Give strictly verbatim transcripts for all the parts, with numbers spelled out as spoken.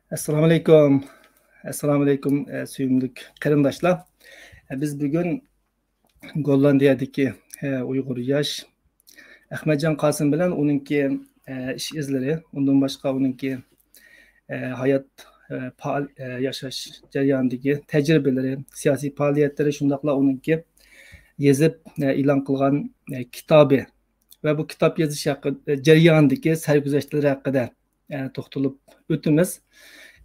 ئەسسالامۇئەلەيكۇم. ئەسسالامۇئەلەيكۇم، ئە، سۆيۈملۈك قېرىنداشلار. ئە، بىز بۈگۈن گوللاندىيەدىكى، ئە، ئۇيغۇر ياش ئەخمەتجان قاسىم بىلەن ئۇنىڭكى، ئە، ئىش ئىزلىرى، ئۇندىن باشقا ئۇنىڭكى، ئە، ھايات، ئە، پائال-، ئە، ياشاش جەريانىدىكى تەجرىبىلىرى، سىياسىي پائالىيەتلىرى، شۇنداقلا ئۇنىڭكى يېزىپ، ئە، ئېلان قىلغان، ئە، كىتابى ۋە بۇ كىتاب يېزىش ھەققى-، جەريانىدىكى سەرگۈزەشتلىرى ھەققىدە ئە، توختىلىپ ئۆتىمىز.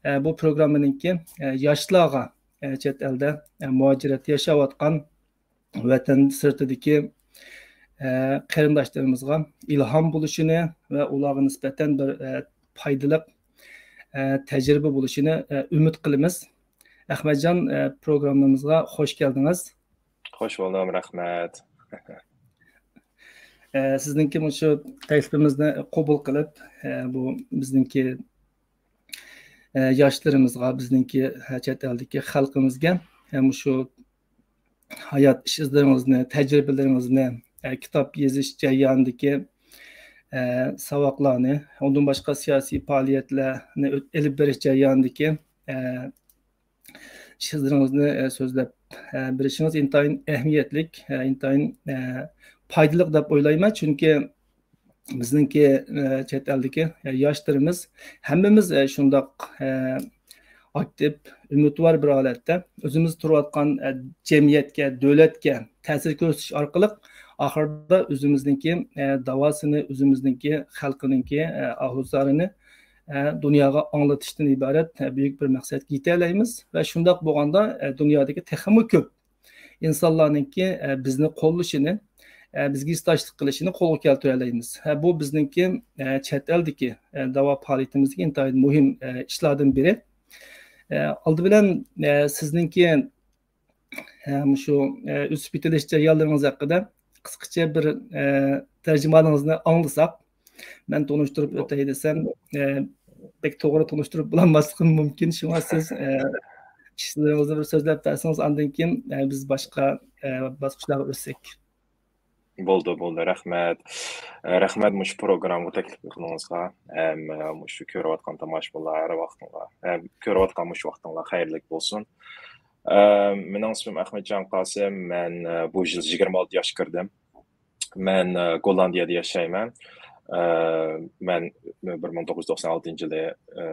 ئە، بۇ پروگراممىنىڭكى، ئە، ياشلارغا، ئە، چەت ئەلدە، ئە، مۇھاجىرەتتە ياشاۋاتقان ۋەتەن سىرتىدىكى، ئە، قېرىنداشلىرىمىزغا ئىلھام بولۇشىنى ۋە ئۇلارغا نىسبەتەن بىر، ئە، پايدىلىق، ئە، تەجرىبە بولۇشىنى، ئە، ئۈمىد قىلىمىز. ئەخمەتجان، ئە، پروگراممىمىزغا خوش كەلدىڭىز. خوش بولدۇم، رەھمەت. ئە، سىزنىڭكى مۇشۇ تەكلىپىمىزنى قوبۇل قىلىپ، ئە، بۇ بىزنىڭكى، ئە، ياشلىرىمىزغا، بىزنىڭكى، ئە، چەت ئەلدىكى خەلقىمىزگە، ئە، مۇشۇ ھايات ئىش ئىزلىرىڭىزنى، تەجرىبىلىرىڭىزنى، ئە، كىتاب يېزىش جەريانىدىكى، ئە، ساۋاقلارنى، ئۇندىن باشقا سىياسىي پائالىيەتلەرنى ئۆت-، ئېلىپ بېرىش جەريانىدىكى، ئە، ئىش ئىزلىرىڭىزنى، ئە، سۆزلەپ، ئە، بېرىشىڭىز ئىنتايىن ئەھمىيەتلىك، ئە، ئىنتايىن، ئە، پايدىلىق دەپ ئويلايمەن. چۈنكى بىزنىڭكى، ئە، چەت ئەلدىكى، ئە، ياشلىرىمىز ھەممىمىز، ئە، شۇنداق، ئە، ئاكتىپ، ئۈمىدۋار بىر ھالەتتە ئۆزىمىز تۇرۇۋاتقان، ئە، جەمئىيەتكە، دۆلەتكە تەسىر كۆرسىتىش ئارقىلىق ئاخىرىدا ئۆزىمىزنىڭكى، ئە، داۋاسىنى، ئۆزىمىزنىڭكى خەلقىنىڭكى، ئە، ئاھۇزارىنى، ئە، دۇنياغا ئاڭلىتىشتىن ئىبارەت، ئە، بۈيۈك بىر مەقسەتكە يېتەلەيمىز ۋە شۇنداق بولغاندا، ئە، دۇنيادىكى تېخىمۇ كۆپ ئىنسانلارنىڭكى، ئە، بىزنى قوللىشىنى، ئە، بىزگە ھېسداشلىق قىلىشىنى قولغا كەلتۈرەلەيمىز. ئە، بۇ بىزنىڭكى، ئە، چەت ئەلدىكى، ئە، داۋا پائالىيىتىمىزدىكى ئىنتايىن مۇھىم، ئە، ئىشلاردىن بىرى. ئە، ئالدى بىلەن، ئە، سىزنىڭكى، ئە، مۇشۇ، ئە، ئۆسۈپ يېتىلىش جەريانلىرىڭىز ھەققىدە قىسقىچە بىر، ئە، تەرجىمىھالىڭىزنى ئاڭلىساق. مەن تونۇشتۇرۇپ ئۆتەي دېسەم، ئە، بەك توغرا تونۇشتۇرۇپ بولالماسلىقىم مۇمكىن. شۇڭا سىز، ئە، ئىشلىرىڭىزنى بىر سۆزلەپ بەرسىڭىز، ئاندىن كېيىن، ئە، بىز باشقا، ئە، باسقۇچلارغا ئۆتسەك. بولدى، بولدى. رەھمەت. ئە، رەھمەت مۇشۇ پروگراممىغا تەكلىپ قىلغىنىڭىزغا. ھەم، ئە، مۇشۇ كۆرۈۋاتقان تاماشىبىنلار ھەر ۋاقتىڭلار، ئە، كۆرۈۋاتقان مۇشۇ ۋاقتىڭلار خەيرلىك بولسۇن. ئە، مېنىڭ ئىسمىم ئەخمەتجان قاسىم. مەن، ئە، بۇ يىل يىگىرمە ئالتە ياشقا كىردىم. مەن، ئە، گوللاندىيەدە ياشايمەن. ئە، مەن بىر مىڭ توققۇز يۈز توقسان ئالتىنچى يىلى، ئە،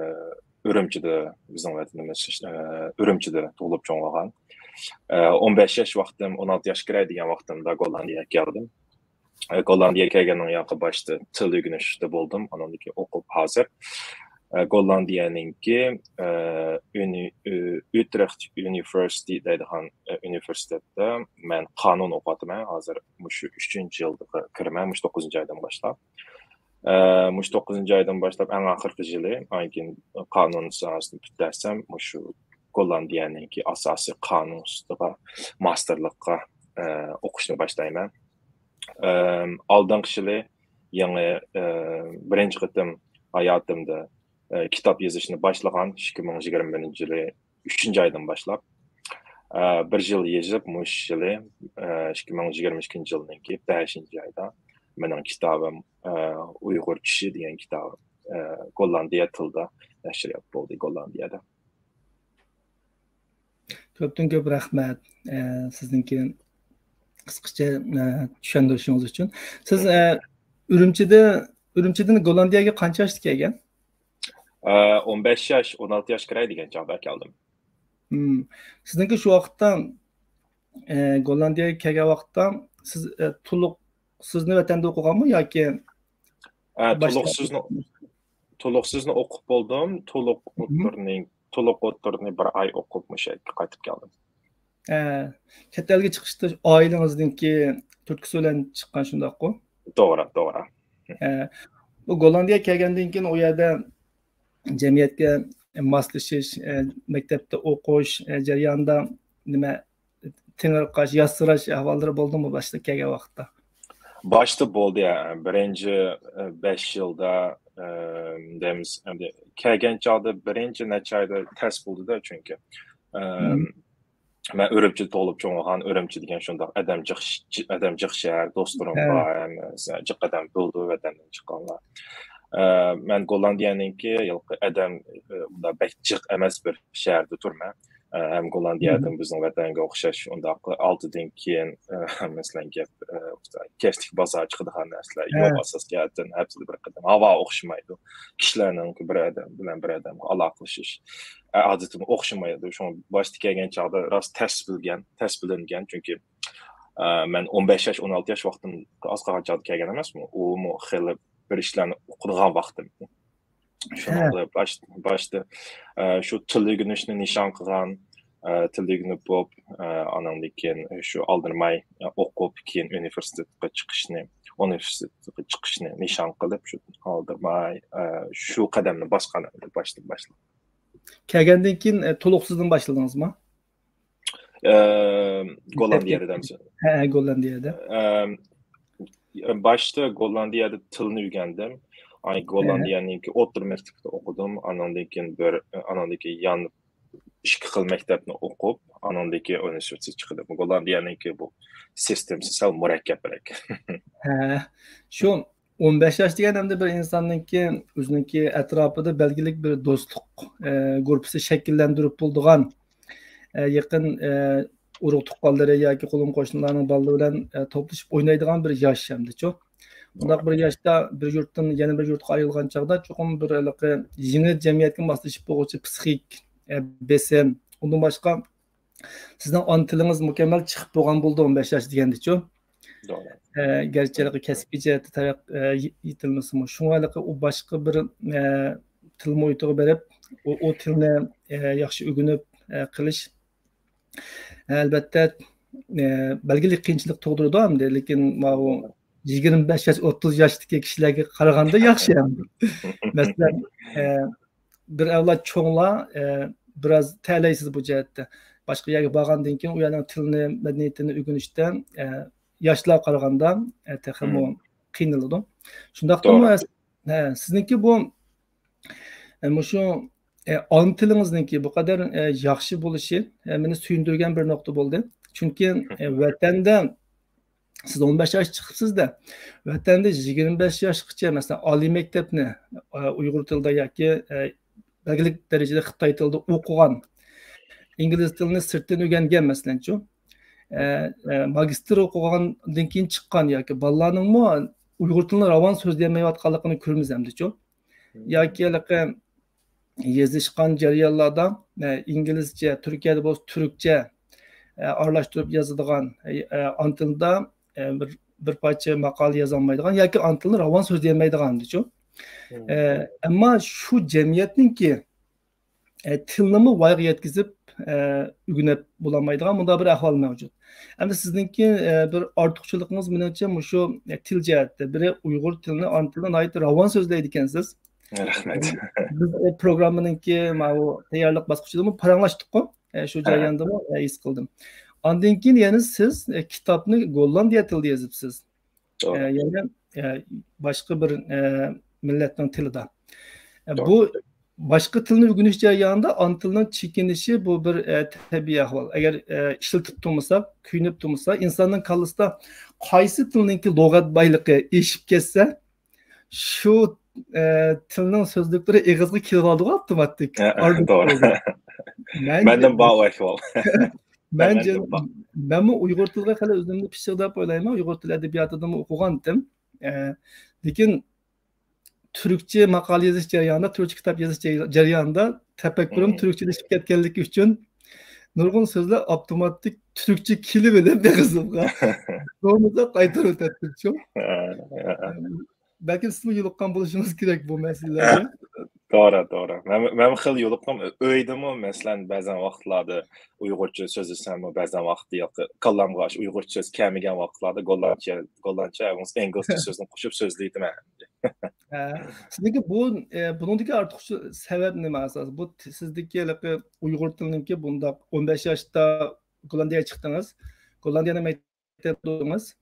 ئۈرۈمچىدە، بىزنىڭ ۋەتىنىمىز، ئە، ئۈرۈمچىدە تۇغۇلۇپ چوڭ بولغان. ئە، ئون بەش ياش ۋاقتىم، ئون ئالتە ياشقا كىرەي دېگەن ۋاقتىمدا گوللاندىيەگە كەلدىم. ئە، گوللاندىيەگە كەلگەندىن ياقى باشتا تىل ئۆگىنىشتە بولدۇم، ئاندىن كېيىن ئوقۇپ ھازىر، ئە، گوللاندىيەنىڭكى، ئە، ئۈنى-، ئۈ-، ئۇترېخت ئۇنىۋېرسىتېتى دەيدىغان، ئە، ئۇنىۋېرسىتېتتا مەن قانۇن ئوقۇۋاتىمەن. ھازىر مۇشۇ ئۈچىنچى يىلغا كىرىمەن، مۇشۇ توققۇزىنچى ئايدىن باشلاپ. ئە، مۇشۇ توققۇزىنچى ئايدىن باشلاپ ئەڭ ئاخىرقى يىلى، ئاندىن كېيىن قانۇن ساھەسىنى پۈتتۈرسەم، مۇشۇ گوللاندىيەنىڭكى ئاساسىي قانۇن ئۈستىدە ماستېرلىققا، ئە، ئوقۇشنى باشلايمەن. ئەم، ئالدىنقى يىلى يېڭى، ئە، بىرىنچى قېتىم ھاياتىمدا، ئە، كىتاب يېزىشنى باشلىغان، ئىككى مىڭ يىگىرمە بىرىنچى يىلى ئۈچىنچى ئايدىن باشلاپ، ئە، بىر يىل يېزىپ، مۇشۇ يىلى، ئە، ئىككى مىڭ يىگىرمە ئىككىنچى يىلنىڭكى بەشىنچى ئايدا مېنىڭ كىتابىم، ئە، ئۇيغۇر چۈشى دېگەن كىتاب، ئە، گوللاندىيە تىلىدا نەشرىيات بولدى، گوللاندىيەدە. كۆپتىن كۆپ رەھمەت، ئە، سىزنىڭكى قىسقىچە، ئە، چۈشەندۈرۈشىڭىز ئۈچۈن. سىز، ئە، ئۈرۈمچىدە، ئۈرۈمچىدىن گوللاندىيەگە قانچە ياشتا كەلگەن؟ ئە، ئون بەش ياش، ئون ئالتە ياشقا كىرەي دېگەن چاغدا كەلدىم. مم. سىزنىڭكى شۇ ۋاقىتتا، ئە، گوللاندىيەگە كەلگەن ۋاقىتتا سىز، ئە، تولۇق، سىزنى ۋەتەندە ئوقۇغانمۇ ياكى ئە، باشقا؟ تولۇق سىزنى، تولۇق سىزنى ئوقۇپ بولدۇم. تولۇق مم. ئوتتۇرىنى، تولۇق ئوتتۇرىنى بىر ئاي ئوقۇپ، مۇشۇ يەرگە قايتىپ كەلدىم. ئە، چەت ئەلگە چىقىشتا ئائىلىڭىزنىڭكى تۈرتكىسى بىلەن چىققان، شۇنداققۇ؟ توغرا، توغرا. ئە، بۇ گوللاندىيەگە كەلگەندىن كېيىن ئۇ يەردە جەمئىيەتكە ماسلىشىش، ئە، مەكتەپتە ئوقۇش، ئە، جەريانىدا نېمە، تېڭىرقاش، ياتسىراش ئەھۋاللىرى بولدىمۇ باشتا كەلگەن ۋاقىتتا؟ باشتا بولدى، يا. بىرىنچى، ئە، بەش يىلدا، ئە، دەيمىز، ئەمدى كەلگەن چاغدا بىرىنچى نەچچە ئايدا تەس بولدى-دە، چۈنكى، ئە، مم. مەن ئۈرۈمچىدە تۇغۇلۇپ چوڭ بولغان، ئۈرۈمچى دېگەن شۇنداق ئادەم جىق، ئادەم جىق شەھەر، دوستلىرىم ھە. بار، ھەممە جىق ئادەم بولىدۇ، ۋەتەندىن چىققانلار. ئە، مەن گوللاندىيەنىڭكى ھېلىقى ئادەم، ئە، ئۇنداق بەك جىق ئەمەس بىر شەھەردە تۇرىمەن. ئە، ھەم گوللاندىيەدىن بىزنىڭ ۋەتەنگە ئوخشاش ئۇنداق ئالتىدىن كېيىن، ئە، مەسىلەن، گەپ، ئە، كەچلىك بازار چىقىدىغان نەرسىلەر يوق ئاساسىي جەھەتتىن. ھەپتىدە بىر قېتىم ھاۋا ئوخشىمايدۇ. كىشىلەرنىڭ بىر ئادەم بىلەن بىر ئادەمگە ئالاقىلىشىش، ئە، ئادىتىمۇ ئوخشىمايدۇ. شۇڭا باشتا كەلگەن چاغدا راست تەس بىلگەن، تەس بىلىنگەن. چۈنكى، ئە، مەن ئون بەش ياش، ئون ئالتە ياش ۋاقتىم ئاز قالغان چاغدا كەلگەن ئەمەسمۇ. ئۇمۇ خېلى بىر ئىشلارنى ئوقۇيدىغان ۋاقتىم. شۇنىڭ بىلەن باش-، باشتا، ئە، شۇ تىل ئۆگىنىشنى نىشان قىلغان، ئە، تىل ئۆگىنىپ بولۇپ، ئە، ئانىڭدىن كېيىن شۇ ئالدىرىماي، ئە، ئوقۇپ، كېيىن ئۇنىۋېرسىتېتقا چىقىشنى، ئۇنىۋېرسىتېتقا چىقىشنى نىشان قىلىپ، شۇ ئالدىرىماي، ئە، شۇ قەدەمنى باسقان ئەمدى باشتىن باشلاپ. كەلگەندىن كېيىن، ئە، تولۇقسىزدىن باشلىدىڭىزمۇ؟ ئە، گوللاندىيەدە دەمسىز؟ ھە، ھە، گوللاندىيەدە. ئە، باشتا گوللاندىيەدە تىلنى ئۆگەندىم. ئاي، گوللاندىيەنىڭكى ئوتتۇرا مەكتىپىدە ئوقۇدۇم. ئانىڭدىن كېيىن بىر، ئانىڭدىن كېيىن يان ئىككى خىل مەكتەپنى ئوقۇپ، ئانىڭدىن كېيىن ئۇنىۋېرسىتېتقا چىقتىم. گوللاندىيەنىڭكى بۇ سىستېمىسى سەل مۇرەككەپرەك. ھە، شۇ ئون بەش ياش دېگەن ئەمدى بىر ئىنساننىڭكى ئۆزىنىڭكى ئەتراپىدا بەلگىلىك بىر دوستلۇق، ئە، گۇرۇپپىسى شەكىللەندۈرۈپ بولىدىغان، ئە، يېقىن، ئە، ئۇرۇق تۇغقانلىرى ياكى قولۇم قوشنىلارنىڭ بالىلىرى بىلەن، ئە، توپلىشىپ ئوينايدىغان بىر ياش ئەمدىچۇ. بۇنداق بىر ياشتا بىر يۇرتتىن يەنە بىر يۇرتقا ئايرىلغان چاغدا چوقۇم بىر ھېلىقى يېڭى جەمئىيەتكە ماسلىشىپ بولغۇچى پسىخىك، ئە، بېسىم، ئۇندىن باشقا سىزنىڭ ئانا تىلىڭىز مۇكەممەل چىقىپ بولغان بولىدۇ، ئون بەش ياش دېگەندىچۇ. توغرا. ئە، گەرچە ھېلىقى كەسپىي جەھەتتە تەرەق-، ئە، يېتىلمىسىمۇ، شۇڭا ھېلىقى ئۇ باشقا بىر، ئە، تىل مۇھىتىغا بېرىپ، ئۇ، ئۇ تىلنى، ئە، ياخشى ئۆگىنىپ، ئە، قىلىش، ئەلۋەتتە، ئە، بەلگىلىك قىيىنچىلىق تۇغدۇرىدۇ ئەمدى، لېكىن ماۋۇ يىگىرمە بەش ياش، ئوتتۇز ياشتىكى كىشىلەرگە قارىغاندا ياخشى ئەمدى. مەسىلەن، ئە، بىر ئەۋلاد چوڭلار، ئە، بىراز تەلەيسىز بۇ جەھەتتە. باشقا يەرگە بارغاندىن كېيىن ئۇ يەرنىڭ تىلىنى، مەدەنىيىتىنى ئۆگىنىشتە، ئە، ياشلارغا قارىغاندا، ئە، تېخىمۇ قىينىلىدۇ. شۇنداقتىمۇ، ئە، سىزنىڭكى بۇ، ئە، مۇشۇ، ئە، ئانا تىلىڭىزنىڭكى بۇ قەدەر، ئە، ياخشى بولۇشى، ئە، مېنى سۆيۈندۈرگەن بىر نۇقتا بولدى. چۈنكى، ئە، ۋەتەندە سىز ئون بەش ياش چىقىپسىز-دە، ۋەتەندە يىگىرمە بەش ياشقىچە، مەسىلەن، ئالىي مەكتەپنى، ئە، ئۇيغۇر تىلىدا ياكى، ئە، بەلگىلىك دەرىجىدە خىتاي تىلىدا ئوقۇغان، ئىنگلىز تىلىنى سىرتتىن ئۆگەنگەن، مەسىلەنچۇ، ئە، ئە، ماگىستىر ئوقۇغاندىن كېيىن چىققان ياكى بالىلارنىڭمۇ ئۇيغۇر تىلىنى راۋان سۆزلىيەلمەيۋاتقانلىقىنى كۆرىمىز ئەمدىچۇ. ياكى ھېلىقى يېزىشقان جەريانلاردا، ئە، ئىنگلىزچە، تۈركىيەدە بولسا تۈركچە، ئە، ئارىلاشتۇرۇپ يازىدىغان، ئە، ئانا تىلدا، ئە، بىر، بىر پارچە ماقالە يازالمايدىغان ياكى ئانا تىلنى راۋان سۆزلىيەلمەيدىغان ئەمدىچۇ. ئە، ئەمما شۇ جەمئىيەتنىڭكى، ئە، تىلنىمۇ ۋايغا يەتكۈزۈپ، ئە، ئۆگىنىپ بولالمايدىغان مۇنداق بىر ئەھۋال مەۋجۇت. ئەمدى سىزنىڭكى، ئە، بىر ئارتۇقچىلىقىڭىز مېنىڭچە مۇشۇ، ئە، تىل جەھەتتە. بىرى ئۇيغۇر تىلىنى، ئانا تىلىنى ناھايىتى راۋان سۆزلەيدىكەنسىز. رەھمەت. بىز ئۇ پروگراممىنىڭكى ماۋۇ تەييارلىق باسقۇچىدىمۇ پاراڭلاشتۇققۇ. ئە، شۇ جەرياندىمۇ، ئە، ھېس قىلدىم. ئاندىن كېيىن يەنە سىز، ئە، كىتابنى گوللاندىيە تىلىدا يېزىپسىز. ئە، يەنە، ئە، باشقا بىر، ئە، مىللەتنىڭ تىلىدا. ئە، بۇ باشقا تىلنى ئۆگىنىش جەريانىدا ئانا تىلنىڭ چېكىنىشى بۇ بىر، ئە، تەبىئىي ئەھۋال. ئەگەر، ئە، ئىشلىتىپ تۇرمىسا، كۆيۈنۈپ تۇرمىسا، ئىنساننىڭ كاللىسىدا قايسى تىلنىڭكى لۇغەت بايلىقى ئېشىپ كەتسە، شۇ، ئە، تىلنىڭ سۆزلۈكلىرى ئېغىزغا كېلىۋالىدىغۇ ئاپتوماتىك. ھە، توغرا. مەندىن بار ئۇ ئەھۋال. مەنچە، مەنمۇ ئۇيغۇر تىلىغا خېلى ئۆزۈمنى پىششىق دەپ ئويلايمەن. ئۇيغۇر تىل ئەدەبىياتىدىمۇ ئوقۇغانتىم. ئە، لېكىن تۈركچە ماقالە يېزىش جەريانىدا، تۈركچە كىتاب يېزىش جەريانىدا تەپەككۇرۇم تۈركچىلىشىپ كەتكەنلىكى ئۈچۈن نۇرغۇن سۆزلەر ئاپتوماتىك تۈركچە كېلىۋېلىپ ئېغىزىمغا. بولمىسا قايتۇرۇۋېتەتتىمچۇ. بەلكىم سىزمۇ يولۇققان بولۇشىڭىز كېرەك بۇ مەسىلىلەرگە. توغرا، توغرا. مەن، مەن خېلى يولۇققان. ئۆيدىمۇ، مەسىلەن، بەزەن ۋاقىتلاردا ئۇيغۇرچە سۆزلىسەممۇ، بەزەن ۋاقىتتا ياقى كاللامغا ئاشۇ ئۇيغۇرچە سۆز كەلمىگەن ۋاقىتلاردا گوللاندچە، گوللاندچە، ئىنگلىزچە سۆزنى قوشۇپ سۆزلەيتتىم. ھە. سىزنىڭكى بۇ، ئە، بۇنىڭدىكى ئارتۇقچە سەۋەب نېمە ئاساسەن؟ بۇ ت-، سىزدىكى ھېلىقى ئۇيغۇر تىلىنىڭكى بۇنداق ئون بەش ياشتا گوللاندىيەگە چىقتىڭىز. گوللاندىيەنىڭ مەكتەپتە ئوقۇدىڭىز.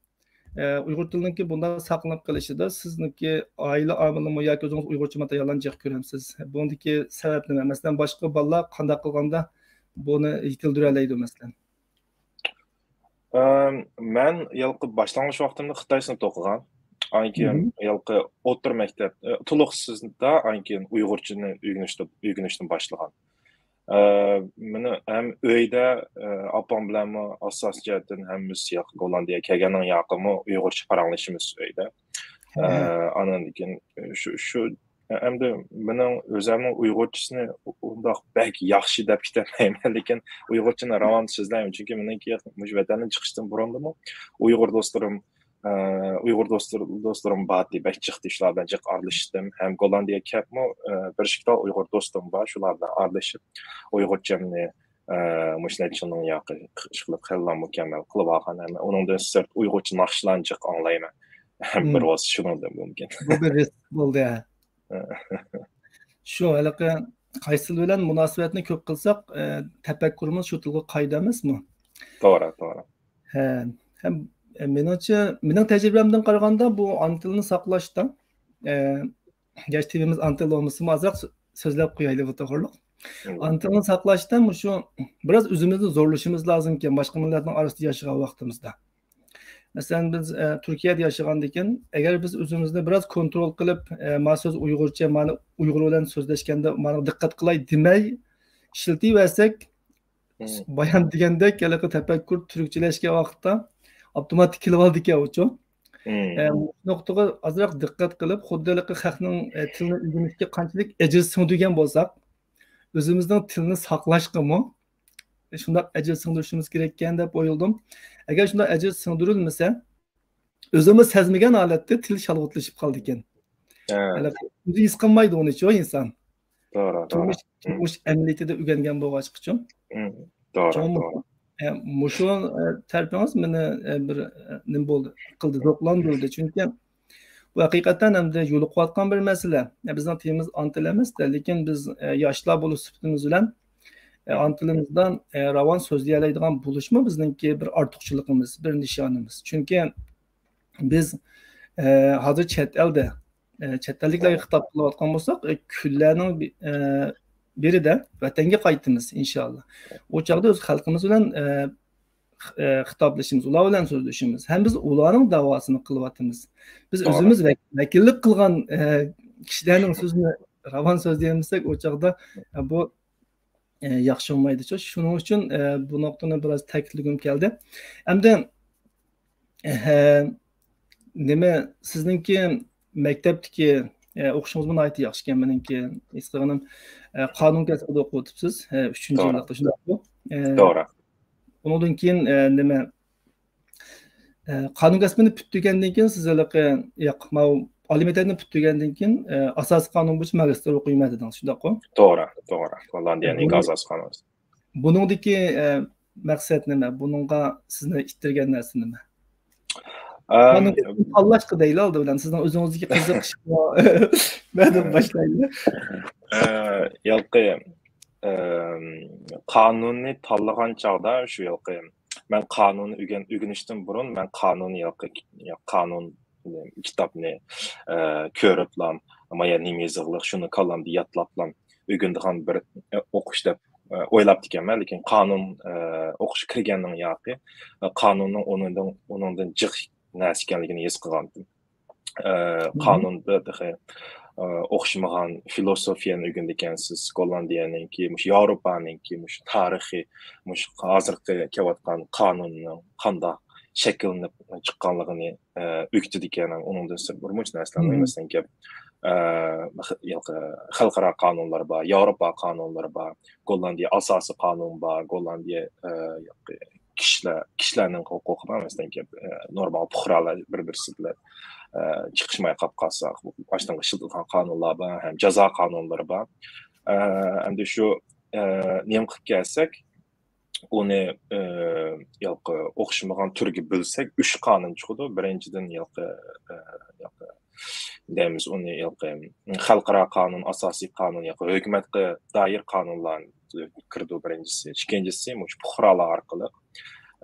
ئە، ئۇيغۇر تىلىنىڭكى بۇنداق ساقلىنىپ قېلىشىدا سىزنىڭكى ئائىلە ئامىلىمۇ ياكى ئۆزىڭىز ئۇيغۇرچە ماتېرىياللارنى جىق كۆرەمسىز؟ بۇنىڭدىكى سەۋەب نېمە؟ مەسىلەن، باشقا بالىلار قانداق قىلغاندا بۇنى يېتىلدۈرەلەيدۇ، مەسىلەن؟ ئەم، مەن ھېلىقى باشلانغۇچ ۋاقتىمدا خىتاي سىنىپتا ئوقۇغان. ئاندىن كېيىن ھېلىقى ئوتتۇرا مەكتەپ، ئە، تولۇقسىزدا ئاندىن كېيىن ئۇيغۇرچىنى ئۆگىنىشتە، ئۆگىنىشتىن باشلىغان. ئە، مېنى ھەم ئۆيدە، ئە، ئاپام بىلەنمۇ ئاساسىي جەھەتتىن ھەممىمىز ياق، گوللاندىيەگە كەلگەننىڭ ياقىمۇ ئۇيغۇرچە پاراڭلىشىمىز ئۆيدە. ئە، ئاندىن كېيىن شۇ، شۇ، ئەمدى مېنىڭ ئۆزەمنىڭ ئۇيغۇرچىسىنى ئۇنداق بەك ياخشى دەپ كېتەلمەيمەن، لېكىن ئۇيغۇرچىنى راۋان سۆزلەيمەن، چۈنكى مېنىڭكى مۇشۇ ۋەتەندىن چىقىشتىن بۇرۇنمۇ ئۇيغۇر دوستلىرىم، ئە، ئۇيغۇر دوستلار، دوستلىرىم بار ئىدى، بەك جىق ئىدى، شۇلار بىلەن جىق ئارىلىشتىم. ھەم گوللاندىيەگە كەپمۇ، ئە، بىر ئىككى تال ئۇيغۇر دوستۇم بار، شۇلار بىلەن ئارىلىشىپ، ئۇيغۇرچەمنى، ئە، مۇشۇ نەچچە يىلنىڭ ياقى ئىشقىلىپ خېلىلا مۇكەممەل قىلىپ ئالغان. ھەم ئۇنىڭدىن سىرت ئۇيغۇرچە ناخشىلارنى جىق ئاڭلايمەن. ھەم بىر ۋاسىتە شۇنىڭدىن مۇمكىن. بۇ بىر رىزىق بولدى، ھە. شۇ ھېلىقى قايسى تىل بىلەن مۇناسىۋەتنى كۆپ قىلساق، ئە، تەپەككۇرىمىز شۇ تىلغا قايىدۇ ئەمەسمۇ؟ توغرا، توغرا. ھە، ھەم، ئە، مېنىڭچە، مېنىڭ تەجرىبەمدىن قارىغاندا، بۇ ئانا تىلنى ساقلاشتا، ئە، گەرچە تېمىمىز ئانا تىل بولمىسىمۇ، ئازراق سۆ-، سۆزلەپ قويايلى بۇ توغرىلىق. ئانا تىلنى ساقلاشتا مۇشۇ بىراز ئۆزىمىزنى زورلىشىمىز لازىمكەن، باشقا مىللەتنىڭ ئارىسىدا ياشىغان ۋاقتىمىزدا. مەسىلەن، بىز، ئە، تۈركىيەدە ياشىغاندىكىن، ئەگەر بىز ئۆزىمىزنى بىراز كونترول قىلىپ، ئە، ما سۆز ئۇيغۇرچە، مانا ئۇيغۇر بىلەن سۆزلەشكەندە مانا دىققەت قىلاي دېمەي ئىشلىتىۋەرسەك، بايام دېگەندەك، ھېلىقى تەپەككۇر تۈركچىلەشكەن ۋاقىتتا ئاپتوماتىك كېلىۋالىدىكەن ئۇچۇ. ئە، مۇشۇ نۇقتىغا ئازراق دىققەت قىلىپ، خۇددى ھېلىقى خەقنىڭ، ئە، تىلنى ئۆگىنىشكە قانچىلىك ئەجىر سىڭدۈرگەن بولساق، ئۆزىمىزنىڭ تىلنى ساقلاشقىمۇ شۇنداق ئەجىر سىڭدۈرۈشىمىز كېرەككەن دەپ ئويلىدىم. ئەگەر شۇنداق ئەجىر سىڭدۈرۈلمىسە، ئۆزىمۇ سەزمىگەن ھالەتتە تىل شالغۇتلىشىپ قالىدىكەن. ھە. ھېلىقى ئۆزى ھېس قىلمايدۇ ئۇنىچۇ ئىنسان. توغرا، توغرا. تۇرمۇش، تۇرمۇش ئەمەلىيىتىدە ئۆگەنگەن بولغاچقىچۇ. توغرا، شۇڭا توغرا. ئە، مۇشۇ، ئە، تەرىپىڭىز مېنى، ئە، بىر، ئە، نېمە بولدى، قىلدى، زوقلاندۇردى. چۈنكى بۇ ھەقىقەتەن ئەمدى يولۇقۇۋاتقان بىر مەسىلە. ئە، بىزنىڭ تىلىمىز ئانا تىل ئەمەس-دە، لېكىن بىز، ئە، ياشلار بولۇش سۈپىتىمىز بىلەن، ئە، ئانا تىلىمىزدا، ئە، راۋان سۆزلىيەلەيدىغان بولۇشمۇ بىزنىڭكى بىر ئارتۇقچىلىقىمىز، بىر نىشانىمىز. چۈنكى بىز، ئە، ھازىر چەت ئەلدە، ئە، چەت ئەللىكلەرگە خىتاب قىلىۋاتقان بولساق، ئە، كۈنلەرنىڭ بى-، ئە، بىرىدە ۋەتەنگە قايتىمىز، ئىنشائاللا. ئۇ چاغدا ئۆز خەلقىمىز بىلەن، ئە، خ-، ئە، خىتابلىشىمىز، ئۇلار بىلەن سۆزلىشىمىز. ھەم بىز ئۇلارنىڭ داۋاسىنى قىلىۋاتىمىز. بىز توغرا. ئۆزىمىز ۋەك-، ۋەكىللىك قىلغان، ئە، كىشىلەرنىڭ سۆزىنى راۋان سۆزلىيەلمىسەك، ئۇ چاغدا، ئە، بۇ ئە، ياخشى بولمايدۇچۇ. شۇنىڭ ئۈچۈن، ئە، بۇ نۇقتىنى بىراز تەكىتلىگۈم كەلدى. ئەمدى، ئە، نېمە، سىزنىڭكى مەكتەپتىكى، ئە، ئوقۇشىڭىزمۇ ناھايىتى ياخشىكەن، مېنىڭكى ھېس قىلغىنىم، ئە، قانۇن كەسپىدە ئوقۇۋېتىپسىز، ئە، ئۈچىنچى توغرا. يىللىقتا، شۇنداقمۇ؟ ئە، توغرا. ئۇنىڭدىن كېيىن، ئە، نېمە، ئە، قانۇن كەسپىنى پۈتتۈرگەندىن كېيىن سىز ھېلىقى، ياق، ماۋۇ ئالىي مەكتەپنى پۈتتۈرگەندىن كېيىن، ئە، ئاساسىي قانۇن بويىچە ماگىستىر ئوقۇيمەن دېدىڭىز، شۇنداققۇ؟ توغرا، توغرا. گوللاندىيەنىڭ بۇنىڭ، ئاساسىي قانۇنى. بۇنىڭدىكى، ئە، مەقسەت نېمە؟ بۇنىڭغا سىزنى ئىتتىرگەن نەرسە نېمە؟ ئەم، قانۇن كەسپىنى تاللاشقا دەيلى ئالدى بىلەن، سىزنىڭ ئۆزىڭىزدىكى قىزىقىشقا مەلۇم باشلايلى. ئە، ھېلىقى، ئەم، قانۇننى تاللىغان چاغدا شۇ ھېلىقى مەن قانۇننى ئۆگەن-، ئۆگىنىشتىن بۇرۇن مەن قانۇن ياقى، قانۇن كىتابنى، ئە، كۆرۈپلا، مايا نېمە يېزىقلىق، شۇنى كاللامدا يادلاپلا ئۆگىنىدىغان بىر، ئە، ئوقۇش دەپ، ئە، ئويلاپتىكەنمەن. لېكىن قانۇن، ئە، ئوقۇشقا كىرگەننىڭ ياقى، ئە، قانۇننىڭ ئۇنىڭدىن، ئۇنىڭدىن جىق نەرسە ئىكەنلىكىنى ھېس قىلغانتىم. ئە، مم. قانۇندا تېخى، ئە، ئوخشىمىغان فىلوسوفىيەنى ئۆگىنىدىكەنسىز، گوللاندىيەنىڭكى، مۇشۇ ياۋروپانىڭكى، مۇشۇ تارىخى، مۇشۇ ھازىرقى كېلىۋاتقان قانۇننىڭ قانداق شەكىللىنىپ چىققانلىقىنى، ئە، ئۆگىتىدىكەن. ئۇنىڭدىن سىرت بىر مۇنچە نەرسىلەرنى مم. مەسىلەن، ئە، خ-، خەلقئارا قانۇنلار بار، ياۋروپا قانۇنلىرى بار، گوللاندىيە ئاساسىي قانۇن بار، گوللاندىيە، ئە، كىشىلەر، كىشىلەرنىڭ ھوقۇقى بار، مەسىلەن، گەپ، ئە، نورمال پۇقرالار بىر-بىرسى بىلەن، ئە، چىقىشماي قاپ قالسا، ئاشۇنداق ئىشلىتىدىغان قانۇنلار بار، ھەم جازا قانۇنلىرى بار. ئە، ئەمدى شۇ، ئە، نېمە قىلىپ كەلسەك، ئۇنى، ئە، ياقى ئوخشىمىغان تۈرگە بۆلسەك، ئۈچ قانۇن چىقىدۇ. بىرىنچىدىن، ياقى، ئە، ياقى دەيمىز ئۇنى، ياقى خەلقئارا قانۇن، ئاساسىي قانۇن، ياقى ھۆكۈمەتكە دائىر قانۇنلار كىرىدۇ بىرىنچىسى. ئىككىنچىسى، مۇشۇ پۇقرالار ئارقىلىق،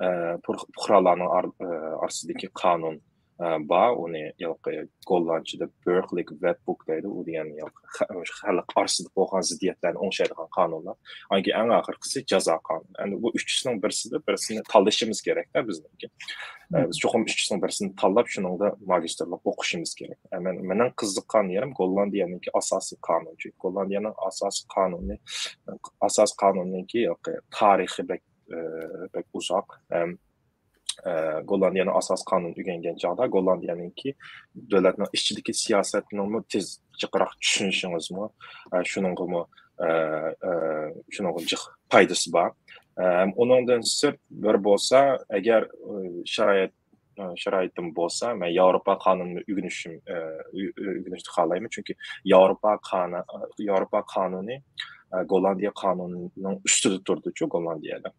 ئە، پۇر-، پۇقرالارنىڭ ئار-، ئە، ئارىسىدىكى قانۇن، ئە، بار. ئۇنى ھېلىقى گوللاندچىدا بۆركلىك ۋېتبوك دەيدۇ. ئۇ دېگەن ھېلىقى خە-، خەلق ئارىسىدا بولغان زىددىيەتلەرنى ئوڭشايدىغان قانۇنلار. ئاندىن كېيىن ئەڭ ئاخىرقىسى جازا قانۇنى. ئەمدى بۇ ئۈچىسىنىڭ بىرسىدە بىرسىنى تاللىشىمىز كېرەكتە بىزنىڭكى. ئە، بىز چوقۇم ئۈچىسىنىڭ بىرسىنى تاللاپ، شۇنىڭدا ماگىستىرلىق ئوقۇشىمىز كېرەك. ئە، مەن، مېنىڭ قىزىققان يېرىم گوللاندىيەنىڭكى ئاساسىي قانۇنى. چۈنكى گوللاندىيەنىڭ ئاساسىي قانۇنى، ئاساسىي قانۇنىنىڭكى تارىخى بەك، ئە، بەك ئۇزاق. ھەم ئە، گوللاندىيەنىڭ ئاساسىي قانۇنىنى ئۆگەنگەن چاغدا گوللاندىيەنىڭكى دۆلەتنىڭ ئىچىدىكى سىياسەتنىڭمۇ تېز، جىقراق چۈشىنىشىڭىزمۇ، ئە، شۇنىڭغىمۇ، ئە، ئە، شۇنىڭغا جىق پايدىسى بار. ئە، ئۇنىڭدىن سىرت بىر بولسا، ئەگەر، ئە، شارائىت، ئە، شارائىتىم بولسا، مەن ياۋروپا قانۇنىنى ئۆگىنىشىم، ئە، ئۆ-، ئۆ-، ئۆگىنىشنى خالايمەن. چۈنكى ياۋروپا قانۇ-، ياۋروپا قانۇنى، ئە، گوللاندىيە قانۇنىنىڭ ئۈستىدە تۇرىدۇچۇ گوللاندىيەدە.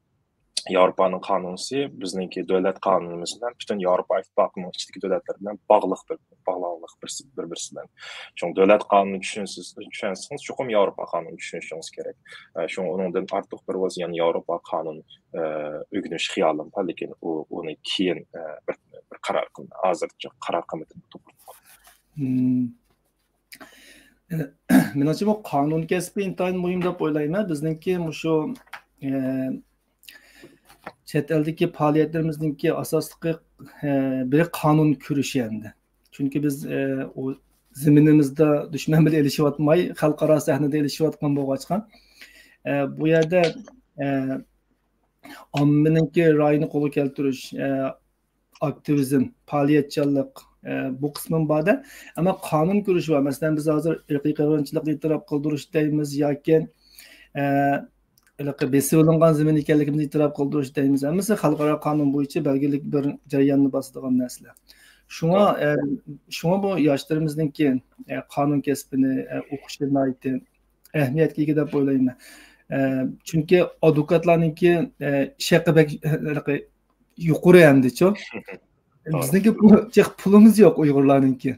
ياۋروپانىڭ قانۇنىسى بىزنىڭكى دۆلەت قانۇنىمىز بىلەن پۈتۈن ياۋروپا ئىتتىپاقىنىڭ ئىچىدىكى دۆلەتلەر بىلەن باغلىق بىر، باغلانغانلىق بىرسى، بىر-، بىرسى بىلەن. شۇڭا دۆلەت قانۇنىنى چۈشەنسىز-، چۈشەنسىڭىز، چوقۇم ياۋروپا قانۇنىنى چۈشىنىشىڭىز كېرەك. ئە، شۇڭا ئۇنىڭدىن ئارتۇق بىر بولسا، يەنە ياۋروپا قانۇن، ئە، ئۆگىنىش خىيالىم بار، لېكىن ئۇ، ئۇنى كېيىن، ئە، بىر، بىر قارار قىلىمەن. ھازىرچە قارار قىلمىدىم بۇ توغرىلىق. مم. مېنىڭچە بۇ قانۇن كەسپى ئىنتايىن مۇھىم دەپ ئويلايمەن. بىزنىڭكى مۇشۇ، ئە، چەت ئەلدىكى پائالىيەتلىرىمىزنىڭكى ئاساسلىقى، ئە، بىرى قانۇن كۈرىشى ئەمدى. چۈنكى بىز، ئە، ئۇ زېمىنىمىزدا دۈشمەن بىلەن ئېلىشىۋاتماي، خەلقئارا سەھنىدە ئېلىشىۋاتقان بولغاچقا، ئە، بۇ يەردە، ئە، ئاممىنىڭكى رايىنى قولغا كەلتۈرۈش، ئە، ئاكتىۋىزم، پائالىيەتچانلىق، ئە، بۇ قىسمىمۇ بار-دە. ئەمما قانۇن كۈرىشى بار. مەسىلەن، بىز ھازىر ئىرقىي قىرغىنچىلىقنى ئېتىراپ قىلدۇرۇش دەيمىز ياكى، ئە، ھېلىقى بېسىۋېلىنغان زېمىن ئىكەنلىكىمىزنى ئېتىراپ قىلدۇرۇش دەيمىز. ھەممىسى خەلقئارا قانۇن بويىچە بەلگىلىك بىر جەرياننى باسىدىغان نەرسىلەر. شۇڭا، ئە، شۇڭا بۇ ياشلىرىمىزنىڭكى، ئە، قانۇن كەسپىنى، ئە، ئوقۇشى ناھايىتى ئەھمىيەتكە ئىگە دەپ ئويلايمەن. ئە، چۈنكى ئادۋوكاتلارنىڭكى، ئە، ئىش ھەققى بەك، ھېلىقى يۇقىرى ئەمدىچۇ. توغرا. بىزنىڭكى پۇل، جىق پۇلىمىز يوق ئۇيغۇرلارنىڭكى.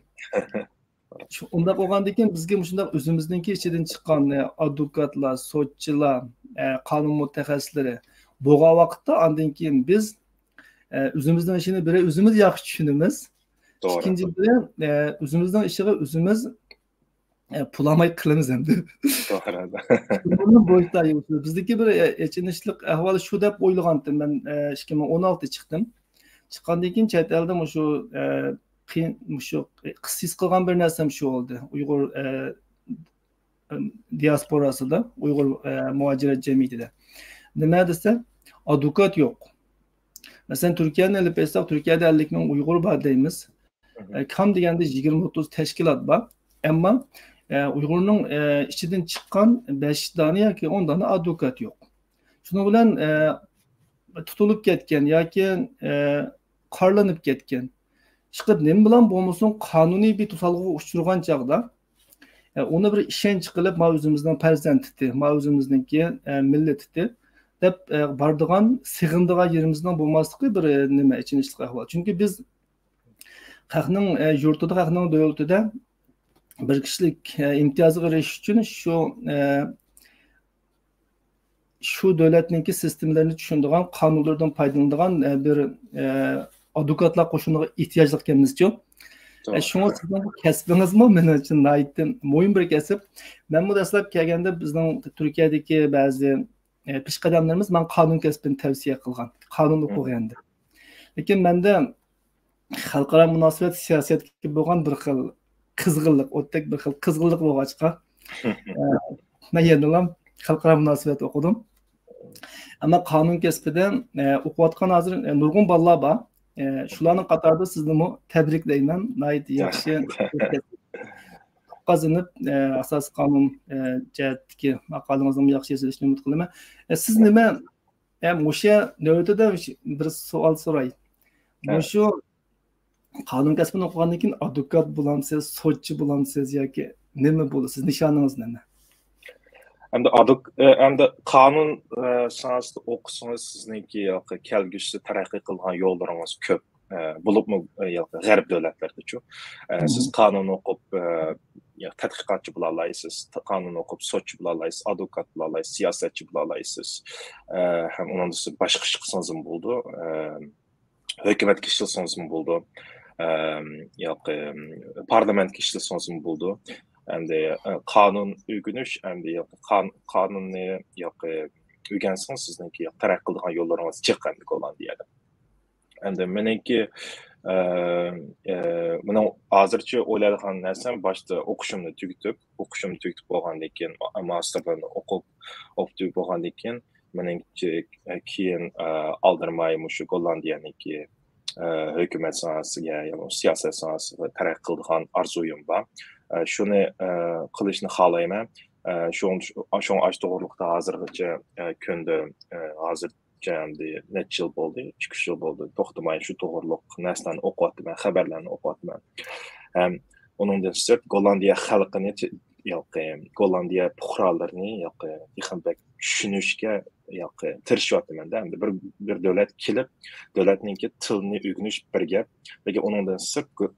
شۇ، ئۇنداق بولغاندىكىن بىزگە مۇشۇنداق ئۆزىمىزنىڭكى ئىچىدىن چىققان، ئە، ئادۋوكاتلار، سوتچىلار، ئە، قانۇن مۇتەخەسسىسلىرى بولغان ۋاقىتتا ئاندىن كېيىن بىز، ئە، ئۆزىمىزنىڭ ئىشىنى بىرى ئۆزىمىز ياخشى چۈشىنىمىز. توغرا. ئىككىنچى بىرى، ئە، ئۆزىمىزنىڭ ئىشىغا ئۆزىمىز، ئە، پۇل ئالماي قىلىمىز ئەمدى. توغرا. بۇنىڭ بويىچە بىزدىكى بىر، ئە، ئېچىنىشلىق ئەھۋال شۇ دەپ ئويلىغانتىم مەن، ئە، ئىككى مىڭ ئون ئالتە چىقتىم. چىققاندىن كېيىن چەت ئەلدە مۇشۇ، ئە، قىيىن، مۇشۇ قىس ھېس قىلغان بىر نەرسەم شۇ بولدى. ئۇيغۇر، ئە، دىياسپوراسىدا، ئۇيغۇر، ئە، مۇھاجىرەت جەمئىيىتىدە. نېمە دېسە، ئادۋوكات يوق. مەسىلەن، تۈركىيەنى ئېلىپ ئېيتساق، تۈركىيەدە ئەللىك مىڭ ئۇيغۇر بار دەيمىز. مم. ئە، كام دېگەندە يىگىرمە ئوتتۇز تەشكىلات بار. ئەمما، ئە، ئۇيغۇرنىڭ، ئە، ئىچىدىن چىققان بەش دانە ياكى ئون دانە ئادۋوكات يوق. شۇنىڭ بىلەن، ئە، تۇتۇلۇپ كەتكەن ياكى، ئە، قارىلىنىپ كەتكەن، ئىشقىلىپ نېمە بىلەن بولمىسۇن، قانۇنىي بىر توسالغۇغا ئۇچرىغان چاغدا، ئە، ئۇنى بىر ئىشەنچ قىلىپ، ما ئۆزىمىزنىڭ پەرزەنتىتى، ما ئۆزىمىزنىڭكى، ئە، مىللىتىتى دەپ، ئە، بارىدىغان، سېغىنىدىغان يېرىمىزنىڭ بولماسلىقى بىر، ئە، نېمە، ئېچىنىشلىق ئەھۋال. چۈنكى بىز خەقنىڭ، ئە، يۇرتىدا، خەقنىڭ دۆلىتىدە بىر كىشىلىك، ئە، ئىمتىيازغا ئېرىشىش ئۈچۈن شۇ، ئە، شۇ دۆلەتنىڭكى سىستېمىلىرىنى چۈشىنىدىغان، قانۇنلىرىدىن پايدىلىنىدىغان، ئە، بىر، ئە، ئادۋوكاتلار قوشۇنىغا ئېھتىياجلىق ئىكەنمىزچۇ. ئە، توغرا. شۇڭا سىزنىڭ بۇ كەسپىڭىزمۇ مېنىڭ ئۈچۈن ناھايىتى مۇھىم بىر كەسىپ. مەنمۇ دەسلەپ كەلگەندە بىزنىڭ تۈركىيەدىكى بەزى، ئە، پېشقەدەملىرىمىز ماڭا قانۇن كەسپىنى تەۋسىيە قىلغان، قانۇن مم. ئوقۇغىن دەپ. لېكىن مەندە خەلقئارا مۇناسىۋەت سىياسەتكە بولغان بىر خىل قىزغىنلىق، ئوتتەك بىر خىل قىزغىنلىق بولغاچقا، ئە، مەن يەنىلا خەلقئارا مۇناسىۋەت ئوقۇدۇم. ئەمما قانۇن كەسپىدە، ئە، ئوقۇۋاتقان ھازىر، ئە، نۇرغۇن بالىلار بار. ئە، شۇلارنىڭ قاتارىدا سىزنىمۇ تەبرىكلەيمەن. ناھايىتى ياخشى قازىنىپ، ئە، ئاساسىي قانۇن، ئە، جەھەتتىكى ماقالىڭىزنىمۇ ياخشى يېزىلىشىنى ئۈمىد قىلىمەن. ئە، سىز نېمە، ئە، مۇشۇ نۆۋىتىدە بىر سوئال سوراي. ھە. مۇشۇ قانۇن كەسپىنى ئوقۇغاندىن كېيىن ئادۋوكات بولامسىز، سوتچى بولامسىز ياكى نېمە بولىسىز؟ نىشانىڭىز نېمە؟ ئەمدى ئادۋوك-، ئە، ئەمدى قانۇن، ئە، ساھەسىدە ئوقۇسىڭىز، سىزنىڭكى ھېلىقى كەلگۈسىدە تەرەققىي قىلىدىغان يوللىرىڭىز كۆپ. ئە، بولۇپمۇ، ئە، ھېلىقى غەرب دۆلەتلىرىدىچۇ. ئە، مم. سىز قانۇن ئوقۇپ، ئە، يا تەتقىقاتچى بولالايسىز، قانۇن ئوقۇپ سوتچى بولالايسىز، ئادۋوكات بولالايسىز، سىياسەتچى بولالايسىز. ئە، ھەم ئۇنىڭدا سىز باشقا ئىش قىلسىڭىزمۇ بولىدۇ. ئە، ھۆكۈمەتكە ئىشلىسىڭىزمۇ بولىدۇ. ئەم، ياقى، ئەم، پارلامېنتكە ئىشلىسىڭىزمۇ بولىدۇ. ئەمدى، ئە، قانۇن ئۆگىنىش، ئەمدى ياقى قان-، قانۇننى ياقى ئۆگەنسىڭىز، سىزنىڭكى تەرەققىي قىلىدىغان يوللىرىڭىز جىق ئەمدى گوللاندىيەدە. ئەمدى مېنىڭكى، ئە، ئە، مېنىڭ ھازىرچە ئويلايدىغان نەرسەم، باشتا ئوقۇشۇمنى تۈگىتىپ، ئوقۇشۇمنى تۈگىتىپ بولغاندىن كېيىن، ما-، ماستېرلارنى ئوقۇپ، ئوقۇپ تۈگىتىپ بولغاندىن كېيىن، مېنىڭچە، ئە، كېيىن، ئە، ئالدىرىماي مۇشۇ گوللاندىيەنىڭكى، ئە، ھۆكۈمەت ساھەسىگە، يا بولمىسا سىياسەت ساھەسىگە تەرەققىي قىلىدىغان ئارزۇيۇم بار. ئە، شۇنى، ئە، قىلىشنى خالايمەن. ئە، شۇڭ-، شۇڭا ئاشۇ توغرىلىقتا ھازىرغىچە، ئە، كۈندە، ئە، ھازىر ئەمدى نەچچە يىل بولدى، ئىككى، ئۈچ يىل بولدى، توختىماي شۇ توغرۇلۇق نەرسىلەرنى ئوقۇۋاتىمەن، خەۋەرلەرنى ئوقۇۋاتىمەن. ھەم ئۇنىڭدىن سىرت، گوللاندىيە خەلقىنى، ياقى گوللاندىيە پۇقرالىرىنى، ياقى تېخىمۇ بەك چۈشىنىشكە، ياقى تىرىشىۋاتىمەن-دە. ئەمدى بىر، بىر دۆلەت كېلىپ، دۆلەتنىڭكى تىلىنى ئۆگىنىش بىر گەپ، لېكىن ئۇنىڭدىن سىرت، گو-،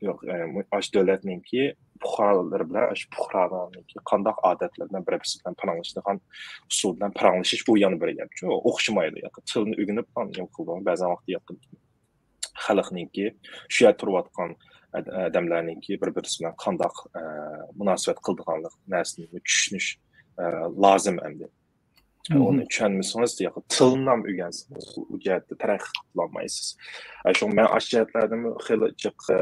ياق، ئە، ئاشۇ دۆلەتنىڭكى پۇقرالىرى بىلەن، ئاشۇ پۇقرالارنىڭكى قانداق ئادەتلەر بىلەن بىر-بىرسى بىلەن پاراڭلىشىدىغان ئۇسۇل بىلەن پاراڭلىشىش، ئۇ يەنە بىر گەپ. چۈنكى ئوخشىمايدۇ. ياقى تىلنى ئۆگىنىپ، نېمە قىلىدۇ، بەزەن ۋاقىتتا ياقى خەلقنىڭكى، شۇ يەردە تۇرۇۋاتقان ئاد-، ئادەملەرنىڭكى بىر-، بىرسى بىلەن قانداق، ئە، مۇناسىۋەت قىلىدىغانلىق نەرسىنى چۈشىنىش، ئە، لازىم ئەمدى. ئۇنى چۈشەنمىسىڭىز، ياقى تىلنىمۇ ئۆگەنسىڭىز، ئۇ جەھەتتە تەرەققىي قىلالمايسىز. ئە، شۇڭا مەن ئاشۇ جەھەتلەردىمۇ خېلى جىق، ئە،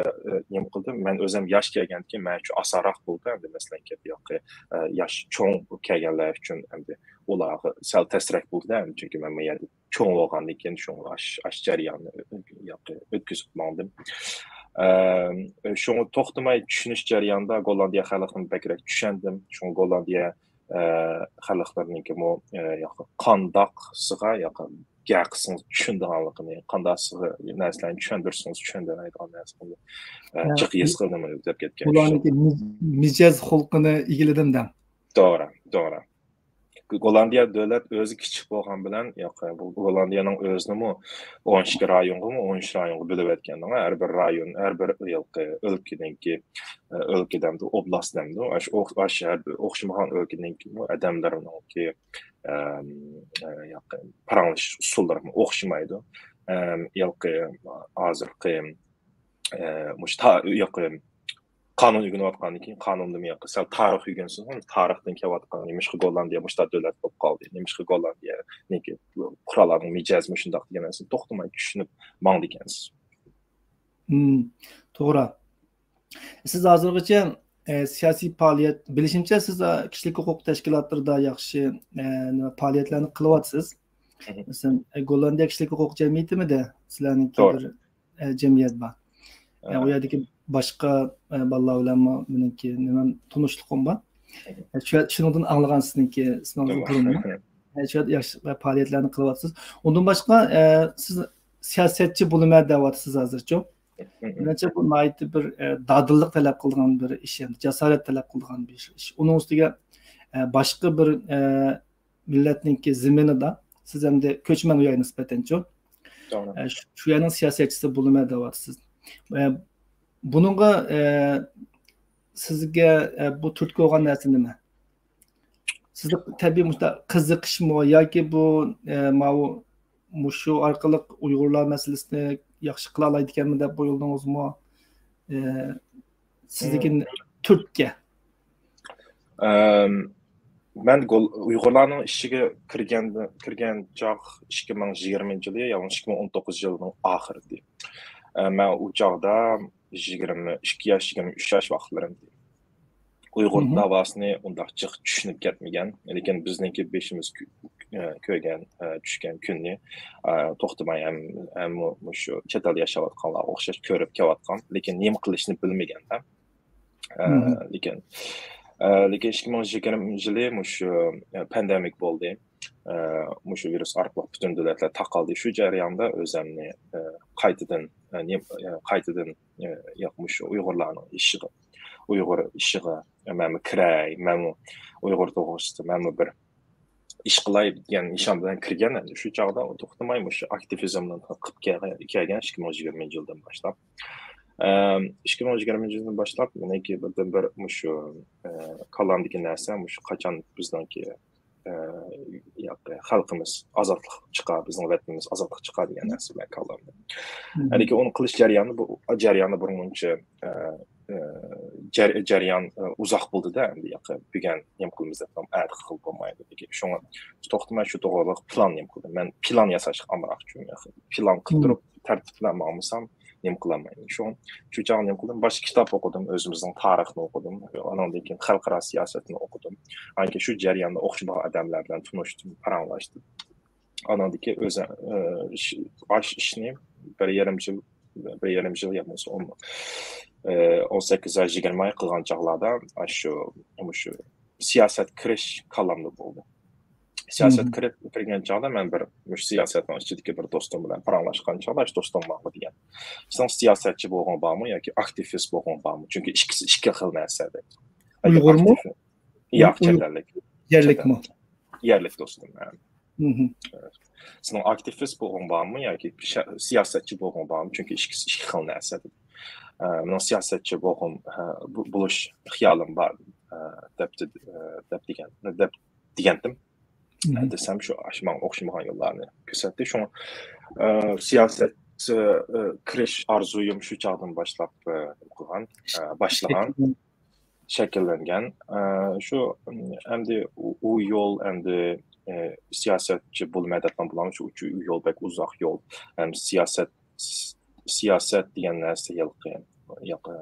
نېمە قىلدىم. مەن ئۆزۈم ياش كەلگەندىكىن مەن ئۈچۈن ئاسانراق بولدى. ئەمدى مەسىلەن، ياقى، ئە، ياش چوڭ كەلگەنلەر ئۈچۈن ئەمدى ئۇلارغا سەل تەسرەك بولدى. ئەمدى چۈنكى مەن بۇ يەردە چوڭ بولغاندىن كېيىن، شۇڭا ئاش-، ئاش جەريانىنى ياقى ئۆتكۈزۈپ ماڭدىم. ئەم، شۇڭا توختىماي چۈشىنىش جەريانىدا گوللاندىيە خەلقىنى بەكرەك چۈشەندىم. شۇڭا گوللاندىيە، ئە، خەلقلىرىنىڭكىمۇ، ئە، ياقى قانداقسىغا، ياقى گەپ قىلسىڭىز چۈشىنىدىغانلىقىنى، قانداقسىغا نەرسىلەرنى چۈشەندۈرسىڭىز چۈشەندۈرەلەيدىغان نەرسىنى، ئە، يا، جىق ھېس قىلدىم دەپ كەتكەن. ئۇلارنىڭكى مىج-، مىجەز خۇلقىنى ئىگىلىدىم دەڭ. توغرا، توغرا. گوللاندىيە دۆلەت ئۆزى كىچىك بولغان بىلەن، ياقى بۇ گوللاندىيەنىڭ ئۆزىنىمۇ ئون ئىككى رايونغىمۇ، ئون ئۈچ رايونغا بۆلۈۋەتكەن. ھەر بىر رايون، ھەر بىر ياقى ئۆلكىنىڭكى، ئۆلكە دەمدۇ، ئوبلاست دەمدۇ، ئاشۇ ئوخ-، ئاشۇ ھەر بىر ئوخشىمىغان ئۆلكىنىڭكىمۇ ئادەملىرىنىڭكى، ئەم، ياقى پاراڭلىشىش ئۇسۇللىرىمۇ ئوخشىمايدۇ. ئەم، ياقى ھازىرقى، ئە، مۇشۇ تا-، ياقى قانۇن ئۆگىنىۋاتقاندىن كېيىن، قانۇندىن ياقى سەل تارىخ ئۆگەنسىڭىز، تارىختىن كېلىۋاتقان، نېمىشقا گوللاندىيە مۇشۇنداق دۆلەت بولۇپ قالدى؟ نېمىشقا گوللاندىيەنىڭكى پۇقرالارنىڭ مىجەزى مۇشۇنداق دېگەن نەرسىنى توختىماي چۈشىنىپ ماڭىدىكەنسىز. مم، توغرا. سىز ھازىرغىچە، ئە، سىياسىي پائالىيەت، بىلىشىمچە، سىز، ئە، كىشىلىك ھوقۇق تەشكىلاتلىرىدا ياخشى، ئە، نېمە، پائالىيەتلەرنى قىلىۋاتىسىز. مەسىلەن، ئە، گوللاندىيە كىشىلىك ھوقۇق جەمئىيىتىمىدە سىلەرنىڭكى بىر، ئە، جەمئىيەت بار. ئە، ئۇ يەردىكى باشقا، ئە، بالىلار بىلەنمۇ مېنىڭكى نېمەم تونۇشلۇقۇم بار. ئە، شۇ، شۇنىڭدىن ئاڭلىغان سىزنىڭكى ئىسمىڭىزنى بۇرۇنمۇ. ئە، شۇ يەردە ياخشى پائالىيەتلەرنى قىلىۋاتىسىز. ئۇندىن باشقا، ئە، سىز سىياسەتچى بولىمەن دەۋاتىسىز ھازىرچۇ. مېنىڭچە بۇ ناھايىتى بىر، ئە، دادىللىق تەلەپ قىلىدىغان بىر ئىش، يەنى جاسارەت تەلەپ قىلىدىغان بىر ئىش. ئۇنىڭ ئۈستىگە، ئە، باشقا بىر، ئە، مىللەتنىڭكى زېمىنىدا سىز ئەمدى كۆچمەن ئۇ يەرگە نىسبەتەنچۇ. توغرا. ئە، شۇ، شۇ يەرنىڭ سىياسەتچىسى بولىمەن دەۋاتىسىز. ئە، بۇنىڭغا، ئە، سىزگە، ئە، بۇ تۈرتكە بولغان نەرسە نېمە؟ سىزدە تەبىئىي مۇشۇنداق قىزىقىشمۇ ياكى بۇ، ئە، ماۋۇ، مۇشۇ ئارقىلىق ئۇيغۇرلار مەسىلىسىنى ياخشى قىلالايدىكەنمەن دەپ ئويلىدىڭىزمۇ؟ ئە، سىزدىكى تۈرتكە؟ ئەم، مەن گول-، ئۇيغۇرلارنىڭ ئىچىگە كىرگەن، كىرگەن چاغ ئىككى مىڭ يىگىرمىنچى يىلى، يەنى ئىككى مىڭ ئون توققۇزىنچى يىلنىڭ ئاخىرىدى. ئە، مەن ئۇ چاغدا يىگىرمە ئىككى ياش، يىگىرمە ئۈچ ياش ۋاقىتلىرىمدى. ئۇيغۇر داۋاسىنى ئۇنداق جىق چۈشىنىپ كەتمىگەن. لېكىن بىزنىڭكى بېشىمىز كۆ-، ئە، كۆرگەن، ئە، چۈشكەن كۈننى، ئە، توختىماي ھەم، ھەم مۇ-، مۇشۇ چەت ئەلدە ياشاۋاتقانلارغا ئوخشاش كۆرۈپ كېلىۋاتقان، لېكىن نېمە قىلىشنى بىلمىگەندە. ئە، لېكىن، ئە، لېكىن ئىككى مىڭ يىگىرمە يىلى مۇشۇ، ئە، پاندېمىك بولدى. ئە، مۇشۇ ۋىرۇس ئارقىلىق پۈتۈن دۆلەتلەر تاقالدى. شۇ جەرياندا ئۆزۈمنى، ئە، قايتىدىن، ئە، نېم-، ئە، قايتىدىن، ئە، ياق، مۇشۇ ئۇيغۇرلارنىڭ ئىشىغا، ئۇيغۇر ئىشىغا مەنمۇ كىرەي، مەنمۇ ئۇيغۇر توغرىسىدا مەنمۇ بىر ئىش قىلاي دېگەن نىشان بىلەن كىرگەن. ئەمدى شۇ چاغدا توختىماي مۇشۇ ئاكتىۋىزمنى قىلىپ كەلگەن، كەلگەن ئىككى مىڭ يىگىرمىنچى يىلدىن باشلاپ. ئەم، ئىككى مىڭ يىگىرمىنچى يىلدىن باشلاپ مېنىڭكى بىردىنبىر مۇشۇ، ئە، كاللامدىكى نەرسە مۇشۇ قاچان بىزنىڭكى ئە، ياق، خەلقىمىز ئازادلىققا چىقار، بىزنىڭ ۋەتىنىمىز ئازادلىققا چىقار دېگەن نەرسە بىلەن كاللامدا. لېكىن ئۇنى قىلىش جەريانى، بۇ جەريانى بۇرۇنغىچە، ئە، ئە، جەر-، جەريان، ئە، ئۇزاق بولدى-دە، ئەمدى ياق، بۈگۈن نېمە قىلىمىز دەپ ئەتە قىلىپ بولمايدۇ. شۇڭا توختىماي شۇ توغرىلىق پىلان نېمە قىلدىم. مەن پىلان ياساشقا ئامراق، چۈنكى پىلان قىلىپ تۇرۇپ تەرتىپ بىلەن ماڭمىسام، نېمە قىلالمايمەن. شۇڭا شۇ چاغ نېمە قىلدىم؟ باشتا كىتاب ئوقۇدۇم، ئۆزىمىزنىڭ تارىخىنى ئوقۇدۇم، ئانىڭدىن كېيىن خەلقئارا سىياسەتنى ئوقۇدۇم. ئانكى شۇ جەرياندا ئوخشىمىغان ئادەملەر بىلەن تونۇشتۇم، پاراڭلاشتىم. ئانىڭدىكى ئۆزى، ئە، ئىش-، ئاش ئىشنى بىر يېرىم يىل، بىر يېرىم يىل يا بولمىسا ئون، ئە، ئون سەككىز ئاي، يىگىرمە ئاي قىلغان چاغلاردا، ئاشۇ، مۇشۇ سىياسەت كىرىش كاللامدا بولدى. سىياسەت كىرىپ، كىرگەن چاغدا مەن بىر، مۇشۇ سىياسەتنىڭ ئىچىدىكى بىر دوستۇم بىلەن پاراڭلاشقان چاغدا، شۇ دوستۇم ماڭا دېگەن، سېنىڭ سىياسەتچى بولغۇڭ بارمۇ ياكى ئاكتىۋىست بولغۇڭ بارمۇ؟ چۈنكى ئىككىسى ئىككى خىل نەرسە، دەيدۇ. ئۇيغۇرمۇ؟ ياق، چەت ئەللىك. يەرلىكمۇ؟ يەرلىك دوستۇم، ھە. سېنىڭ ئاكتىۋىست بولغۇڭ بارمۇ ياكى سىياسەتچى بولغۇڭ بارمۇ؟ چۈنكى ئىككىسى ئىككى خىل نەرسە، دېدى. ئە، مېنىڭ سىياسەتچى بولغۇم، ئە، بولۇش خىيالىم بار، ئە، دەپ، ئە، دەپ دېگەن، دەپ دېگەنتىم. دېسەم، شۇ، شۇ ماڭا ئوخشىمىغان يوللارنى كۆرسەتتى. شۇڭا، ئە، سىياسەتكە، ئە، كىرىش ئارزۇيۇم شۇ چاغدىن باشلاپ، ئە، نېمە قىلغان، ئە، باشلىغان، شەكىللەنگەن. ئە، شۇ، ئەمدى ئۇ، ئۇ يول، ئەمدى، ئە، سىياسەتچى بولىمەن دەپلا بولامدۇ؟ شۇ، شۇ يول بەك ئۇزاق يول. ھەم سىياسەت، سىياسەت دېگەن نەرسە ھېلىقى، ھېلىقى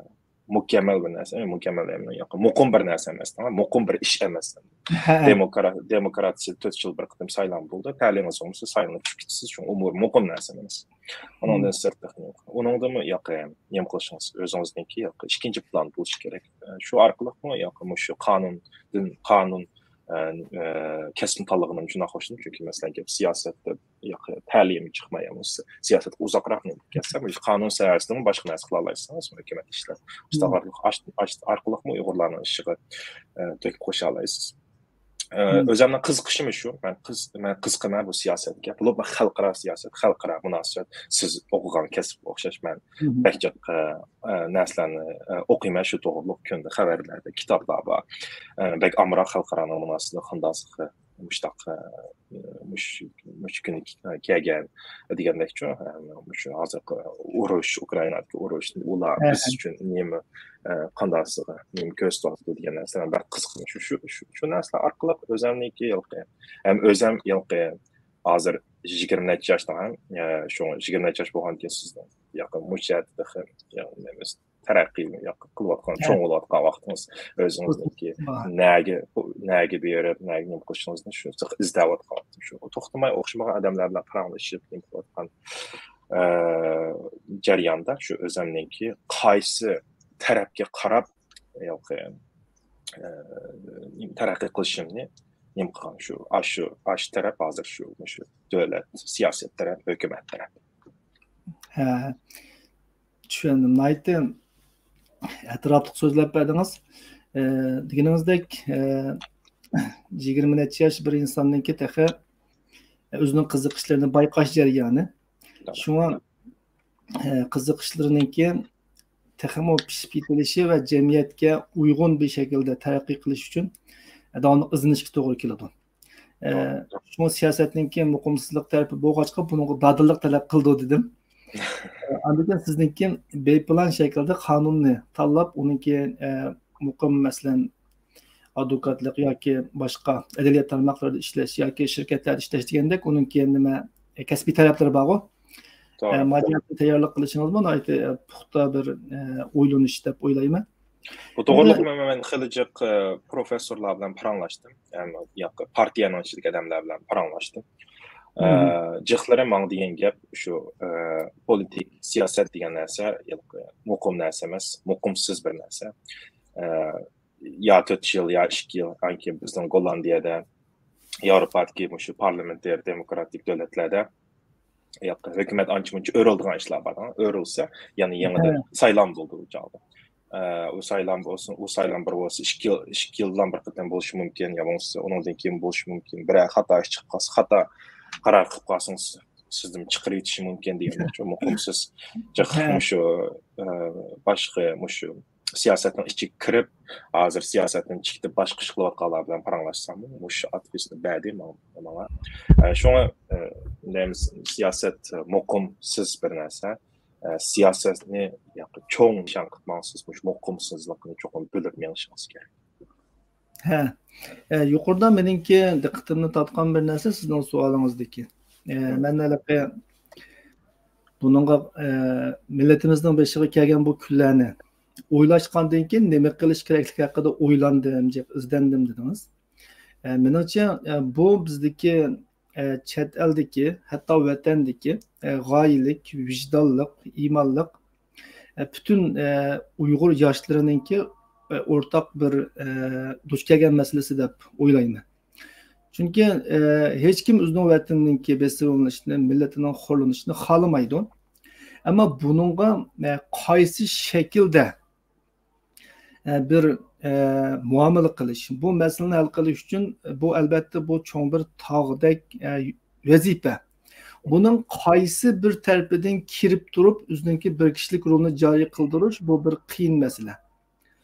مۇكەممەل بىر نەرسە، ئە، مۇكەممەل دېمەيمەن، ياق، مۇقىم بىر نەرسە ئەمەس، مۇقىم بىر ئىش ئەمەس. ھە. دېموكرا-، دېموكراتىيە تۆت يىل بىر قېتىم سايلام بولىدۇ، تەلىيىڭىز بولمىسا سايلىنىپ چۈشۈپ كېتىسىز، شۇڭا ئۇ مۇقىم نەرسە ئەمەس. ئۇنىڭدىن سىرت، ئۇنىڭدىمۇ ياق، نېمە قىلىشىڭىز، ئۆزىڭىزنىڭكى ياق، ئىككىنچى پىلان بولۇشى كېرەك. شۇ ئارقىلىقمۇ ياق، مۇشۇ قانۇندىن، قانۇن، ئە، ئە، كەسىپنى تاللىغىنىمدىن شۇنداق خوشلىنىم، چۈنكى مەسىلەن، گەپ سىياسەتتە ياق، تەلىيىم چىقماي، سىياسەتكە ئۇزاقراق نېمە كەلسە، مۇشۇ قانۇن ساھەسىدىمۇ باشقا نەرسە قىلالايسىڭىز، ھۆكۈمەت ئىشلەپ، مۇشۇنداق ئارقىلىق، ئاش-، ئاش-، ئارقىلىقمۇ ئۇيغۇرلارنىڭ ئىشىغا، ئە، تۆھپە قوشالايسىز. ئە، ئۆزۈمنىڭ قىزىقىشىمۇ شۇ، مەن قىز-، مەن قىزىقىمەن بۇ سىياسەتكە، بولۇپمۇ خەلقئارا سىياسەت، خەلقئارا مۇناسىۋەت، سىز ئوقۇغان كەسىپكە ئوخشاش مەن بەك جىق، ئە، ئە، نەرسىلەرنى، ئە، ئوقۇيمەن، شۇ توغرۇلۇق كۈندە خەۋەرلەردە، كىتابلار بار. ئە، بەك ئامراق خەلقئارانىڭ مۇناسىۋىتى قانداقلىقى مۇشتاق، ئە، مۇش-، مۇشۇ كۈنى كەلگەن دېگەندەكچۇ، ئە، مۇشۇ ھازىرقى ئۇرۇش، ئۇكرائىنادىكى ئۇرۇش، ئۇلار بىز ئۈچۈن نېمە، ئە، قانداقسىغا نېمە كۆرسىتىۋاتىدۇ دېگەن نەرسىلەر بەك قىزىقىدۇ. شۇ، شۇ، شۇ، شۇ نەرسىلەر ئارقىلىق ئۆزەمنىڭكى ھېلىقى، ھەم ئۆزەم ھېلىقى ھازىر يىگىرمە نەچچە ياشتا، ھە، شۇ يىگىرمە نەچچە ياش بولغاندىكىن سىزنىڭ ياقى مۇشۇ يەردە تېخى، ياقى نېمە، تەرەققىي ياق قىلىۋاتقان، چوڭ بولۇۋاتقان ۋاقتىڭىز، ئۆزىڭىزنىڭكى نەگە، نەگە بېرىپ، نەگە نېمە قىلىشىڭىزنى شۇ ئىزدەۋاتقان ۋاقتىڭ شۇ. توختىماي ئوخشىمىغان ئادەملەر بىلەن پاراڭلىشىپ، نېمە قىلىۋاتقان، ئە، جەرياندا شۇ ئۆزۈمنىڭكى قايسى تەرەپكە قاراپ، ياقى، ئە، تەرەققىي قىلىشىمنى نېمە قىلغان شۇ، ئاشۇ، ئاشۇ تەرەپ ھازىر شۇ، مۇشۇ دۆلەت، سىياسەت تەرەپ، ھۆكۈمەت تەرەپ. ھە، چۈشەندىم. ناھايىتى ئەتراپلىق سۆزلەپ بەردىڭىز. ئە، دېگىنىڭىزدەك، ئە، يىگىرمە نەچچە ياش بىر ئىنساننىڭكى تېخى ئۆزىنىڭ قىزىقىشلىرىنى بايقاش جەريانى. شۇڭا، ئە، قىزىقىشلىرىنىڭكى تېخىمۇ پىشىپ يېتىلىشى ۋە جەمئىيەتكە ئۇيغۇن بىر شەكىلدە تەرەققىي قىلىش ئۈچۈن داۋاملىق ئىزدىنىشكە توغرا كېلىدۇ. ئە، شۇڭا سىياسەتنىڭكى مۇقىمسىزلىق تەرىپى بولغاچقا، بۇنىڭغا دادىللىق تەلەپ قىلىدۇ دېدىم. ئە، ئاندىن كېيىن سىزنىڭكى بىر پىلان شەكىلدە قانۇننى تاللاپ، ئۇنىڭكى، ئە، مۇقىم، مەسىلەن، ئادۋوكاتلىق ياكى باشقا ئەدلىيە تارماقلىرىدا ئىشلەش ياكى شىركەتلەردە ئىشلەش دېگەندەك، ئۇنىڭكى نېمە، كەسپىي تەرەپلىرى بارغۇ. توغرا. ئە، مۇھاجىرەتنى تەييارلىق قىلىشىڭىزمۇ ناھايىتى، ئە، پۇختا بىر، ئە، ئويلىنىش دەپ ئويلايمەن. بۇ توغرىلىق مەن، مەن خېلى جىق، ئە، پروفېسسورلار بىلەن پاراڭلاشتىم. يەنى ياقى پارتىيەنىڭ ئىچىدىكى ئادەملەر بىلەن پاراڭلاشتىم. ئە، جىقلىرى ماڭا دېگەن گەپ شۇ، ئە، پولىتىك سىياسەت دېگەن نەرسە مۇقىم نەرسە ئەمەس، مۇقىمسىز بىر نەرسە. ئە، يا تۆت يىل، يا ئىككى يىل، ئاندىن كېيىن بىزنىڭ گوللاندىيەدە، ياۋروپادىكى مۇشۇ پارلامېنتېر دېموكراتىك دۆلەتلەردە ھۆكۈمەت ئانچە مۇنچە ئۆرۈلىدىغان ئىشلار بار. ئۆرۈلسە، يەنە يېڭىدىن سايلام بولىدۇ ئۇ چاغدا. ئە، ئۇ سايلام بولسۇن، ئۇ سايلام بىر بولسا، ئىككى يىل، ئىككى يىلدىن بىر قېتىم بولۇشى مۇمكىن، يا بولمىسا ئۇنىڭدىن كېيىن بولۇشى مۇمكىن. بىرەر خاتا ئىش چىقىپ قالسا، خاتا قارار قىلىپ قالسىڭىز، سىزدىن چىقىرىۋېتىشى مۇمكىن دېگەندەك، مۇقىمسىز جىق مۇشۇ، ئە، باشقا مۇشۇ سىياسەتنىڭ ئىچىگە كىرىپ، ھازىر سىياسەتتىن چىقىپ باشقا ئىش قىلىۋاتقانلار بىلەن پاراڭلاشساممۇ، مۇشۇ ئاتىفىسنى بەردى ماڭا. ماڭا. ئە، شۇڭا، ئە، دەيمىز، سىياسەت مۇقىمسىز بىر نەرسە. ئە، سىياسەتنى ياقى چوڭ نىشان قىلىپ ماڭسىز، مۇشۇ مۇقىمسىزلىقنى چوقۇم بىلىپ مېڭىشىڭىز كېرەك. ھە. ئە، يۇقىرىدا مېنىڭكى دىققىتىمنى تارتقان بىر نەرسە سىزنىڭ سوئالىڭىزدىكى. ئە، مەن ھېلىقى بۇنىڭغا، ئە، مىللىتىمىزنىڭ بېشىغا كەلگەن بۇ كۈنلەرنى ئويلاشقاندىن كېيىن نېمە قىلىش كېرەكلىكى ھەققىدە ئويلاندىم، جىق ئىزدەندىم دېدىڭىز. ئە، مېنىڭچە، ئە، بۇ بىزدىكى، ئە، چەت ئەلدىكى، ھەتتا ۋەتەندىكى، ئە، غايىلىك، ۋىجدانلىق، ئىمانلىق، ئە، پۈتۈن، ئە، ئۇيغۇر ياشلىرىنىڭكى، ئە، ئورتاق بىر، ئە، دۇچ كەلگەن مەسىلىسى دەپ ئويلايمەن. چۈنكى، ئە، ھېچكىم ئۆزىنىڭ ۋەتىنىنىڭكى بېسىۋېلىنىشىنى، مىللىتىنىڭ خورلىنىشىنى خالىمايدۇ. ئەمما بۇنىڭغا، ئە، قايسى شەكىلدە، ئە، بىر، ئە، مۇئامىلە قىلىش، بۇ مەسىلىنى ھەل قىلىش ئۈچۈن، بۇ، ئەلبەتتە، بۇ چوڭ بىر تاغدەك، ئە، ۋەزىپە. بۇنىڭ قايسى بىر تەرىپىدىن كىرىپ تۇرۇپ، ئۆزىنىڭكى بىر كىشىلىك رولىنى جارى قىلدۇرۇش، بۇ بىر قىيىن مەسىلە.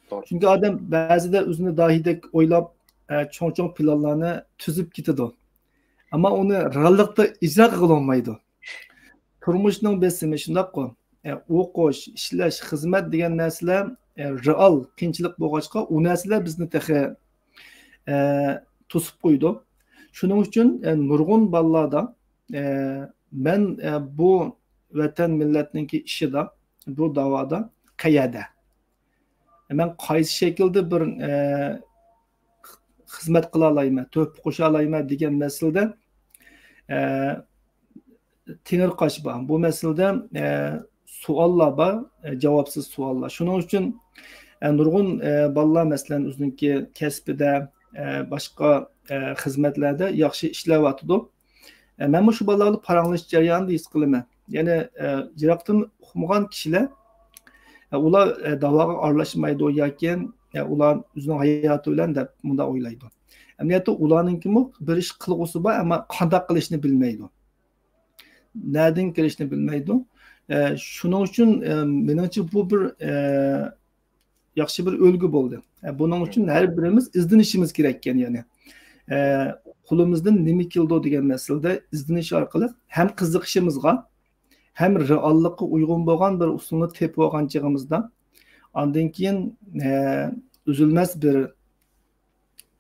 توغرا. چۈنكى ئادەم بەزىدە ئۆزىنى داھىيدەك ئويلاپ، ئە، چوڭ-چوڭ پىلانلارنى تۈزۈپ كېتىدۇ. ئەمما ئۇنى رېئاللىقتا ئىجرا قىلغىلى بولمايدۇ. تۇرمۇشنىڭ بېسىمى شۇنداققۇ. ئە، ئوقۇش، ئىشلەش، خىزمەت دېگەن نەرسىلەر، ئە، رېئال قىيىنچىلىق بولغاچقا، ئۇ نەرسىلەر بىزنى تېخى، ئە، توسۇپ قويىدۇ. شۇنىڭ ئۈچۈن، ئە، نۇرغۇن بالىلاردا، ئە، مەن، ئە، بۇ ۋەتەن مىللەتنىڭكى ئىشىدا، بۇ داۋادا قەيەردە؟ مەن قايسى شەكىلدە بىر، ئە، خىزمەت قىلالايمەن، تۆھپە قوشالايمەن دېگەن مەسىلىدە، ئە، تېڭىرقاش بار. بۇ مەسىلىدە، ئە، سوئاللار بار، ئە، جاۋابسىز سوئاللار. شۇنىڭ ئۈچۈن، ئە، نۇرغۇن، ئە، بالىلار، مەسىلەن، ئۆزىنىڭكى كەسپىدە، ئە، باشقا، ئە، خىزمەتلەردە ياخشى ئىشلەۋاتىدۇ. ئە، مەنمۇ شۇ بالىلار بىلەن پاراڭلىشىش جەريانىدا ھېس قىلىمەن. يەنى، ئە، يىراقتىن ئۇقمىغان كىشىلەر، ئە، ئۇلار، ئە، داۋاغا ئارىلاشمايدۇ ياكى، ئە، ئۇلار ئۆزىنىڭ ھاياتى بىلەن دەپ مۇنداق ئويلايدۇ. ئەمەلىيەتتە ئۇلارنىڭكىمۇ بىر ئىش قىلغۇسى بار، ئەمما قانداق قىلىشنى بىلمەيدۇ. نەدىن كىرىشنى بىلمەيدۇ. ئە، شۇنىڭ ئۈچۈن، ئە، مېنىڭچە بۇ بىر، ئە، ياخشى بىر ئۈلگە بولدى. ئە، بۇنىڭ ئۈچۈن ھەر بىرىمىز ئىزدىنىشىمىز كېرەككەن، يەنى. ئە، قولىمىزدىن نېمە كېلىدۇ دېگەن مەسىلىدە ئىزدىنىش ئارقىلىق ھەم قىزىقىشىمىزغا، ھەم رېئاللىققا ئۇيغۇن بولغان بىر ئۇسۇلنى تېپىۋالغان چېغىمىزدا، ئاندىن كېيىن، ئە، ئۈزۈلمەس بىر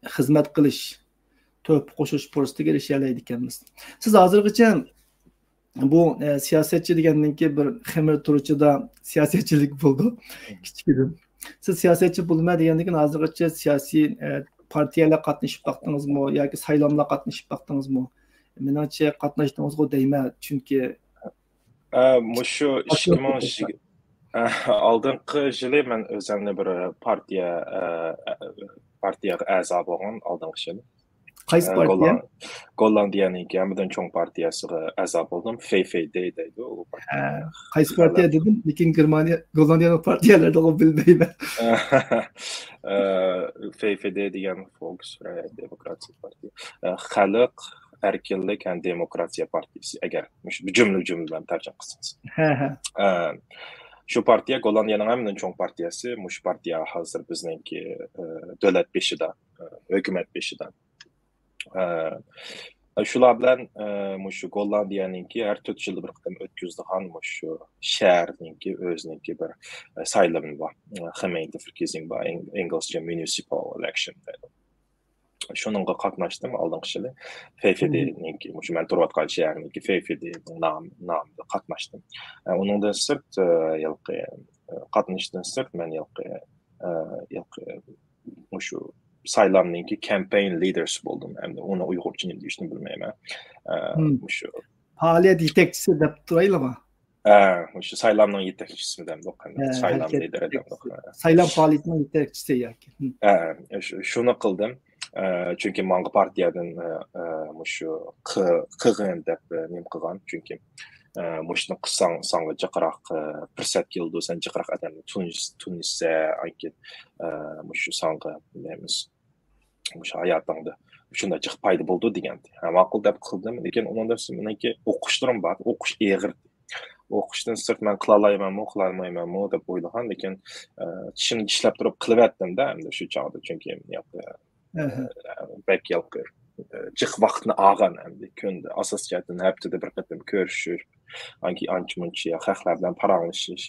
خىزمەت قىلىش، تۆھپە قوشۇش پۇرسىتىگە ئېرىشەلەيدىكەنمىز. سىز ھازىرغىچە بۇ، ئە، سىياسەتچى دېگەننىڭكى بىر خېمىر تۇرۇچىدا سىياسەتچىلىك بولىدۇ، كىچىكىدىن. سىز سىياسەتچى بولىمەن دېگەندىن كېيىن ھازىرغىچە سىياسىي، ئە، پارتىيەلەرگە قاتنىشىپ باقتىڭىزمۇ ياكى سايلاملارغا قاتنىشىپ باقتىڭىزمۇ؟ مېنىڭچە قاتناشتىڭىزغۇ دەيمەن، چۈنكى ئە، مۇشۇ ئىككى مىڭ يىگىرمە، ئە، ئالدىنقى يىلى مەن ئۆزۈمنى بىر پارتىيە، ئە، ئە، پارتىيەگە ئەزا بولغان ئالدىنقى يىلى. قايسى ئە، پارتىيە؟ گوللاند-، گوللاندىيەنىڭكى ھەممىدىن چوڭ پارتىيەسىگە ئەزا بولدۇم. فېي فېي دې دەيدۇ ئۇ پارتىيە. ھە، قايسى پارتىيە دېدىم؟ لېكىن گېرمانىيە، گوللاندىيەنىڭ پارتىيەلىرىنى بىلمەيمەن. ئە، فېي فېي دې دېگەن فولكسفرايهېت دېموكراتىيە پارتىيە. ئە، خەلق ئەركىنلىك ھەم دېموكراتىيە پارتىيىسى، ئەگەر مۇشۇ بىر جۈملە جۈملە بىلەن تەرجىمە قىلسىڭىز. ھە، ھە. ئە، شۇ پارتىيە گوللاندىيەنىڭ ھەممىدىن چوڭ پارتىيەسى، مۇشۇ پارتىيە ھازىر بىزنىڭكى، ئە، دۆلەت بېشىدا، ئە، ھۆكۈمەت بېشىدا. ئە، شۇلار بىلەن، ئە، مۇشۇ گوللاندىيەنىڭكى ھەر تۆت يىلدا بىر قېتىم ئۆتكۈزىدىغان مۇشۇ شەھەرنىڭكى ئۆزىنىڭكى بىر، ئە، سايلىمى بار. ئە، gemeentteverkiezing بار، ئىڭ-، ئىنگلىزچە municipal election دەيدۇ. شۇنىڭغا قاتناشتىم ئالدىنقى يىلى. فېي فېي دېنىڭكى، مۇشۇ مەن تۇرۇۋاتقان شەھەرنىڭكى فېي فېي دېنىڭ نام-، نامىدا قاتناشتىم. ئە، ئۇنىڭدىن سىرت، ئە، ھېلىقى، ئە، قاتنىشىشتىن سىرت مەن ھېلىقى، ئە، ھېلىقى مۇشۇ سايلامنىڭكى campaign leaders بولدۇم. ئەمدى ئۇنى ئۇيغۇرچە نېمە دېيىشنى بىلمەيمەن. ئە، مۇشۇ پائالىيەت يېتەكچىسى دەپ تۇرايلىمۇ؟ ئە، مۇشۇ سايلامنىڭ يېتەكچىسىمۇ دەمدۇق، ھە، سايلام لىدېرى دەمدۇق. سايلام پائالىيىتىنىڭ يېتەكچىسى ياكى. ھە، شۇ-، شۇنى قىلدىم. ئە، چۈنكى ماڭا پارتىيەدىن، ئە، ئە، مۇشۇ قى-، قىغىن دەپ، ئە، نېمە قىلغان. چۈنكى، ئە، مۇشۇنى قىلساڭ، ساڭا جىقراق، ئە، پۇرسەت كېلىدۇ، سەن جىقراق ئادەمنى تونۇش-، تونۇشسەن، ئاندىن كېيىن، ئە، مۇشۇ ساڭا نېمىز مۇشۇ ھاياتىڭدا شۇنداق جىق پايدا بولىدۇ دېگەنتى. ھە، ماقۇل دەپ قىلدىم. لېكىن ئۇنىڭدىن سوڭ مېنىڭكى ئوقۇشلىرىم بار. ئوقۇش ئېغىر. ئوقۇشتىن سىرت مەن قىلالايمەنمۇ، قىلالمايمەنمۇ دەپ ئويلىغان، لېكىن، ئە، چىشىمنى چىشلەپ تۇرۇپ قىلىۋەتتىمدە، ئەمدى شۇ چاغدا، چۈنكى ياق، ئە، بەك ياق، ئە، جىق ۋاقىتنى ئالغان ئەمدى كۈندە، ئاساسىي جەھەتتىن ھەپتىدە بىر قېتىم كۆرۈشۈش، ئانكى ئانچە-مۇنچە يا خەقلەر بىلەن پاراڭلىشىش.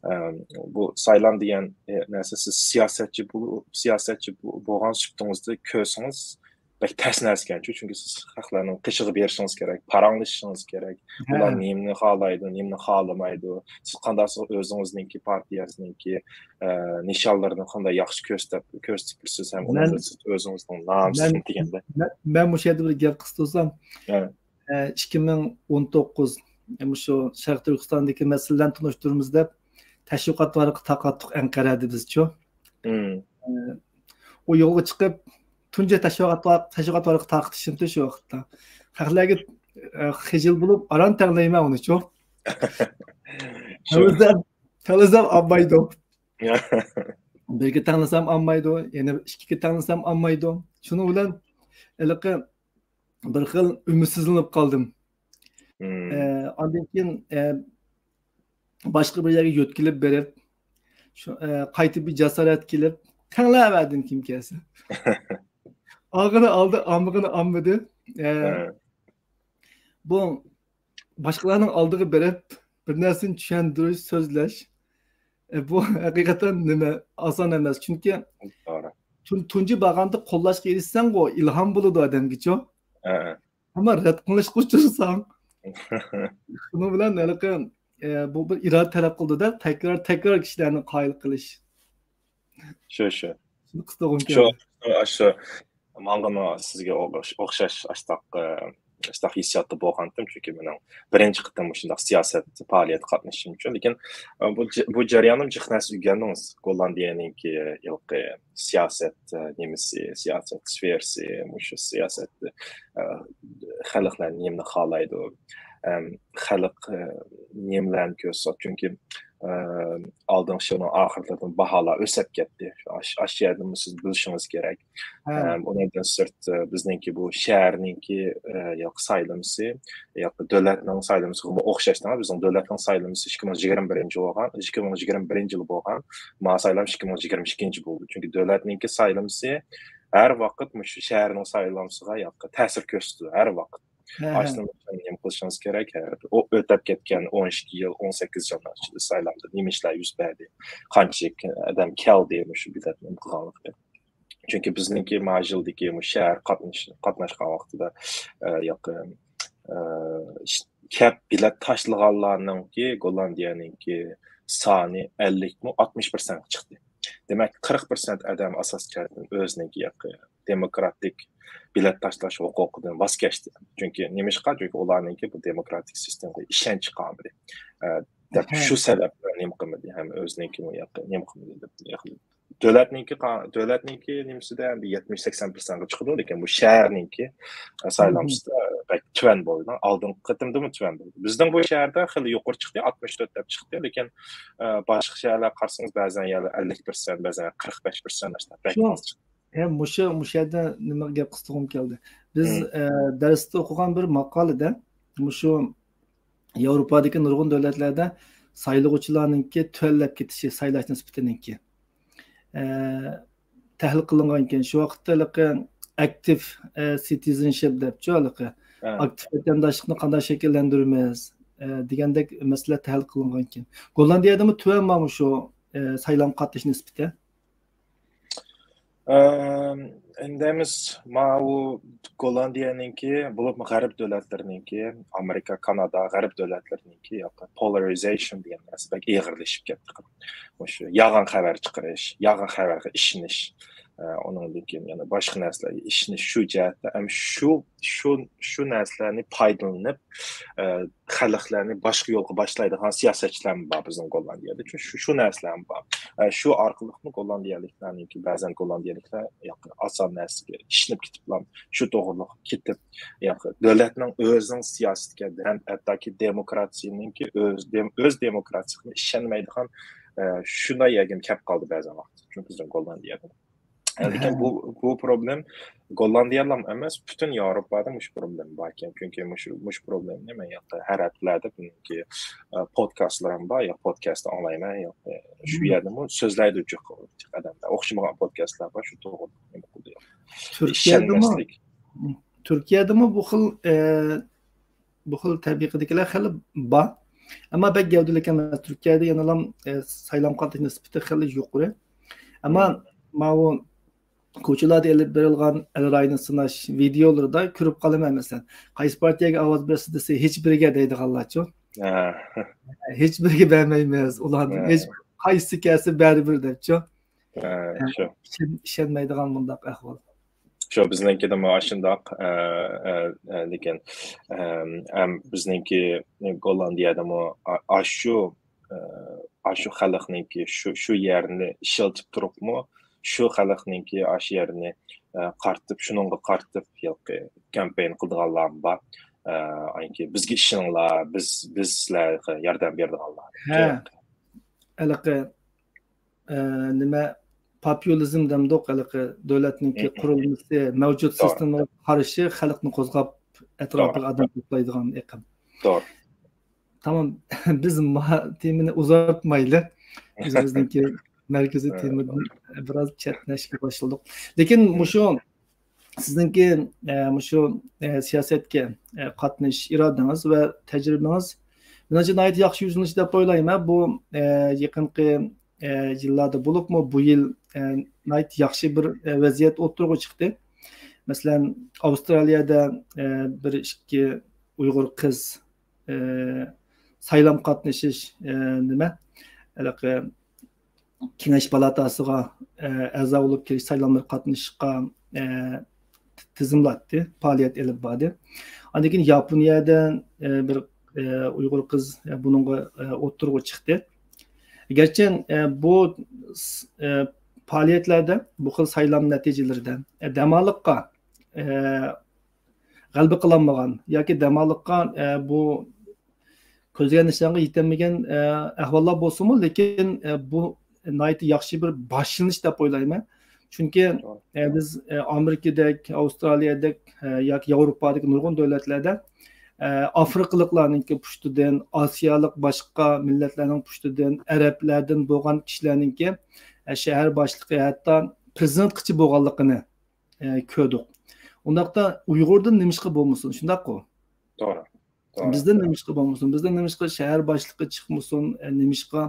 ئەم، بۇ سايلام دېگەن، ئە، نەرسە، سىز سىياسەتچى بولۇ-، سىياسەتچى بو-، بولغان سۈپىتىڭىزدە كۆرسىڭىز، بەك تەس نەرسىكەنچۇ، چۈنكى سىز خەقلەرنىڭ قېشىغا بېرىشىڭىز كېرەك، پاراڭلىشىشىڭىز كېرەك. ھە. ئۇلار نېمىنى خالايدۇ، نېمىنى خالىمايدۇ، سىز قانداق ئۆزىڭىزنىڭكى پارتىيەسىنىڭكى، ئە، نىشانلىرىنى قانداق ياخشى كۆرسىتىپ، كۆرسىتىپ بىلسىز ھەم مەن، ئۇنىڭدا سىز ئۆزىڭىزنىڭ نامىسىنى مەن، دېگەندە. مەن، مەن مۇشۇ يەردە بىر گەپ قىستۇرسام، ھە. ئە، ئىككى مىڭ ئون توققۇز، ئە، مۇشۇ شەرقىي تۈركىستاندىكى مەسىلىلەرنى تونۇشتۇرىمىز دەپ تەشۋىقات ۋارىقى تارقاتتۇق ئەنقەرەدە بىزچۇ. مم. ئە، ئۇ يولغا چىقىپ، تۇنجى تەشۋىقات ۋا-، تەشۋىقات ۋارىقى تارقىتىشىمتى شۇ ۋاقىتتا. خەقلەرگە، ئە، خىجىل بولۇپ، ئاران تەڭلەيمەن ئۇنىچۇ. شۇ. تەڭلىسەم، تەڭلىسەم ئالمايدۇ. بىرگە تەڭلىسەم ئالمايدۇ، يەنە ئىككىگە تەڭلىسەم ئالمايدۇ. شۇنىڭ بىلەن ھېلىقى بىر خىل ئۈمىدسىزلىنىپ قالدىم. مم. ئە، ئاندىن كېيىن، ئە، باشقا بىر يەرگە يۆتكىلىپ بېرىپ، شۇ، ئە، قايتا بىر جاسارەت كېلىپ، تەڭلەۋەردىم كىم كەلسە. ئالغىنى ئالدى، ئالمىغىنى ئالمىدى. ئە، ھە. بۇ باشقىلارنىڭ ئالدىغا بېرىپ، بىر نەرسىنى چۈشەندۈرۈش، سۆزلەش، ئە، بۇ ھەقىقەتەن نېمە، ئاسان ئەمەس. چۈنكى توغرا. تۇن-، تۇنجى بارغاندا قوللاشقا ئېرىشسەڭغۇ، ئىلھام بولىدۇ ئادەمگىچۇ. ھە، ھە. ئەمما رەت قىلىشقا ئۇچرىساڭ، شۇنىڭ بىلەن ھېلىقى، ئە، بۇ بىر ئىرادە تەلەپ قىلىدۇ-دە، تەكرار، تەكرار كىشىلەرنى قايىل قىلىش. شۇ، شۇ. شۇنى قىستىغۇم شۇ، كەلدى. شۇ، شۇ. ماڭىمۇ سىزگە ئوخش-، ئوخشاش ئاشتاق، ئە، ئاشتاق ھېسسىياتتا بولغانتىم، چۈنكى مېنىڭ بىرىنچى قېتىم مۇشۇنداق سىياسەت پائالىيەتكە قاتنىشىشىمچۇ. لېكىن، ئە، بۇ ج-، بۇ جەرياندا جىق نەرسە ئۆگەندىڭىز. گوللاندىيەنىڭكى ھېلىقى سىياسەت، ئە، نېمىسى، سىياسەت سفېرىسى، مۇشۇ سىياسەت، ئە، خەلقلەر نېمىنى خالايدۇ، ئەم، خەلق، ئە، نېمىلەرنى كۆرسە، چۈنكى، ئە، ئالدىنقى يىلنىڭ ئاخىرلىرىدىن باھالار ئۆسۈپ كەتتى. ئاش-، ئاشۇ يەردىنمۇ سىز بىلىشىڭىز كېرەك. ھە. ئەم، ئۇنىڭدىن سىرت، ئە، بىزنىڭكى بۇ شەھەرنىڭكى، ئە، ياقى سايلىمىسى، ياقى دۆلەتنىڭ سايلىمىسىغىمۇ ئوخشاش. بىزنىڭ دۆلەتنىڭ سايلىمىسى ئىككى مىڭ يىگىرمە بىرىنچى بولغان، ئىككى مىڭ يىگىرمە بىرىنچى يىلى بولغان، ما سايلام ئىككى مىڭ يىگىرمە ئىككىنچى بولدى. چۈنكى دۆلەتنىڭكى سايلىمىسى ھەر ۋاقىت مۇشۇ شەھەرنىڭ سايلامسىغا ياقى تەسىر كۆرسىتىدۇ ھەر ۋاقىت. ھە، ھە. ئاشۇنىڭ ئۈچۈن نېمە قىلىشىڭىز كېرەك؟ ھە، ئۇ ئۆتۈپ كەتكەن ئون ئىككى يىل، ئون سەككىز يىلنىڭ ئىچىدە سايلامدا نېمە ئىشلار يۈز بەردى؟ قانچىلىك ئادەم كەلدى مۇشۇ بېلەت نېمە قىلغانلىقى؟ چۈنكى بىزنىڭكى ما يىلدىكى مۇشۇ شەھەر قاتنىش-، قاتناشقان ۋاقتىدا، ئە، ياقى، ئە، كەپ بېلەت تاشلىغانلارنىڭكى، گوللاندىيەنىڭكى سانى ئەللىكمۇ، ئاتمىش پىرسەنتكە چىقتى. دېمەك، قىرىق پىرسەنت ئادەم ئاساسىي جەھەتتىن ئۆزىنىڭكى ياقى دېموكراتىك بېلەت تاشلاش ھوقۇقىدىن ۋاز كەچتى. چۈنكى نېمىشقا؟ چۈنكى ئۇلارنىڭكى بۇ دېموكراتىك سىستېمىغا ئىشەنچى قالمىدى. ئە، دەپ ھە. شۇ سەۋەبتىن نېمە قىلمىدى ھەم ئۆزىنىڭكى بۇ ياقى نېمە قىلمىدى دەپ ياقى دۆلەتنىڭكى قا-، دۆلەتنىڭكى نېمىسىدە ئەمدى يەتمىش، سەكسەن پىرسەنتكە چىقىدۇ، لېكىن بۇ شەھەرنىڭكى، ئە، سايلامسىدا بەك تۆۋەن بولدى. ئالدىنقى قېتىمدىمۇ تۆۋەن بولدى. بىزنىڭ بۇ شەھەردە خېلى يۇقىرى چىقتى، ئاتمىش تۆت دەپ چىقتى، لېكىن، ئە، باشقا شەھەرلەرگە قارىسىڭىز، بەزەن يەنە ئەللىك پىرسەنت، بەزەن قىرىق بەش پىرسەنت ئاشۇنداق بەك شۇ، ئاز چىقتى. ھە، مۇشۇ، مۇشۇ يەردە نېمە گەپ قىستىغۇم كەلدى. بىز، مم. ئە، دەرستە ئوقۇغان بىر ماقالىدە مۇشۇ ياۋروپادىكى نۇرغۇن دۆلەتلەردە سايلىغۇچىلارنىڭكى تۆۋەنلەپ كېتىشى، سايلاش نىسبىتىنىڭكى، ئە، تەھلىل قىلىنغان ئىكەن. شۇ ۋاقىتتا ھېلىقى ئاكتىپ، ئە، سىتىزېنشىپ دەپچۇ ھېلىقى. ھە. ئاكتىپ ۋەتەنداشلىقنى قانداق شەكىللەندۈرىمىز، ئە، دېگەندەك مەسىلە تەھلىل قىلىنغان ئىكەن. گوللاندىيەدىمۇ تۆۋەنمۇ مۇشۇ، ئە، سايلامغا قاتنىشىش نىسبىتى؟ ئەم، ئەندىمىز ماۋۇ گوللاندىيەنىڭكى، بولۇپمۇ غەرب دۆلەتلىرىنىڭكى، ئامېرىكا، كانادا، غەرب دۆلەتلىرىنىڭكى ياقى پولارىزېيشن دېگەن نەرسە بەك ئېغىرلىشىپ كەتتى. مۇشۇ يالغان خەۋەر چىقىرىش، يالغان خەۋەرگە ئىشىنىش، ئە، ئۇنىڭدىن كېيىن يەنە باشقا نەرسىلەرگە ئىشىنىش، شۇ جەھەتتە ھەم شۇ، شۇ، شۇ نەرسىلەرنى پايدىلىنىپ، ئە، خەلقلەرنى باشقا يولغا باشلايدىغان سىياسەتچىلەرمۇ بار بىزنىڭ گوللاندىيەدە. شۇ، شۇ، شۇ نەرسىلەرمۇ بار. ئە، شۇ ئارقىلىقمۇ گوللاندىيەلىكلەرنىڭكى، بەزەن گوللاندىيەلىكلەر ياقى ئاسان نەرسىگە ئىشىنىپ كېتىپلا، شۇ توغرىلىق كېتىپ، ياقى دۆلەتنىڭ ئۆزىنىڭ سىياسىتىگە ھەم ھەتتاكى دېموكراتىيەنىڭكى ئۆز دېم-، ئۆز دېموكراتىيىسىغا ئىشەنمەيدىغان، ئە، شۇنداق يەرگىمۇ كەپ قالدى بەزەن ۋاقىت. چۈنكى بىزنىڭ گوللاندىيەدە. لېكىن بۇ، بۇ پروبلېم گوللاندىيەلەم ئەمەس، پۈتۈن ياۋروپادا مۇشۇ پروبلېم بار ئىكەن. چۈنكى مۇشۇ، مۇشۇ پروبلېمنى مەن ياقى ھەر ھەپتىلەردە بۇنىڭكى، ئە، پودكاستلىرىم بار، يا پودكاست ئاڭلايمەن، يا، ئە، شۇ يەردىمۇ سۆزلەيدۇ جىق، جىق ئادەملەر. ئوخشىمىغان پودكاستلار بار، شۇ توغرىلىق نېمە قىلدى. تۈركىيەدىمۇ، ئىشەنمەسلىك. تۈركىيەدىمۇ بۇ خىل، ئە، بۇ خىل تەبىقىدىكىلەر خېلى بار. ئەمما بەك گەۋدىلىك ئەمەس. تۈركىيەدە يەنىلا، ئە، سايلام قاتنىشىش نىسبىتى خېلى يۇقىرى. ئەمما ماۋۇ كوچىلاردا ئېلىپ بېرىلغان ئەل رايىنى سىناش ۋىدىيولىرىدا كۆرۈپ قالىمەن، مەسىلەن، قايسى پارتىيەگە ئاۋاز بېرىسىز دېسە، ھېچ بىرىگە دەيدىغانلارچۇ. ھە. ھېچ بىرىگە بەرمەيمىز، ئۇلاردىن ھە. ھېچ قايسىسى كەلسە بەرىبىر دەپچۇ. ھە، ھە، شۇ. ئىشەن-، ئىشەنمەيدىغان مۇنداق ئەھۋال. شۇ بىزنىڭكىدىمۇ ئاشۇنداق، ئە، ئە، ئە، لېكىن، ئەم، ئەم، بىزنىڭكى گوللاندىيەدىمۇ ئا-، ئاشۇ، ئە، ئاشۇ خەلقنىڭكى شۇ، شۇ يەرنى ئىشلىتىپ تۇرۇپمۇ، شۇ خەلقنىڭكى ئاشۇ يەرنى، ئە، قارىتىپ، شۇنىڭغا قارىتىپ ھېلىقى كامپېين قىلىدىغانلارمۇ بار. ئە، ئانكى بىزگە ئىشىنىڭلار، بىز، بىز سىلەرگە ياردەم بېرىدىغانلار. ھە. ھېلىقى ئە، نېمە، پوپۇلىزم دەمدۇق، ھېلىقى دۆلەتنىڭكى قۇرۇلمىسى، مەۋجۇت سىستېمىغا قارشى خەلقنى قوزغاپ، ئەتراپىغا ئادەم توپلايدىغان ئېقىم. توغرا. تامام، بىز ما-، تېمىنى ئۇزارتمايلى. بىز بىزنىڭكى مەركىزىي تېمىدىن بىراز چەتنەشكە باشلىدۇق. لېكىن مۇشۇ سىزنىڭكى، ئە، مۇشۇ، ئە، سىياسەتكە، ئە، قاتنىشىش ئىرادىڭىز ۋە تەجرىبىڭىز مېنىڭچە ناھايىتى ياخشى يۈزلىنىش دەپ ئويلايمەن. بۇ، ئە، يېقىنقى، ئە، يىللاردا بولۇپمۇ بۇ يىل، ئە، ناھايىتى ياخشى بىر، ئە، ۋەزىيەت ئوتتۇرىغا چىقتى. مەسىلەن، ئاۋسترالىيەدە، ئە، بىر ئىككى ئۇيغۇر قىز، ئە، سايلام قاتنىشىش، ئە، نېمە، ھېلىقى كېڭەش پالاتاسىغا، ئە، ئەزا بولۇپ كېلىش سايلاملىرىغا قاتنىشىشقا، ئە، تىزىملاتتى، پائالىيەت ئېلىپ باردى. ئاندىن كېيىن ياپونىيەدە، ئە، بىر، ئە، ئۇيغۇر قىز، ئە، بۇنىڭغا، ئە، ئوتتۇرىغا چىقتى. گەرچە، ئە، بۇ س-، ئە، پائالىيەتلەردە، بۇ خىل سايلام نەتىجىلىرىدە، ئە، دەماللىققا، ئە، غەلىبە قىلالمىغان ياكى دەماللىققا، ئە، بۇ كۆزلىگەن نىشانغا يېتەلمىگەن، ئە، ئەھۋاللار بولسىمۇ، لېكىن، ئە، بۇ ناھايىتى ياخشى بىر باشلىنىش دەپ ئويلايمەن. چۈنكى، ئە، بىز، ئە، ئامېرىكىدەك، ئاۋسترالىيەدەك، ئە، ياكى ياۋروپادىكى نۇرغۇن دۆلەتلەردە، ئە، ئافرىقىلىقلارنىڭكى پۇشتىدىن، ئاسىيالىق باشقا مىللەتلەرنىڭ پۇشتىدىن، ئەرەبلەردىن بولغان كىشىلەرنىڭكى، ئە، شەھەر باشلىقى، ھەتتا پىرېزىدېنتقىچە بولغانلىقىنى ئە، كۆردۇق. ئۇنداقتا ئۇيغۇردىن نېمىشقا بولمىسۇن، شۇنداققۇ؟ توغرا. توغرا. بىزدىن نېمىشقا بولمىسۇن؟ بىزدىن نېمىشقا شەھەر باشلىقى چىقمىسۇن؟ ئە، نېمىشقا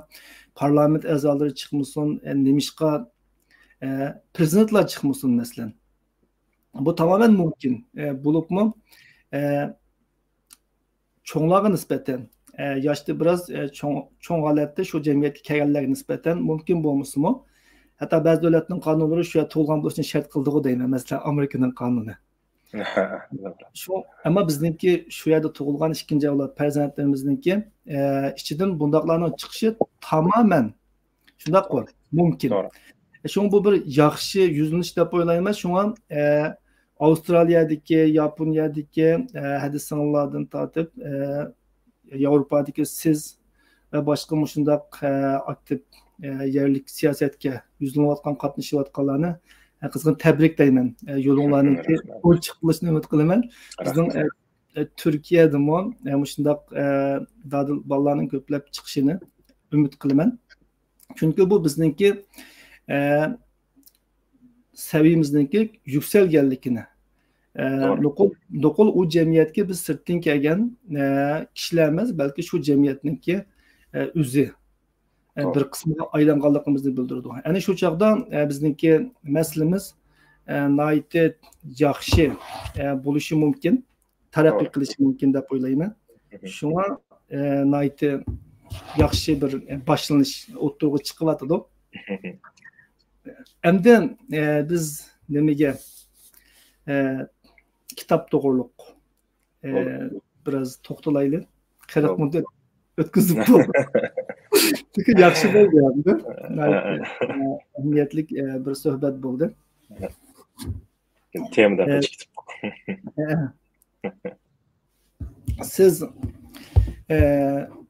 پارلامېنت ئەزالىرى چىقمىسۇن؟ ئە، نېمىشقا، ئە، پىرېزىدېنتلار چىقمىسۇن، مەسىلەن؟ بۇ تامامەن مۇمكىن. ئە، بولۇپمۇ، ئە، چوڭلارغا نىسبەتەن، ئە، ياشتا بىراز، ئە، چوڭ، چوڭ ھالەتتە شۇ جەمئىيەتكە كەلگەنلەرگە نىسبەتەن مۇمكىن بولمىسىمۇ، ھەتتا بەزى دۆلەتنىڭ قانۇنلىرى شۇ يەردە تۇغۇلغان بولۇشنى شەرت قىلىدىغۇ دەيمەن، مەسىلەن، ئامېرىكىنىڭ قانۇنى. شۇ، ئەمما بىزنىڭكى شۇ يەردە تۇغۇلغان ئىككىنچى ئەۋلاد پەرزەنتلىرىمىزنىڭكى، ئە، ئىچىدىن بۇنداقلارنىڭ چىقىشى تامامەن شۇنداققۇ؟ مۇمكىن. توغرا. شۇڭا بۇ بىر ياخشى يۈزلىنىش دەپ ئويلايمەن. شۇڭا، ئە، ئاۋسترالىيەدىكى، ياپونىيەدىكى، ئە، ھەدە سىڭىللاردىن تارتىپ، ئە، ياۋروپادىكى سىز ۋە باشقا مۇشۇنداق، ئە، ئاكتىپ، ئە، يەرلىك سىياسەتكە يۈزلىنىۋاتقان، قاتنىشىۋاتقانلارنى، ئە، قىزغىن تەبرىكلەيمەن. ئە، يولۇڭلارنىڭكى ئوچۇق بولۇشىنى ئۈمىد قىلىمەن. بىزنىڭ، ئە، ئە، تۈركىيەدىمۇ، ئە، مۇشۇنداق، ئە، دادىل بالىلارنىڭ كۆپلەپ چىقىشىنى ئۈمىد قىلىمەن. چۈنكى بۇ بىزنىڭكى، ئە، سەۋىيەمىزنىڭكى يۈكسەلگەنلىكىنى، ئە، نوقۇل، نوقۇل ئۇ جەمئىيەتكە بىز سىرتتىن كەلگەن، ئە، كىشىلەر ئەمەس، بەلكى شۇ جەمئىيەتنىڭكى، ئە، ئۆزى، ئە، بىر قىسمىغا ئايلانغانلىقىمىزنى بىلدۈرىدۇ. ئەنە شۇ چاغدا، ئە، بىزنىڭكى مەسىلىمىز، ئە، ناھايىتى ياخشى، ئە، بولۇشى مۇمكىن. تەرەققىي قىلىشى مۇمكىن دەپ ئويلايمەن. شۇڭا، ئە، ناھايىتى ياخشى بىر، ئە، باشلىنىش ئوتتۇرىغا چىقىۋاتىدۇ. ئەمدى، ئە، بىز نېمىگە، ئە، كىتاب توغرۇلۇق، ئە، بىراز توختىلايلى. قىرىق مىنۇت ئۆتكۈزۈپ بولدۇق. لېكىن ياخشى بولدى ئەمدى. ناھايىتى، ئە، ئەھمىيەتلىك، ئە، بىر سۆھبەت بولدى. تېمىدىن قېچىپ كېتىپ. سىز، ئە،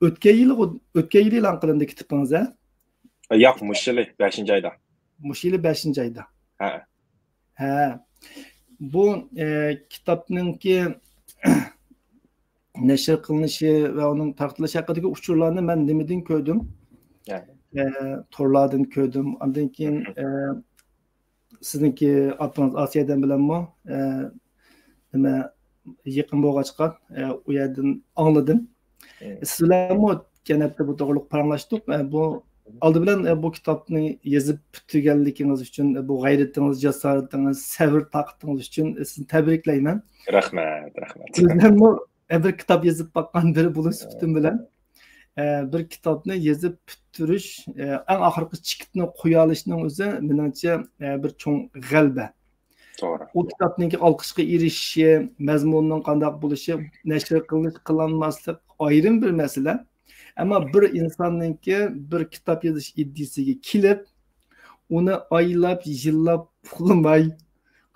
ئۆتكەن يىلى، ئۆتكەن يىلى ئېلان قىلىندى كىتابىڭىز، ھە؟ ياق، مۇشۇ يىلى بەشىنچى ئايدا. مۇشۇ يىلى بەشىنچى ئايدا. ھە. ھە. بۇ، ئە، كىتابنىڭكى نەشر قىلىنىشى ۋە ئۇنىڭ تارقىتىلىشى ھەققىدىكى ئۇچۇرلارنى مەن نېمىدىن كۆردۈم؟ ھە. ئە، تورلاردىن كۆردۈم. ئاندىن كېيىن، مم. ئە، سىزنىڭكى ئاپىڭىز ئاسىيەدەم بىلەنمۇ، ئە، نېمە، يېقىن بولغاچقا، ئە، ئۇ يەردىن ئاڭلىدىم. مم. سىز بىلەنمۇ ئۆتكەن ھەپتە بۇ توغرىلىق پاراڭلاشتۇق. ئە، بۇ، ئالدى بىلەن، ئە، بۇ كىتابنى يېزىپ پۈتتۈرگەنلىكىڭىز ئۈچۈن، ئە، بۇ غەيرىتىڭىز، جاسارىتىڭىز، سەۋر تاقىتىڭىز ئۈچۈن، ئە، سىزنى تەبرىكلەيمەن. رەھمەت، رەھمەت. سىز بىلەنمۇ، ئە، بىر كىتاب يېزىپ باققان بىرى بولۇش سۈپىتىم بىلەن، ئە، بىر كىتابنى يېزىپ پۈتتۈرۈش، ئە، ئەڭ ئاخىرقى چېكىتنى قويالىشنىڭ ئۆزى، مېنىڭچە، ئە، بىر چوڭ غەلىبە. توغرا. ئۇ كىتابنىڭكى ئالقىشقا ئېرىشىشى، مەزمۇنىنىڭ قانداق بولۇشى، نەشر قىلىنىش، قىلىنماسلىق ئايرىم بىر مەسىلە. ئەمما بىر ئىنساننىڭكى بىر كىتاب يېزىش ئىدىيىسىگە كېلىپ، ئۇنى ئايلاپ، يىللاپ، ئۇخلىماي،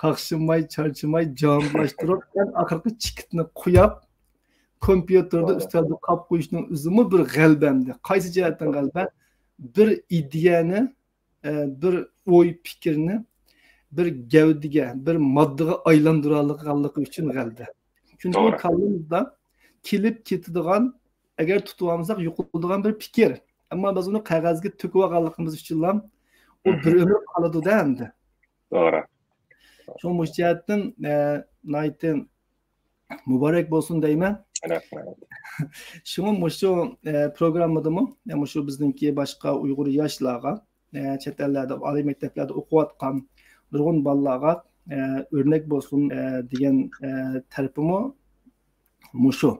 قاقشىماي، چارچىماي، جاۋابلاشتۇرۇپ، ئەڭ ئاخىرقى چېكىتنى قوياپ، كومپيۇتېردا توغرا. ئۈستەلدە قاپ قويۇشنىڭ ئۆزىمۇ بىر غەلىبەمدى. قايسى جەھەتتىن غەلىبە؟ بىر ئىدىيەنى، ئە، بىر ئوي پىكىرنى بىر گەۋدىگە، بىر ماددىغا ئايلاندۇرالىغانلىقى ئۈچۈن غەلىبە. چۈنكى ئۇ توغرا. كاللىمىزدا كېلىپ كېتىدىغان، ئەگەر تۇتۇۋالمىساق يوقىلىدىغان بىر پىكىر. ئەمما بىز ئۇنى قەغەزگە تۆكۈۋالغانلىقىمىز ئۈچۈنلا ئۇ مم. بىر ئۆمۈر قالىدۇ-دە ئەمدى. توغرا. شۇڭا مۇشۇ جەھەتتىن، ئە، ناھايىتى مۇبارەك بولسۇن دەيمەن. رەھمەت. شۇڭا مۇشۇ، ئە، پروگراممىدىمۇ، ئە، مۇشۇ بىزنىڭكى باشقا ئۇيغۇر ياشلارغا، ئە، چەت ئەللەردە، ئالىي مەكتەپلەردە ئوقۇۋاتقان نۇرغۇن بالىلارغا، ئە، ئۆرنەك بولسۇن، ئە، دېگەن، ئە، تەرىپىمۇ مۇشۇ.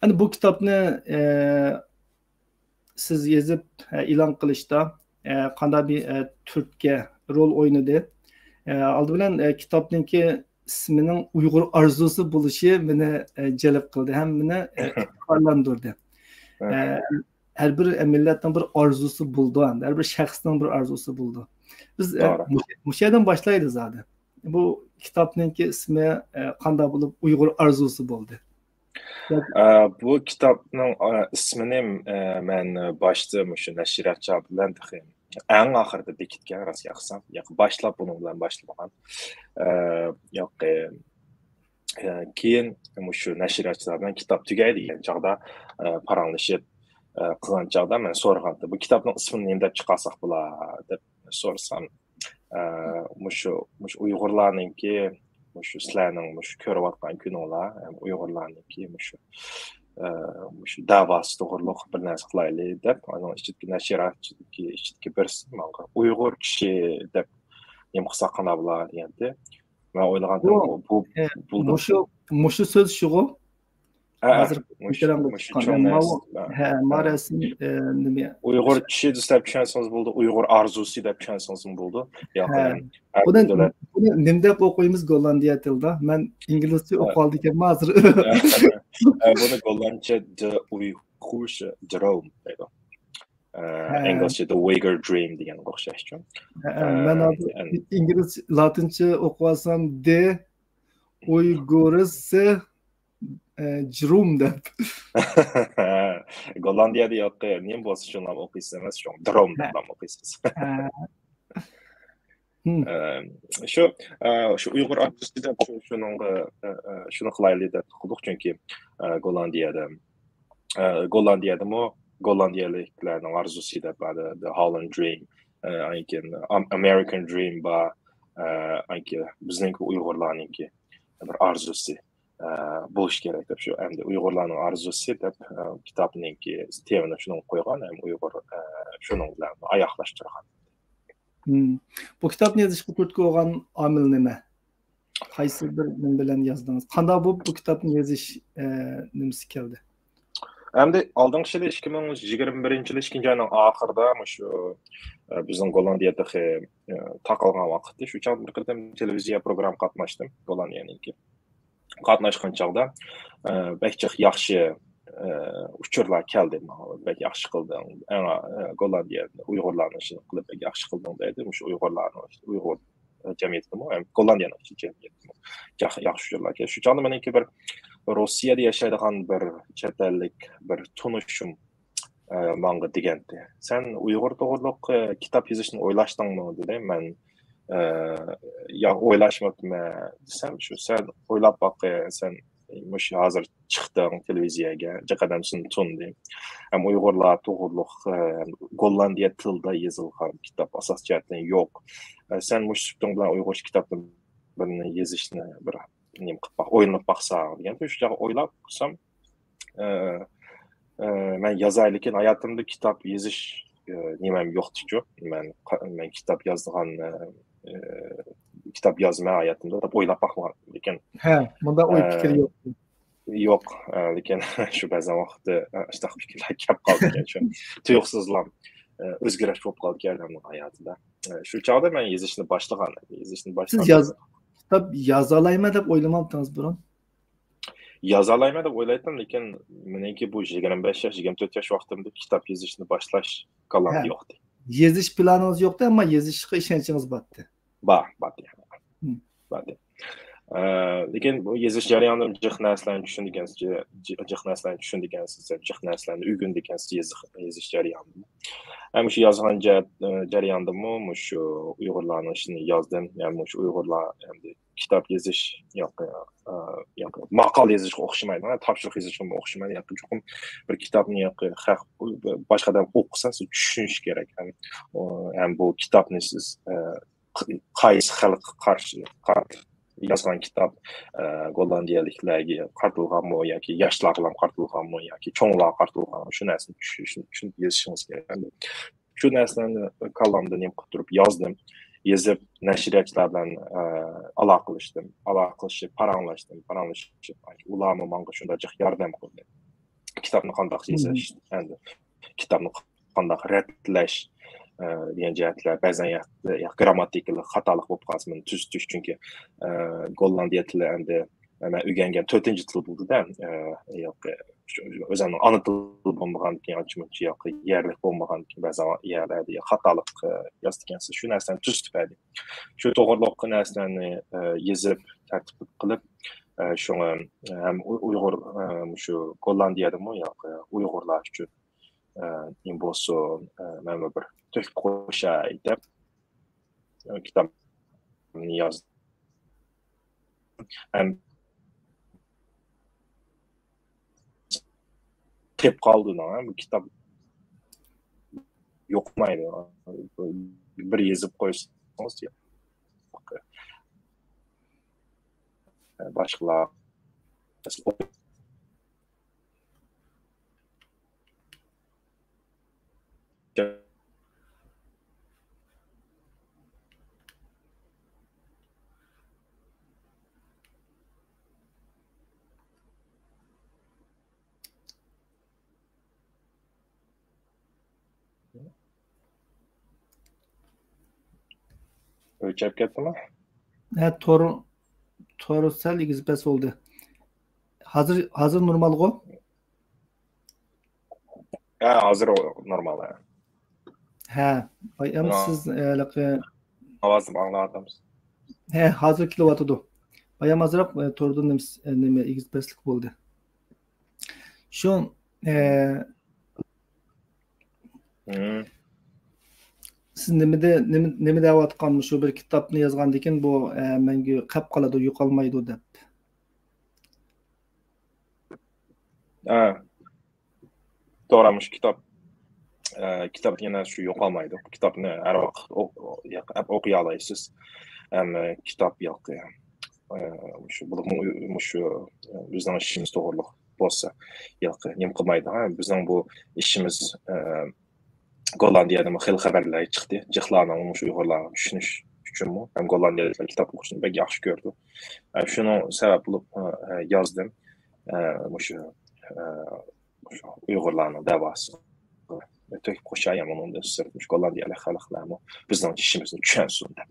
ئەنە بۇ كىتابنى، ئە، سىز يېزىپ، ئە، ئېلان قىلىشتا، ئە، قانداق بىر، ئە، تۈرتكە، رول ئوينىدى؟ ئە، ئالدى بىلەن، ئە، كىتابنىڭكى ئىسمىنىڭ ئۇيغۇر ئارزۇسى بولۇشى مېنى، ئە، جەلپ قىلدى ھەم مېنى، ئە، ئىپتىخارلاندۇردى. ئە، ھە. ھەر بىر مىللەتنىڭ بىر ئارزۇسى بولىدۇ، ھەر بىر شەخسنىڭ بىر ئارزۇسى بولىدۇ. بىز، ئە، توغرا. مۇشۇ، مۇشۇ يەردىن باشلايلى زادى. بۇ كىتابنىڭكى ئىسمى، ئە، قانداق بولۇپ ئۇيغۇر ئارزۇسى بولدى؟ ئە، بۇ كىتابنىڭ، ئە، ئىسمىنى، ئە، مەن باشتا مۇشۇ نەشرىياتچى بىلەن تېخى ئەڭ ئاخىرىدا بېكىتكەن، راست گەپ قىلسام. ياق، باشلاپ بۇنىڭ بىلەن باشلىمىغان. ئە، ياق، ئە، ئە، كېيىن مۇشۇ نەشرىياتچىلار بىلەن كىتاب تۈگەي دېگەن چاغدا، ئە، پاراڭلىشىپ، ئە، قىلغان چاغدا مەن سورىغانتىم، بۇ كىتابنىڭ ئىسمىنى نېمە دەپ چىقارساق بولا دەپ سورىسام، ئە، مۇشۇ، مۇشۇ ئۇيغۇرلارنىڭكى، مۇشۇ سىلەرنىڭ مۇشۇ كۆرۈۋاتقان كۈنۈڭلار، ھەم ئۇيغۇرلارنىڭكى مۇشۇ، ئە، مۇشۇ دەۋاسى توغرۇلۇق بىر نەرسە قىلايلى دەپ، ئۇنىڭ ئىچىدىكى نەشرىيات ئىچىدىكى، ئىچىدىكى بىرسى ماڭا ئۇيغۇر كىشى دەپ نېمە قىلساق قانداق بولا دېگەنتى. مەن ئويلىغانتىم، بۇ، بۇ، بۇ، ئە، بۇ مۇشۇ، مۇشۇ سۆز شۇغۇ؟ ھە، ھازىر مۇشۇ، ئېكرانغا مۇشۇ چىققان. چوڭ ماۋۇ، نەرسە. ھە، ھە. ما رەسىم، ئە، نېمە؟ ئۇيغۇر كىشى دەپ چۈشەنسىڭىز بولىدۇ، ئۇيغۇر ئارزۇسى دەپ چۈشەنسىڭىزمۇ بولىدۇ. ياق، ھە. ئەم، بۇنى، بۇنى نېمە دەپ ئوقۇيمىز گوللاندىيە تىلىدا؟ مەن ئىنگلىزچە ھە. ئوقۇۋالىدىكەنمەن ھازىر. ھە، بۇنى گوللاندچە De Uykuische Droom دەيدۇ. ئە، ھە. ئىنگلىزچە The Uyghur Dream دېگەنگە ئوخشاشچۇ. ھە، ئە، مەن ھازىر ئەن- ئىنگلىز، لاتىنچە ئوقۇۋالسام، De Uygurische، ئە، Droom دەپ. گوللاندىيەدە ياق، نېمە بولسا شۇنى ئوقۇيسىز ئەمەس، شۇ دروم ھە. دەپلا ئوقۇيسىز. ھە. ھىم. ئە، شۇ، ئە، شۇ ئۇيغۇر ئارتىستى دەپ شۇ، شۇنىڭغا، ئە، ئە، شۇنى قىلايلى دەپ قىلدۇق، چۈنكى، ئە، گوللاندىيەدە، ئە، گوللاندىيەدىمۇ گوللاندىيەلىكلەرنىڭ ئارزۇسى دەپ بار، The Holland Dream، ئە، ئاندىن كېيىن Am-، American Dream بار، ئە، ئاندىن كېيىن بىزنىڭكى ئۇيغۇرلارنىڭكى بىر ئارزۇسى، ئە، بولۇشى كېرەك دەپ شۇ، ئەمدى ئۇيغۇرلارنىڭ ئارزۇسى دەپ، ئە، كىتابنىڭكى تېمىنى شۇنىڭغا قويغان، ھەم ئۇيغۇر، ئە، شۇنىڭ بىلەن ئاياغلاشتۇرغان. ھىم. بۇ كىتابنى يېزىشقا تۈرتكە بولغان ئامىل نېمە؟ قايسى بىر نېمە بىلەن يازدىڭىز؟ قانداق بولۇپ بۇ كىتابنى يېزىش، ئە، نېمىسى كەلدى؟ ئەمدى ئالدىنقى يىلى ئىككى مىڭ يىگىرمە بىرىنچى يىلى ئىككىنچى ئاينىڭ ئاخىرىدا مۇشۇ، ئە، بىزنىڭ گوللاندىيە تېخى، ئە، تاقالغان ۋاقىتتا شۇ چاغدا بىر قېتىم تېلېۋىزىيە پروگرامما قاتناشتىم، گوللاندىيەنىڭكى. قاتناشقان چاغدا، ئە، بەك جىق ياخشى، ئە، ئۇچۇرلار كەلدى ماڭا. بەك ياخشى قىلدىڭ. ئەڭ، ئە، گوللاندىيە ئۇيغۇرلارنى شۇنداق قىلىپ بەك ياخشى قىلدىڭ دەيدۇ. مۇشۇ ئۇيغۇرلارنى، ئۇيغۇر جەمئىيىتىمۇ، ھەم گوللاندىيەنىڭ ئىچى جەمئىيىتىمۇ ياخ-، ياخشى ئۇچۇرلار كەلدى. شۇ چاغدا مېنىڭكى بىر روسىيەدە ياشايدىغان بىر چەت ئەللىك بىر تونۇشۇم، ئە، ماڭا دېگەنتى. سەن ئۇيغۇر توغرۇلۇق، ئە، كىتاب يېزىشنى ئويلاشتىڭمۇ؟ دېدى. مەن ئە، يا ئويلاشماپتىمەن دېسەم، شۇ سەن ئويلاپ باققىن، سەن مۇشۇ ھازىر چىقتىڭ تېلېۋىزىيەگە، جىق ئادەم سېنى تونۇدى. ھەم ئۇيغۇرلار توغرۇلۇق، ئە، گوللاندىيە تىلىدا يېزىلغان كىتاب ئاساس جەھەتتىن يوق. ئە، سەن مۇشۇ سۈپىتىڭ بىلەن ئۇيغۇرچە كىتابتىن بىرنى يېزىشنى بىر نېمە قىلىپ باق، ئويلىنىپ باقساڭ دېگەن. شۇ چاغ ئويلاپ قىلسام، ئە، ئە، مەن يازاي، لېكىن ھاياتىمدا كىتاب يېزىش، ئە، نېمەم يوقتىچۇ. مەن قا-، مەن كىتاب يازىدىغان، ئە، ئە، كىتاب يازىمەن ھاياتىمدا دەپ ئويلاپ باقمىغان. لېكىن، ھە، مۇنداق ئوي ئە، پىكىر يوق. يوق، ئە، لېكىن شۇ بەزەن ۋاقىتتا، ئە، ئاشۇنداق پىكىرلەر كەپ قالىدىكەن، شۇ تۇيۇقسىزلا، ئە، ئۆزگىرىش بولۇپ قالىدىكەن ئادەمنىڭ ھاياتىدا. ئە، شۇ چاغدا مەن يېزىشنى باشلىغان، يېزىشنى سىز باشلاپ ياز-، كىتاب يازالايمەن دەپ ئويلىماپتىڭىز بۇرۇن؟ يازالايمەن دەپ ئويلايتتىم، لېكىن مېنىڭكى بۇ يىگىرمە بەش ياش، يىگىرمە تۆت ياش ۋاقتىمدا كىتاب يېزىشنى باشلاش كاللامدا ھە. يوقتى. يېزىش پىلانىڭىز يوقتى، ئەمما يېزىشقا ئىشەنچىڭىز بارتى. بار، باردى. ھىم. باردى. ئە، لېكىن بۇ يېزىش جەريانىدا جىق نەرسىلەرنى چۈشىنىدىكەنسىز، جى-، جىق نەرسىلەرنى چۈشىنىدىكەنسىز، جىق نەرسىلەرنى ئۆگىنىدىكەنسىز يېزىق-، يېزىش جەريانىدا. ھەم شۇ يازغان جە-، ئە، جەرياندىمۇ مۇشۇ ئۇيغۇرلارنىڭ ئىشىنى يازدىم. يەنى مۇشۇ ئۇيغۇرلار ئەمدى كىتاب يېزىش ياقى، ئە، ياقى ماقالە يېزىشقا ئوخشىمايدۇ، تاپشۇرۇق يېزىشقىمۇ ئوخشىمايدۇ. ياقى چوقۇم بىر كىتابنى ياقى خەق، باشقا ئادەم ئوقۇسا، سىز چۈشىنىش كېرەك. ھەم، ئۇ، ھەم بۇ كىتابنى سىز، ئە، ق-، قايسى خەلققە قارشى قارىتىپ يازغان كىتاب، ئە، گوللاندىيەلىكلەرگە قارىتىلغانمۇ ياكى ياشلارغىلا قارىتىلغانمۇ ياكى چوڭلارغا قارىتىلغانمۇ، شۇ نەرسىنى چۈشىنىش، چۈشىنىپ يېزىشىڭىز كېرەك. شۇ نەرسىلەرنى كاللامدا نېمە قىلىپ تۇرۇپ يازدىم. يېزىپ، نەشرىياتچىلار بىلەن، ئە، ئالاقىلەشتىم. ئالاقىلىشىپ، پاراڭلاشتىم. پاراڭلىشىپ، ئۇلارمۇ ماڭا شۇنداق جىق ياردەم قىلدى. كىتابنى قانداق يېزىش، ئەمدى كىتابنى قانداق رەتلەش، ئە، دېگەن جەھەتلەر، بەزەن يا، يا گىرامماتىكىلىق خاتالىق بولۇپ قالسا، مېنى تۈزىتىش. چۈنكى، ئە، گوللاندىيە تىلى ئەمدى مەن ئۆگەنگەن تۆتىنچى تىل بولدى-دە، ئە، ياقى، شۇ ئۆزۈمنىڭ ئانا تىلى بولمىغاندىكىن، ئانچە مۇنچە ياقى يەرلىك بولمىغاندىكىن، بەزى يەرلەردە خاتالىق، ئە، يازىدىكەنسىز. شۇ نەرسىلەرنى تۈزىتىپ بەردى. شۇ توغرىلىق نەرسىلەرنى، ئە، يېزىپ، تەرتىپ قىلىپ، ئە، شۇڭا، ئە، ھەم ئۇ-، ئۇيغۇر، ئە، شۇ گوللاندىيەدىمۇ ياقى ئۇيغۇرلار ئۈچۈن، ئە، نېمە بولسۇن، ئە، مەن بىر تۆھپە قوشاي دەپ، ئە، كىتابنى يازدىم. ھەم تېپىپ قالدىڭ، ھە؟ بۇ كىتاب يوقىمايدۇ. بىر يېزىپ قويسىڭىز، باشقىلار ئۆچۈپ كەتتىمۇ؟ ھە، تور، تور سەل ئېگىز پەس بولدى. ھازىر، ھازىر نورمالغۇ؟ ھە، ھازىر نورمال، ھە. ھە، بايام سىز، ھېلىقى ئاۋازنى ئاڭلاۋاتامسىز؟ ھە، ھازىر كېلىۋاتىدۇ. بايام ئازراق، ئە، توردىن نېمە، ئە، نېمە، ئېگىز پەسلىك بولدى. شۇ، ئە، سىز نېمىدە، نېمە، نېمە دەۋاتقان، مۇشۇ بىر كىتابنى يازغاندىكىن بۇ، ئە، مەڭگۈ قېپ قالىدۇ، يوقالمايدۇ دەپ. ھە. توغرا، مۇشۇ كىتاب، ئە، كىتاب يەنە شۇ يوقالمايدۇ. كىتابنى ھەر ۋاقىت ئوق-، ئوق-، ياق-، ئەپ ئوقۇيالايسىز. ھەم، ئە، كىتاب ياقى، ئە، مۇشۇ، بولۇپمۇ مۇشۇ، ئە، بىزنىڭ ئىشىمىز توغرۇلۇق بولسا، ياقى نېمە قىلمايدۇ. ھە، بىزنىڭ بۇ ئىشىمىز، ئە، گوللاندىيەدىمۇ خېلى خەۋەرلەر چىقتى. جىقلارنىڭ مۇشۇ ئۇيغۇرلارغا چۈشىنىش ئۈچۈنمۇ، ھەم گوللاندىيەلىكلەر كىتاب ئوقۇشنى بەك ياخشى كۆرىدۇ. ئە، شۇنىڭ سەۋەب بولۇپ، ئە، يازدىم. ئە، مۇشۇ، ئە، مۇشۇ ئۇيغۇرلارنىڭ دەۋاسىغا تۆھپە قوشاي، ھەم ئۇنىڭدىن سىرت مۇشۇ گوللاندىيەلىك خەلقلەرمۇ بىزنىڭ ئىشىمىزنى چۈشەنسۇن دەپ.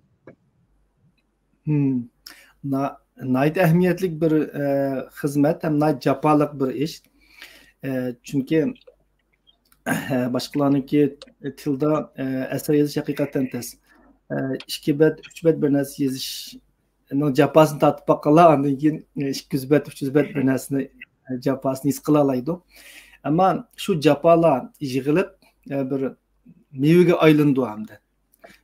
ھىم. نا-، ناھايىتى ئەھمىيەتلىك بىر، ئە، خىزمەت ھەم ناھايىتى جاپالىق بىر ئىش. ئە، چۈنكى، ئە، باشقىلارنىڭكى تىلدا، ئە، ئەسەر يېزىش ھەقىقەتەن تەس. ئە، ئىككى بەت، ئۈچ بەت بىر نەرسە يېزىشنىڭ جاپاسىنى تارتىپ باققانلار، ئاندىن كېيىن، ئە، ئىككى يۈز بەت، ئۈچ يۈز بەت بىر نەرسىنى، ئە، جاپاسىنى ھېس قىلالايدۇ. ئەمما شۇ جاپالار يىغىلىپ، ئە، بىر مېۋىگە ئايلىنىدۇ ھەمدە.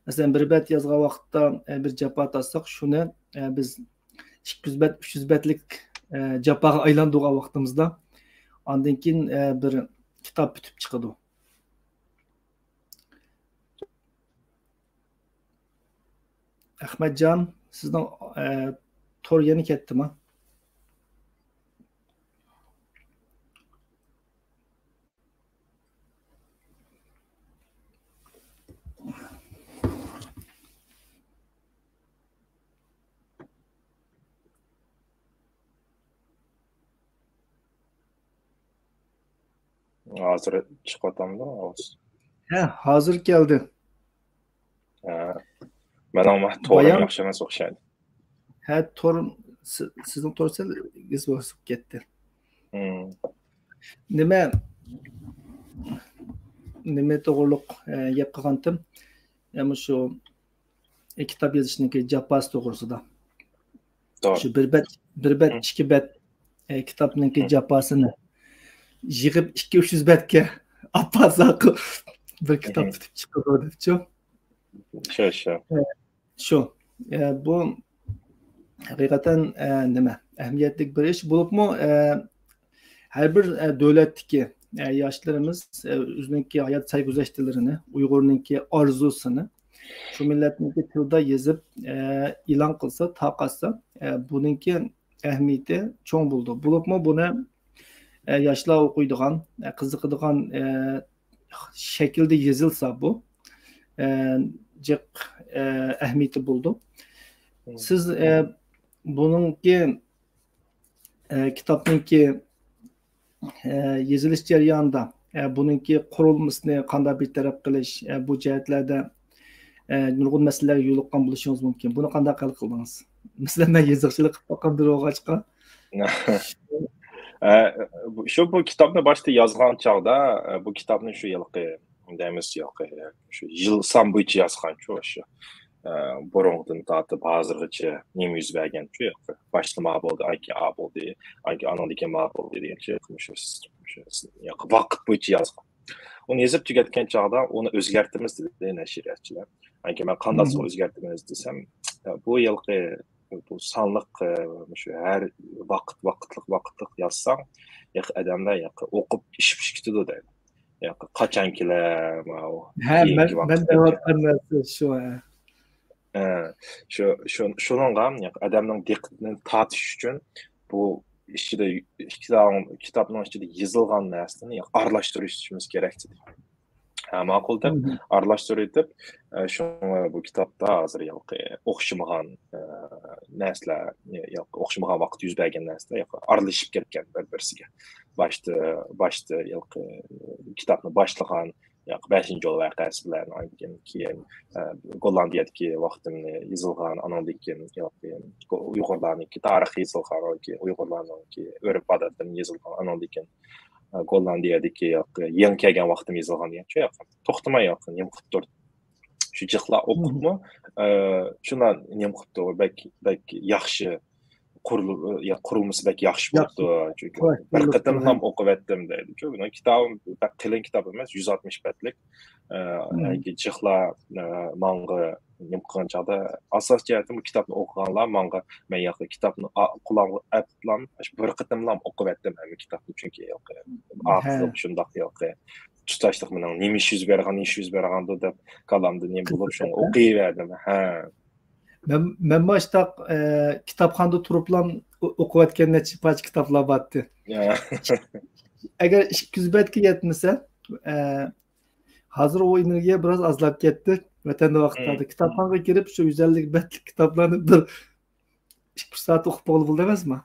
مەسىلەن، بىر بەت يازغان ۋاقىتتا، ئە، بىر جاپا تارتساق، شۇنى، ئە، بىز ئىككى يۈز بەت، ئۈچ يۈز بەتلىك، ئە، جاپاغا ئايلاندۇرغان ۋاقتىمىزدا، ئاندىن كېيىن، ئە، بىر كىتاب پۈتۈپ چىقىدۇ. ئەخمەتجان، سىزنىڭ، ئە، تور يەنە كەتتىما؟ ھازىر چىقىۋاتامدۇ ئاۋاز؟ ھە، ھازىر كەلدى. ھە. مېنىڭ تورۇم بايام ياخشى ئەمەس ئوخشايدۇ. ھە، تور، سى-، سىزنىڭ تور سەل ئىز بوسۇپ كەتتى. ھىم. نېمە، نېمە توغرۇلۇق، ئە، گەپ قىلغانتىم؟ يا مۇشۇ، ئە، كىتاب يېزىشنىڭكى جاپاسى توغرىسىدا. توغرا. شۇ بىر بەت، بىر بەت، ھىم. ئىككى بەت، ئە، كىتابنىڭكى ھىم. جاپاسىنى يىغىپ ئىككى، ئۈچ يۈز بەتكە ئاپارساق، بىر كىتاب ھىم. پۈتۈپ چىقىدۇ دەپچۇ. شۇ، شۇ. ئە، شۇ. ئە، بۇ ھەقىقەتەن، ئە، نېمە، ئەھمىيەتلىك بىر ئىش. بولۇپمۇ، ئە، ھەر بىر، ئە، دۆلەتتىكى، ئە، ياشلىرىمىز، ئە، ئۆزىنىڭكى ھايات سەرگۈزەشتلىرىنى، ئۇيغۇرنىڭكى ئارزۇسىنى شۇ مىللەتنىڭكى تىلىدا يېزىپ، ئە، ئېلان قىلسا، تارقاتسا، ئە، بۇنىڭكى ئەھمىيىتى چوڭ بولىدۇ. بولۇپمۇ بۇنى، ئە، ياشلار ئوقۇيدىغان، ئە، قىزىقىدىغان، ئە، شەكىلدە يېزىلسا بۇ، ئە، جىق، ئە، ئەھمىيىتى بولىدۇ. مم. سىز، ئە، بۇنىڭكى، ئە، كىتابنىڭكى، ئە، يېزىلىش جەريانىدا، ئە، بۇنىڭكى قۇرۇلمىسىنى قانداق بىر تەرەپ قىلىش، ئە، بۇ جەھەتلەردە، ئە، نۇرغۇن مەسىلىلەرگە يولۇققان بولۇشىڭىز مۇمكىن. بۇنى قانداق ھەل قىلدىڭىز؟ مەسىلەن، مەن يېزىقچىلىق قىلىپ باققان بىرى بولغاچقا. ئە، بۇ، شۇ بۇ كىتابنى باشتا يازغان چاغدا، ئە، بۇ كىتابنى شۇ ھېلىقى دەيمىز، ھېلىقى شۇ يىل سان بويىچە يازغانچۇ شۇ. ئە، بۇرۇنقىدىن تارتىپ ھازىرغىچە نېمە يۈز بەرگەنچۇ، ھېلىقى باشتا ما بولدى، ئاندىن كېيىن ئا بولدى، ئاندىن كېيىن ئانىڭدىن كېيىن ما بولدى دېگەنچە شۇ، شۇ، شۇ ۋاقىت بويىچە يازغان. ئۇنى يېزىپ تۈگەتكەن چاغدا ئۇنى ئۆزگەرتىمىز دېدى نەشرىياتچىلار. ئاندىن كېيىن مەن قانداقسىغا مم. ئۆزگەرتىمىز دېسەم، بۇ ھېلىقى بۇ سانلىق، ئە، مۇشۇ ھەر ۋاقىت، ۋاقىتلىق، ۋاقىتلىق يازساڭ، ياقى ئادەملەر ياقى ئوقۇپ ئىشىپ كېتىدۇ دەيدۇ. ياقى قاچان كېلەر، ماۋۇ ھە، كېيىنكى مەن، مەن ۋاقىتتا دەۋاتقان نەرسە شۇ، ھە. ھە، شۇ، شۇ، شۇنىڭغا ياقى ئادەمنىڭ دىققىتىنى تارتىش ئۈچۈن بۇ ئىچىدە، كىتابنىڭ ئىچىدە يېزىلغان نەرسىنى ياقى ئارىلاشتۇرۇشىمىز كېرەك دېدى. ھە، ماقۇل دەپ مم. ئارىلاشتۇرۇۋېتىپ، ئە، شۇڭا بۇ كىتابتا ھازىر ھېلىقى ئوخشىمىغان، ئە، نەرسىلەر، ھېلىقى ئوخشىمىغان ۋاقىتتا يۈز بەرگەن نەرسىلەر ھېلىقى ئارىلىشىپ كەتكەن بىر-بىرسىگە. باشتا، باشتا ھېلىقى كىتابنى باشلىغان، ھېلىقى بەشىنچى يول ۋەقەسى بىلەن، ئاندىن كېيىن، ئە، گوللاندىيەدىكى ۋاقتىمنى يېزىلغان، ئانىڭدىن كېيىن ھېلىقى ئۇيغۇرلارنىڭكى تارىخى يېزىلغان، ئاندىن كېيىن ئۇيغۇرلارنىڭكى ئۆرپ-ئادەتلىرىنى يېزىلغان، ئانىڭدىن كېيىن، ئە، گوللاندىيەدىكى ھېلىقى يېڭى كەلگەن ۋاقتىم يېزىلغان دېگەن شۇ ھېلىقى توختىماي ھېلىقى نېمە قىلىپ تۇردى. شۇ جىقلا مم. ئوقۇپمۇ، ئە، شۇنداق نېمە قىپتۇ، بەك، بەك ياخشى قۇرۇل-، يا، قۇرۇلمىسى بەك ياخشى ياخشى. بوپتۇ. چۈنكى بىر قېتىملام ئوقۇۋەتتىم دەيدۇ. شۇ مېنىڭ كىتابىم بەك قېلىن كىتاب ئەمەس، يۈز ئاتمىش بەتلىك. ئە، مم. جىقلا، ئە، ماڭا نېمە قىلغان چاغدا، ئاساسىي جەھەتتىن بۇ كىتابنى ئوقۇغانلار ماڭا، مەن ياقى كىتابنى ئا-، قۇلاققا ئەپلام، شۇ بىر قېتىملام ئوقۇۋەتتىم ھەممە كىتابنى. چۈنكى ھە. ئاخىرى شۇنداق ھېلىقى تۇتاشلىق مېنىڭ نېمە ئىش يۈز بېرىدىغان، نېمە ئىش يۈز بېرىدىغاندۇ دەپ كاللامدا نېمە بولۇپ، شۇڭا ئوقۇۋەردىم. ھە. مەن، مەنمۇ ئاشتاق، ئە، كىتابخانىدا تۇرۇپلا ئو-، ئوقۇۋەتكەن نەچچە پارچە كىتابلار بارتى. يا. ئەگەر ئىككى يۈز بەتكە يەتمىسە، ئە، ھازىر ئۇ ئېنېرگىيە بىراز ئازلاپ كەتتى. ۋەتەندە ۋاقىتلاردا مم. كىتابخانىغا كىرىپ، شۇ يۈز ئەللىك بەتلىك كىتابلارنى بىر ئىككى، ئۈچ سائەت ئوقۇپ بولغىلى بولىدۇ ئەمەسمۇ؟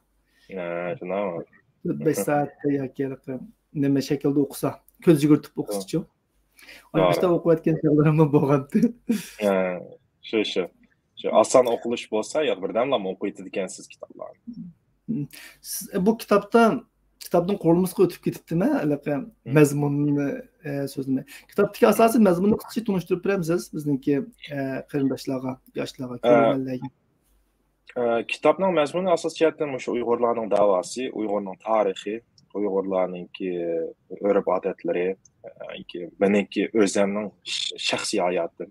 ھە، شۇنداقمۇ؟ تۆت، بەش سائەتتە ياكى ھېلىقى نېمە شەكىلدە ئوقۇسا، كۆز يۈگۈرتۈپ ئوقۇسىچۇ؟ ئانا توغرا. ئاشتا ئوقۇۋەتكەن چاغلىرىممۇ بولغانتى. ھە، شۇ، شۇ. شۇ ئاسان ئوقۇلۇش بولسا، يا بىردەملا ئوقۇۋېتىدىكەنسىز كىتابلارنى. سىز، بۇ كىتابتا، كىتابنىڭ قۇرۇلمىسىغا ئۆتۈپ كېتىپتىمەن، ھېلىقى مەزمۇننى، ئە، سۆزلىمەي. كىتابتىكى ئاساسىي مەزمۇننى قىسقىچە تونۇشتۇرۇپ بېرەمسىز بىزنىڭكى، ئە، قېرىنداشلارغا، ياشلارغا، ئە، كۆرۈرمەنلەرگە؟ ئە، كىتابنىڭ مەزمۇنى ئاساسىي جەھەتتىن مۇشۇ ئۇيغۇرلارنىڭ داۋاسى، ئۇيغۇرنىڭ تارىخى، ئۇيغۇرلارنىڭكى ئۆرپ-ئادەتلىرى، ئە، مېنىڭكى ئۆزەمنىڭ ش-، شەخسىي ھاياتىم.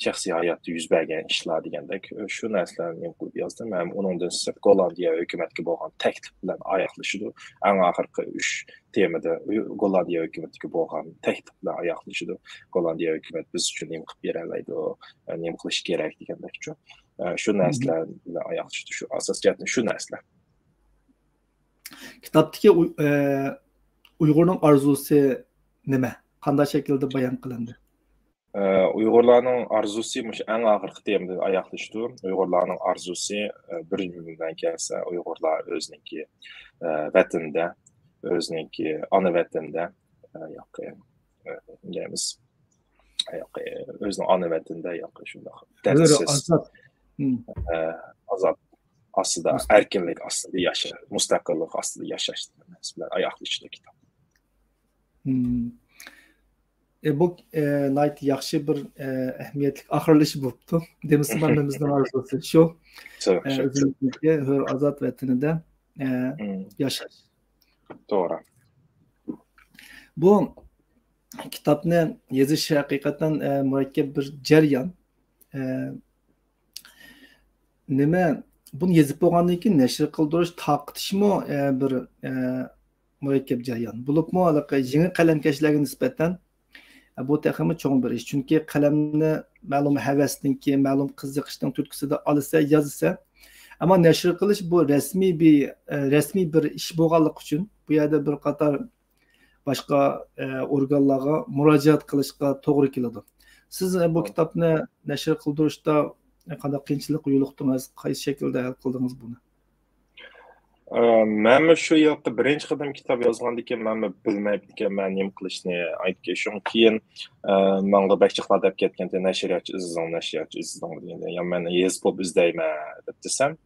شەخسىي ھاياتتا يۈز بەرگەن ئىشلار دېگەندەك، شۇ نەرسىلەرنى نېمە قىلىپ يازدىم. ھەم ئۇنىڭدىن سىرت، گوللاندىيە ھۆكۈمەتكە بولغان تەكلىپ بىلەن ئاياغلىشىدۇ. ئەڭ ئاخىرقى ئۈچ تېمىدا گوللاندىيە ھۆكۈمىتىگە بولغان تەكلىپ بىلەن ئاياغلىشىدۇ. گوللاندىيە ھۆكۈمەت بىز ئۈچۈن نېمە قىلىپ بېرەلەيدۇ، نېمە قىلىش كېرەك دېگەندەكچۇ. شۇ نەرسىلەر بىلەن ئاياغلىشىدۇ. شۇ ئاساس جەھەتتىن شۇ نەرسىلەر. كىتابتىكى ئۇي-، ئە، ئۇيغۇرنىڭ ئارزۇسى نېمە؟ قانداق شەكىلدە بايان قىلىندى؟ ئە، ئۇيغۇرلارنىڭ ئارزۇسى مۇشۇ ئەڭ ئاخىرقى تېمىدا ئاياغلىشىدۇ. ئۇيغۇرلارنىڭ ئارزۇسى، ئە، بىر جۈملە بىلەن كەلسە، ئۇيغۇرلار ئۆزىنىڭكى، ئە، ۋەتىنىدە، ئۆزىنىڭكى ئانا ۋەتىنىدە، ئە، ياقى، ئە، دەيمىز، ياقى، ئۆزىنىڭ ئانا ۋەتىنىدە، ياقى، شۇنداق ھۆر، دەردسىز، ئازاد. ئە، ئازاد ئاستىدا، ئەركىنلىك ئاستىدا ياشاش، مۇستەقىللىق ئاستىدا ياشاش دېگەن نەرسە بىلەن ئاياغلىشىدۇ كىتاب. ئە، بۇ، ئە، ناھايىتى ياخشى بىر، ئە، ئەھمىيەتلىك ئاخىرلىشىش بوپتۇ. دېمىسىمۇ ھەممىمىزنىڭ ئارزۇسى شۇ. ئە، ئۆزىمىزنىڭكى ھۆر ئازاد ۋەتىنىدە، ئە، ياشاش. توغرا. بۇ كىتابنى يېزىش ھەقىقەتەن، ئە، مۇرەككەپ بىر جەريان. ئە، نېمە، بۇنى يېزىپ بولغاندىن كېيىن نەشر قىلدۇرۇش، تارقىتىشمۇ، ئە، بىر، ئە، مۇرەككەپ جەريان. بولۇپمۇ ھېلىقى يېڭى قەلەمكەشلەرگە نىسبەتەن، ئە، بۇ تېخىمۇ چوڭ بىر ئىش. چۈنكى قەلەمنى مەلۇم ھەۋەسنىڭكى، مەلۇم قىزىقىشنىڭ تۈرتكىسىدە ئالىسەن، يازىسەن. ئەمما نەشر قىلىش بۇ رەسمىي بىر، ئە، رەسمىي بىر ئىش بولغانلىقى ئۈچۈن بۇ يەردە بىر قاتار باشقا، ئە، ئورگانلارغا مۇراجىئەت قىلىشقا توغرا كېلىدۇ. سىز، ئە، بۇ كىتابنى نەشر قىلدۇرۇشتا قانداق قىيىنچىلىققا يولۇقتىڭىز؟ قايسى شەكىلدە ھەل قىلدىڭىز بۇنى؟ ئە، مەنمۇ شۇ يىلقى بىرىنچى قېتىم كىتاب يازغاندىكىن مەنمۇ بىلمەيدىكەنمەن نېمە قىلىشنى. ئايتكى، شۇڭا كېيىن، ئە، ماڭا بەك جىقلا دەپ كەتكەنتى، نەشرىياتچى ئىزدىدىڭ، نەشرىياتچى ئىزدىدىڭ دېگەندە، يا مەن يېزىپ بولۇپ ئىزدەيمەن دەپ دېسەم،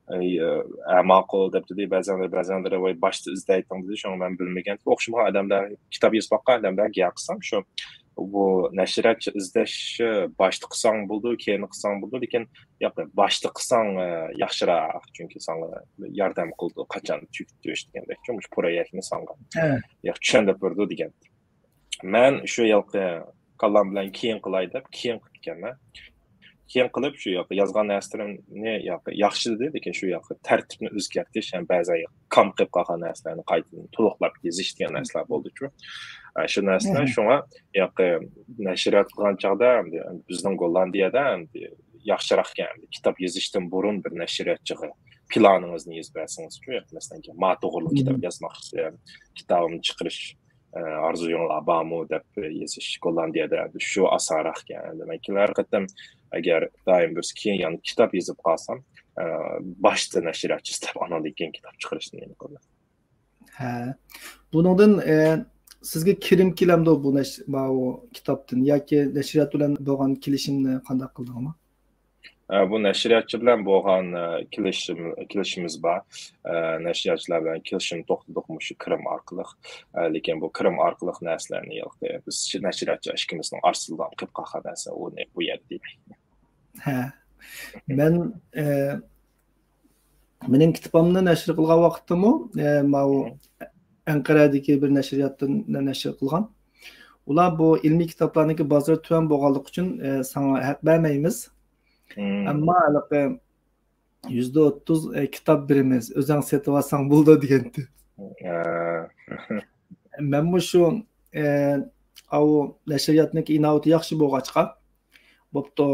ئەي، ئە، ماقۇل دەپ دېدى. بەزەنلىرى، بەزەنلىرى، ۋاي، باشتا ئىزدەيتتىڭ دېدى. شۇڭا مەن بىلمىگەن. ئوخشىمىغان ئادەملەر، كىتاب يېزىپ باققان ئادەملەرگە گەپ قىلسام، شۇ، بۇ نەشرىياتچى ئىزدەش، باشتا قىلساڭ بولىدۇ، كېيىن قىلساڭ بولىدۇ، لېكىن ياق، باشتا قىلساڭ، ئە، ياخشىراق، چۈنكى ساڭا ياردەم قىلىدۇ، قاچان تۈگىتىش دېگەندەك، شۇ پرويېكتنى ساڭا، ھە، ياق، چۈشەندۈرۈپ بېرىدۇ دېگەن. مەن شۇ ھېلىقى كاللام بىلەن كېيىن قىلاي دەپ، كېيىن قىپتىكەنمەن. كېيىن قىلىپ، شۇ ياققا يازغان نەرسىلىرىمنى ياققا ياخشى دېدى، لېكىن شۇ ياققا تەرتىپنى ئۆزگەرتىش، يەنى بەزى كام قېلىپ قالغان نەرسىلەرنى قايتىدىن تولۇقلاپ يېزىش دېگەن نەرسىلەر بولدىچۇ. ئە، شۇ نەرسىلەر شۇڭا ياققا نەشرىيات قىلغان چاغدا ئەمدى بىزنىڭ گوللاندىيەدە ئەمدى ياخشىراق ئىكەن، ئەمدى كىتاب يېزىشتىن بۇرۇن بىر نەشرىياتچىغا پىلانىڭىزنى يېزىپ بەرسىڭىزچۇ، ياققا مەسىلەن، ماتوغرىلىق كىتاب يازماقچى، كىتابىمنى چىقىرىش ئارزۇيۇڭلار بارمۇ دەپ يېزىش گوللاندىيەدە شۇ ئاسانراق ئىكەن. دېمەك، ھەر قېتىم ئەگەر دائىم بىرسى كېيىن يەنە كىتاب يېزىپ قالسام، باشتا نەشرىياتچىسى دەپ ئاندىن كېيىن كىتاب چىقىرىشنى نېمە قىلىمەن. ھە. بۇنىڭدىن، سىزگە كىرىم كېلەمدۇ بۇ نەش-، ماۋۇ كىتابتىن ياكى نەشرىيات بىلەن بولغان كېلىشىمنى قانداق قىلدىڭىزمۇ؟ ئە، بۇ نەشرىياتچى بىلەن بولغان، ئە، كېلىشىم-، كېلىشىمىز بار. ئە، نەشرىياتچىلار بىلەن كېلىشىم توختىدۇق مۇشۇ كىرىم ئارقىلىق. ئە، لېكىن بۇ كىرىم ئارقىلىق نەرسىلەرنى ياقى بىز نەشرىياتچى ئىككىمىزنىڭ ئارىسىدا قېلىپ قالغان نەرسە، ئۇنى بۇ يەردە دېمەيمەن. ھە. مەن، ئە، مېنىڭ كىتابىمنى نەشر قىلغان ۋاقىتتىمۇ، ئە، ماۋۇ ئەنقەرەدىكى بىر نەشرىياتتىن نەشر قىلغان. ئۇلار بۇ ئىلمىي كىتابلارنىڭكى بازىرى تۆۋەن بولغانلىقى ئۈچۈن، ئە، ساڭا ھەق بەرمەيمىز. ئەمما ھېلىقى يۈزدە ئوتتۇز، ئە، كىتاب بېرىمىز، ئۆزۈڭ سېتىۋالساڭ بولىدۇ دېگەنتى. مەنمۇ شۇ، ئە، ئاۋۇ نەشرىياتنىڭكى ئىناۋىتى ياخشى بولغاچقا، بوپتۇ،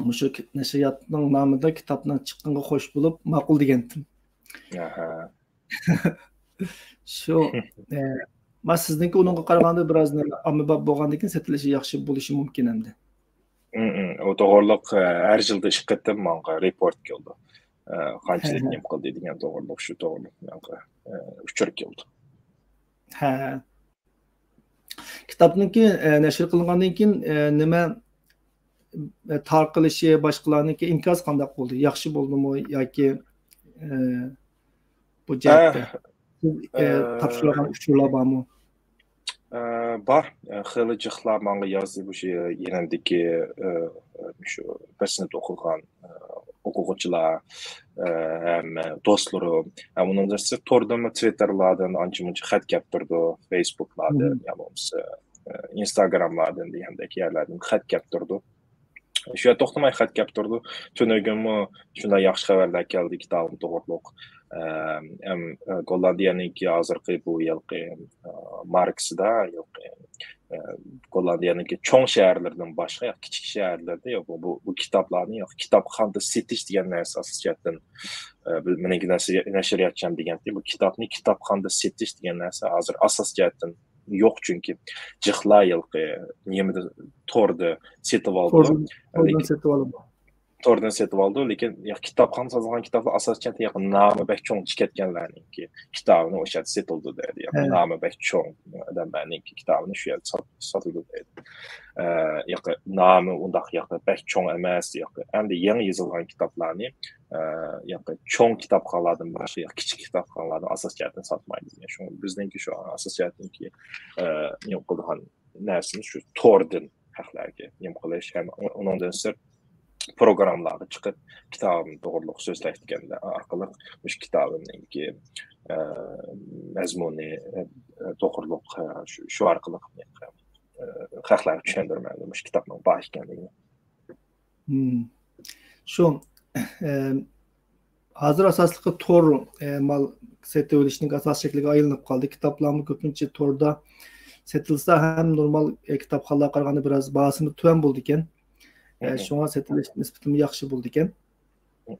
مۇشۇ نەشرىياتنىڭ نامىدا كىتابنىڭ چىققىنىغا خوش بولۇپ ماقۇل دېگەنتىم. شۇ، ئە، ما سىزنىڭكى ئۇنىڭغا قارىغاندا بىراز نېمە، ئاممىباب بولغاندىن كېيىن سېتىلىشى ياخشى بولۇشى مۇمكىن ئەمدى. ئۇ توغرۇلۇق، ئە، ھەر يىلدا ئىككى قېتىم ماڭا رېپورت كېلىدۇ. ئە، قانچىلىك نېمە قىلدى دېگەن توغرۇلۇق، شۇ توغرۇلۇق ماڭا، ئە، ئۇچۇر كېلىدۇ. ھە. كىتابنىڭكى، ئە، نەشر قىلىنغاندىن كېيىن، ئە، نېمە، ئە، تارقىلىشى، باشقىلارنىڭكى ئىنكاسى قانداق بولدى؟ ياخشى بولدىمۇ ياكى، ئە، بۇ جەھەتتە سىز، ئە، تاپشۇرغان ئۇچۇرلار بارمۇ؟ ئە، بار. ئە، خېلى جىقلار ماڭا يازدى، مۇشۇ يېنىمدىكى، ئە، مۇشۇ بىر سىنىپتا ئوقۇغان، ئە، ئوقۇغۇچىلار، ئە، ھەم دوستلىرىم، ھەم ئۇنىڭدىن سىرت توردىمۇ، تىۋىتتېرلاردىن ئانچە-مۇنچە خەت كەپ تۇرىدۇ، فېيسبۇكلاردىن، يا بولمىسا، ئە، ئىنستاگراملاردىن دېگەندەك يەرلەردىن خەت كەپ تۇرىدۇ. شۇ يەردە توختىماي خەت كەپ تۇرىدۇ. تۈنۈگۈنمۇ شۇنداق ياخشى خەۋەرلەر كەلدى كىتابىم توغرۇلۇق. ئەم، ئەم، گوللاندىيەنىڭكى ھازىرقى بۇ يىلقى، ئە، ماركىسىدا، يىلقى، ئە، گوللاندىيەنىڭكى چوڭ شەھەرلىرىدىن باشقا، ياق، كىچىك شەھەرلەردە، ياق، بۇ، بۇ، بۇ كىتابلارنى، ياق، كىتابخانىدا سېتىش دېگەن نەرسە ئاساسىي جەھەتتىن، ئە، بىز، مېنىڭكى نەشرىياتچام دېگەنتى، بۇ كىتابنى كىتابخانىدا سېتىش دېگەن نەرسە ھازىر ئاساسىي جەھەتتىن يوق، چۈنكى جىقلا ھېلىقى نېمىدە، توردا سېتىۋالىدۇ. توردىن، توردىن لېكىن سېتىۋالىدۇ. توردىن سېتىۋالىدۇ، لېكىن يا كىتابخانا ساتىدىغان كىتابلار ئاساسەن ياق نامى بەك چوڭ چىكەتكەنلەرنىڭكى كىتابىنى ئوشۇ يەردە سېتىلىدۇ دەيدۇ. يا ھە. نامى بەك چوڭ ئادەملەرنىڭكى كىتابىنى شۇ يەردە سات-، ساتىدۇ دەيدۇ. ئە، ياقى نامى ئۇنداق ياقى بەك چوڭ ئەمەس، ياقى ئەمدى يېڭى يېزىلغان كىتابلارنى، ئە، ياقى چوڭ كىتابخانىلاردىن باشقا ياقى كىچىك كىتابخانىلاردىن ئاساسىي جەھەتتىن ساتمايدۇ. شۇڭا بىزنىڭكى شۇ ئاساسىي جەھەتتىنكى، ئە، نېمە قىلىدىغان نەرسىمىز شۇ توردىن خەقلەرگە نېمە قىلىش ھەم ئۇنىڭدىن سىرت پروگراممىلارغا چىقىپ، كىتابىم توغرۇلۇق سۆزلەش دېگەنلەر ئارقىلىق مۇشۇ كىتابىمنىڭكى، ئە، مەزمۇنى، ئە، توغرۇلۇق، ئە، شۇ، شۇ ئارقىلىق، ئە، خەقلەرگە چۈشەندۈرمەكتە مۇشۇ كىتابنىڭ بار ئىكەنلىكىنى. مم. شۇ، ئە، ھازىر ئاساسلىقى تور، ئە، مال سېتىۋېلىشنىڭ ئاساسىي شەكلىگە ئايلىنىپ قالدى. كىتابلارمۇ كۆپىنچە توردا سېتىلسا ھەم نورمال، ئە، كىتابخانىلارغا قارىغاندا بىراز باھاسىمۇ تۆۋەن بولىدىكەن. ئە، مم. شۇڭا سېتىلىش نىسبىتىمۇ ياخشى بولىدىكەن. مم.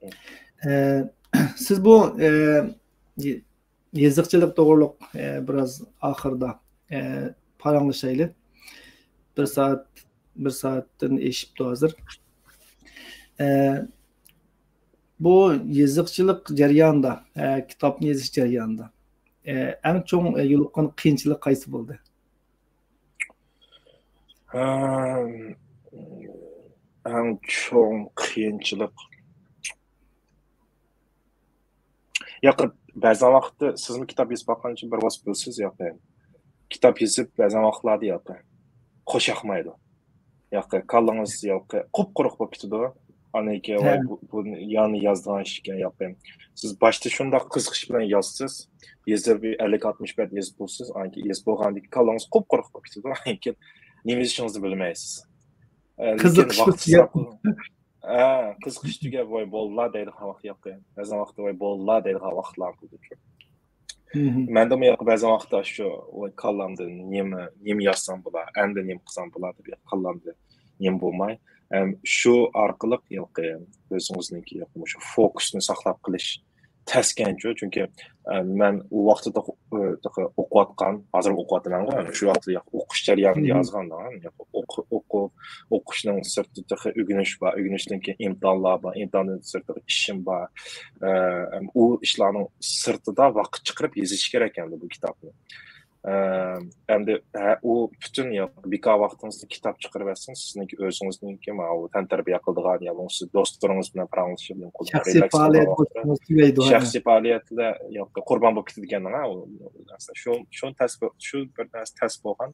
ئە، سىز بۇ، ئە، يېزىقچىلىق توغرۇلۇق، ئە، بىراز ئاخىردا، ئە، پاراڭلىشايلى. بىر سائەت، بىر سائەتتىن ئېشىپتۇ ھازىر. ئە، بۇ يېزىقچىلىق جەريانىدا، ئە، كىتابنى يېزىش جەريانىدا، ئە، ئەڭ چوڭ، ئە، يولۇققان قىيىنچىلىق قايسى بولدى؟ ئەم، ئەڭ چوڭ قىيىنچىلىق. ياقى بەزى ۋاقىتتا سىزمۇ كىتاب يېزىپ باققانچە بىر ۋاس بىلىسىز، ياقى كىتاب يېزىپ بەزى ۋاقىتلاردا ياقى خوش ياقمايدۇ. ياقى كاللىڭىز ياقى قۇپقۇرۇق بولۇپ كېتىدۇ. ئاندىن كېيىن ۋاي، ھە. بۇ، بۇ يانى يازىدىغان ئىش ئىكەن، ياقى. سىز باشتا شۇنداق قىزىقىش بىلەن يازىسىز. يېزىپ بىر ئەللىك ئاتمىش بەت يېزىپ بولىسىز. ئاندىن كېيىن يېزىپ بولغاندىن كېيىن كاللىڭىز قۇپقۇرۇق بولۇپ كېتىدۇ. ئاندىن كېيىن نېمە يېزىشىڭىزنى بىلمەيسىز. ئە، لېكىن قىزىقىش ۋاقىت تۈگەپ، ھە، قىزىقىش تۈگەپ، ۋاي، بوللا دەيدىغان ۋاقىت ياقى. بەزى ۋاقىتتا، ۋاي، بوللا دەيدىغان ۋاقىتلار بولىدۇ. مھم. مەندىمۇ ياقى بەزى ۋاقىتتا شۇ، ۋاي، كاللامدا نېمە، نېمە يازسام بولا، ئەمدى نېمە قىلسام بولا دەپ ياقى كاللامدا نېمە بولماي. ھەم شۇ ئارقىلىق ياقى ئۆزىڭىزنىڭكى ياقى مۇشۇ فوكۇسنى ساقلاپ قېلىش تەسكەنچۇ، چۈنكى، ئە، مەن ئۇ ۋاقىتتا تېخى، ئە، تېخى ئوقۇۋاتقان، ھازىرمۇ ئوقۇۋاتىمەنغۇ، شۇ ۋاقىتتا ياق-، ئوقۇش جەريانىدا مم. يازغان، ياق-، ئوقۇ-، ئوقۇ-، ئوقۇشنىڭ سىرتىدا تېخى ئۆگىنىش بار، ئۆگىنىشتىن كېيىن ئىمتىھانلار بار، ئىمتىھاندىن سىرتىدا ئىشىم بار. ئە، ئۇ ئىشلارنىڭ سىرتىدا ۋاقىت چىقىرىپ يېزىش كېرەك ئەمدى بۇ كىتابنى. ئە، ئەمدى، ھە، ئۇ پۈتۈن يا بىكار ۋاقتىڭىزدا كىتاب چىقىرىۋەتسىڭىز، سىزنىڭكى ئۆزىڭىزنىڭكى ماۋۇ تەنتەربىيە قىلىدىغان يا بولمىسا دوستلىرىڭىز بىلەن پاراڭلىشىپ، شەخسىي رېلاكس پائالىيەت قىلىدىغان ۋاقىت. بولسىڭىز تۈگەيدۇ، ھە. شەخسىي پائالىيەتلەر ياقى قۇربان بولۇپ كېتىدىكەن، ھە، ئۇ نەرسە. شۇ، شۇ تەس بو-، شۇ بىر نەرسە تەس بولغان.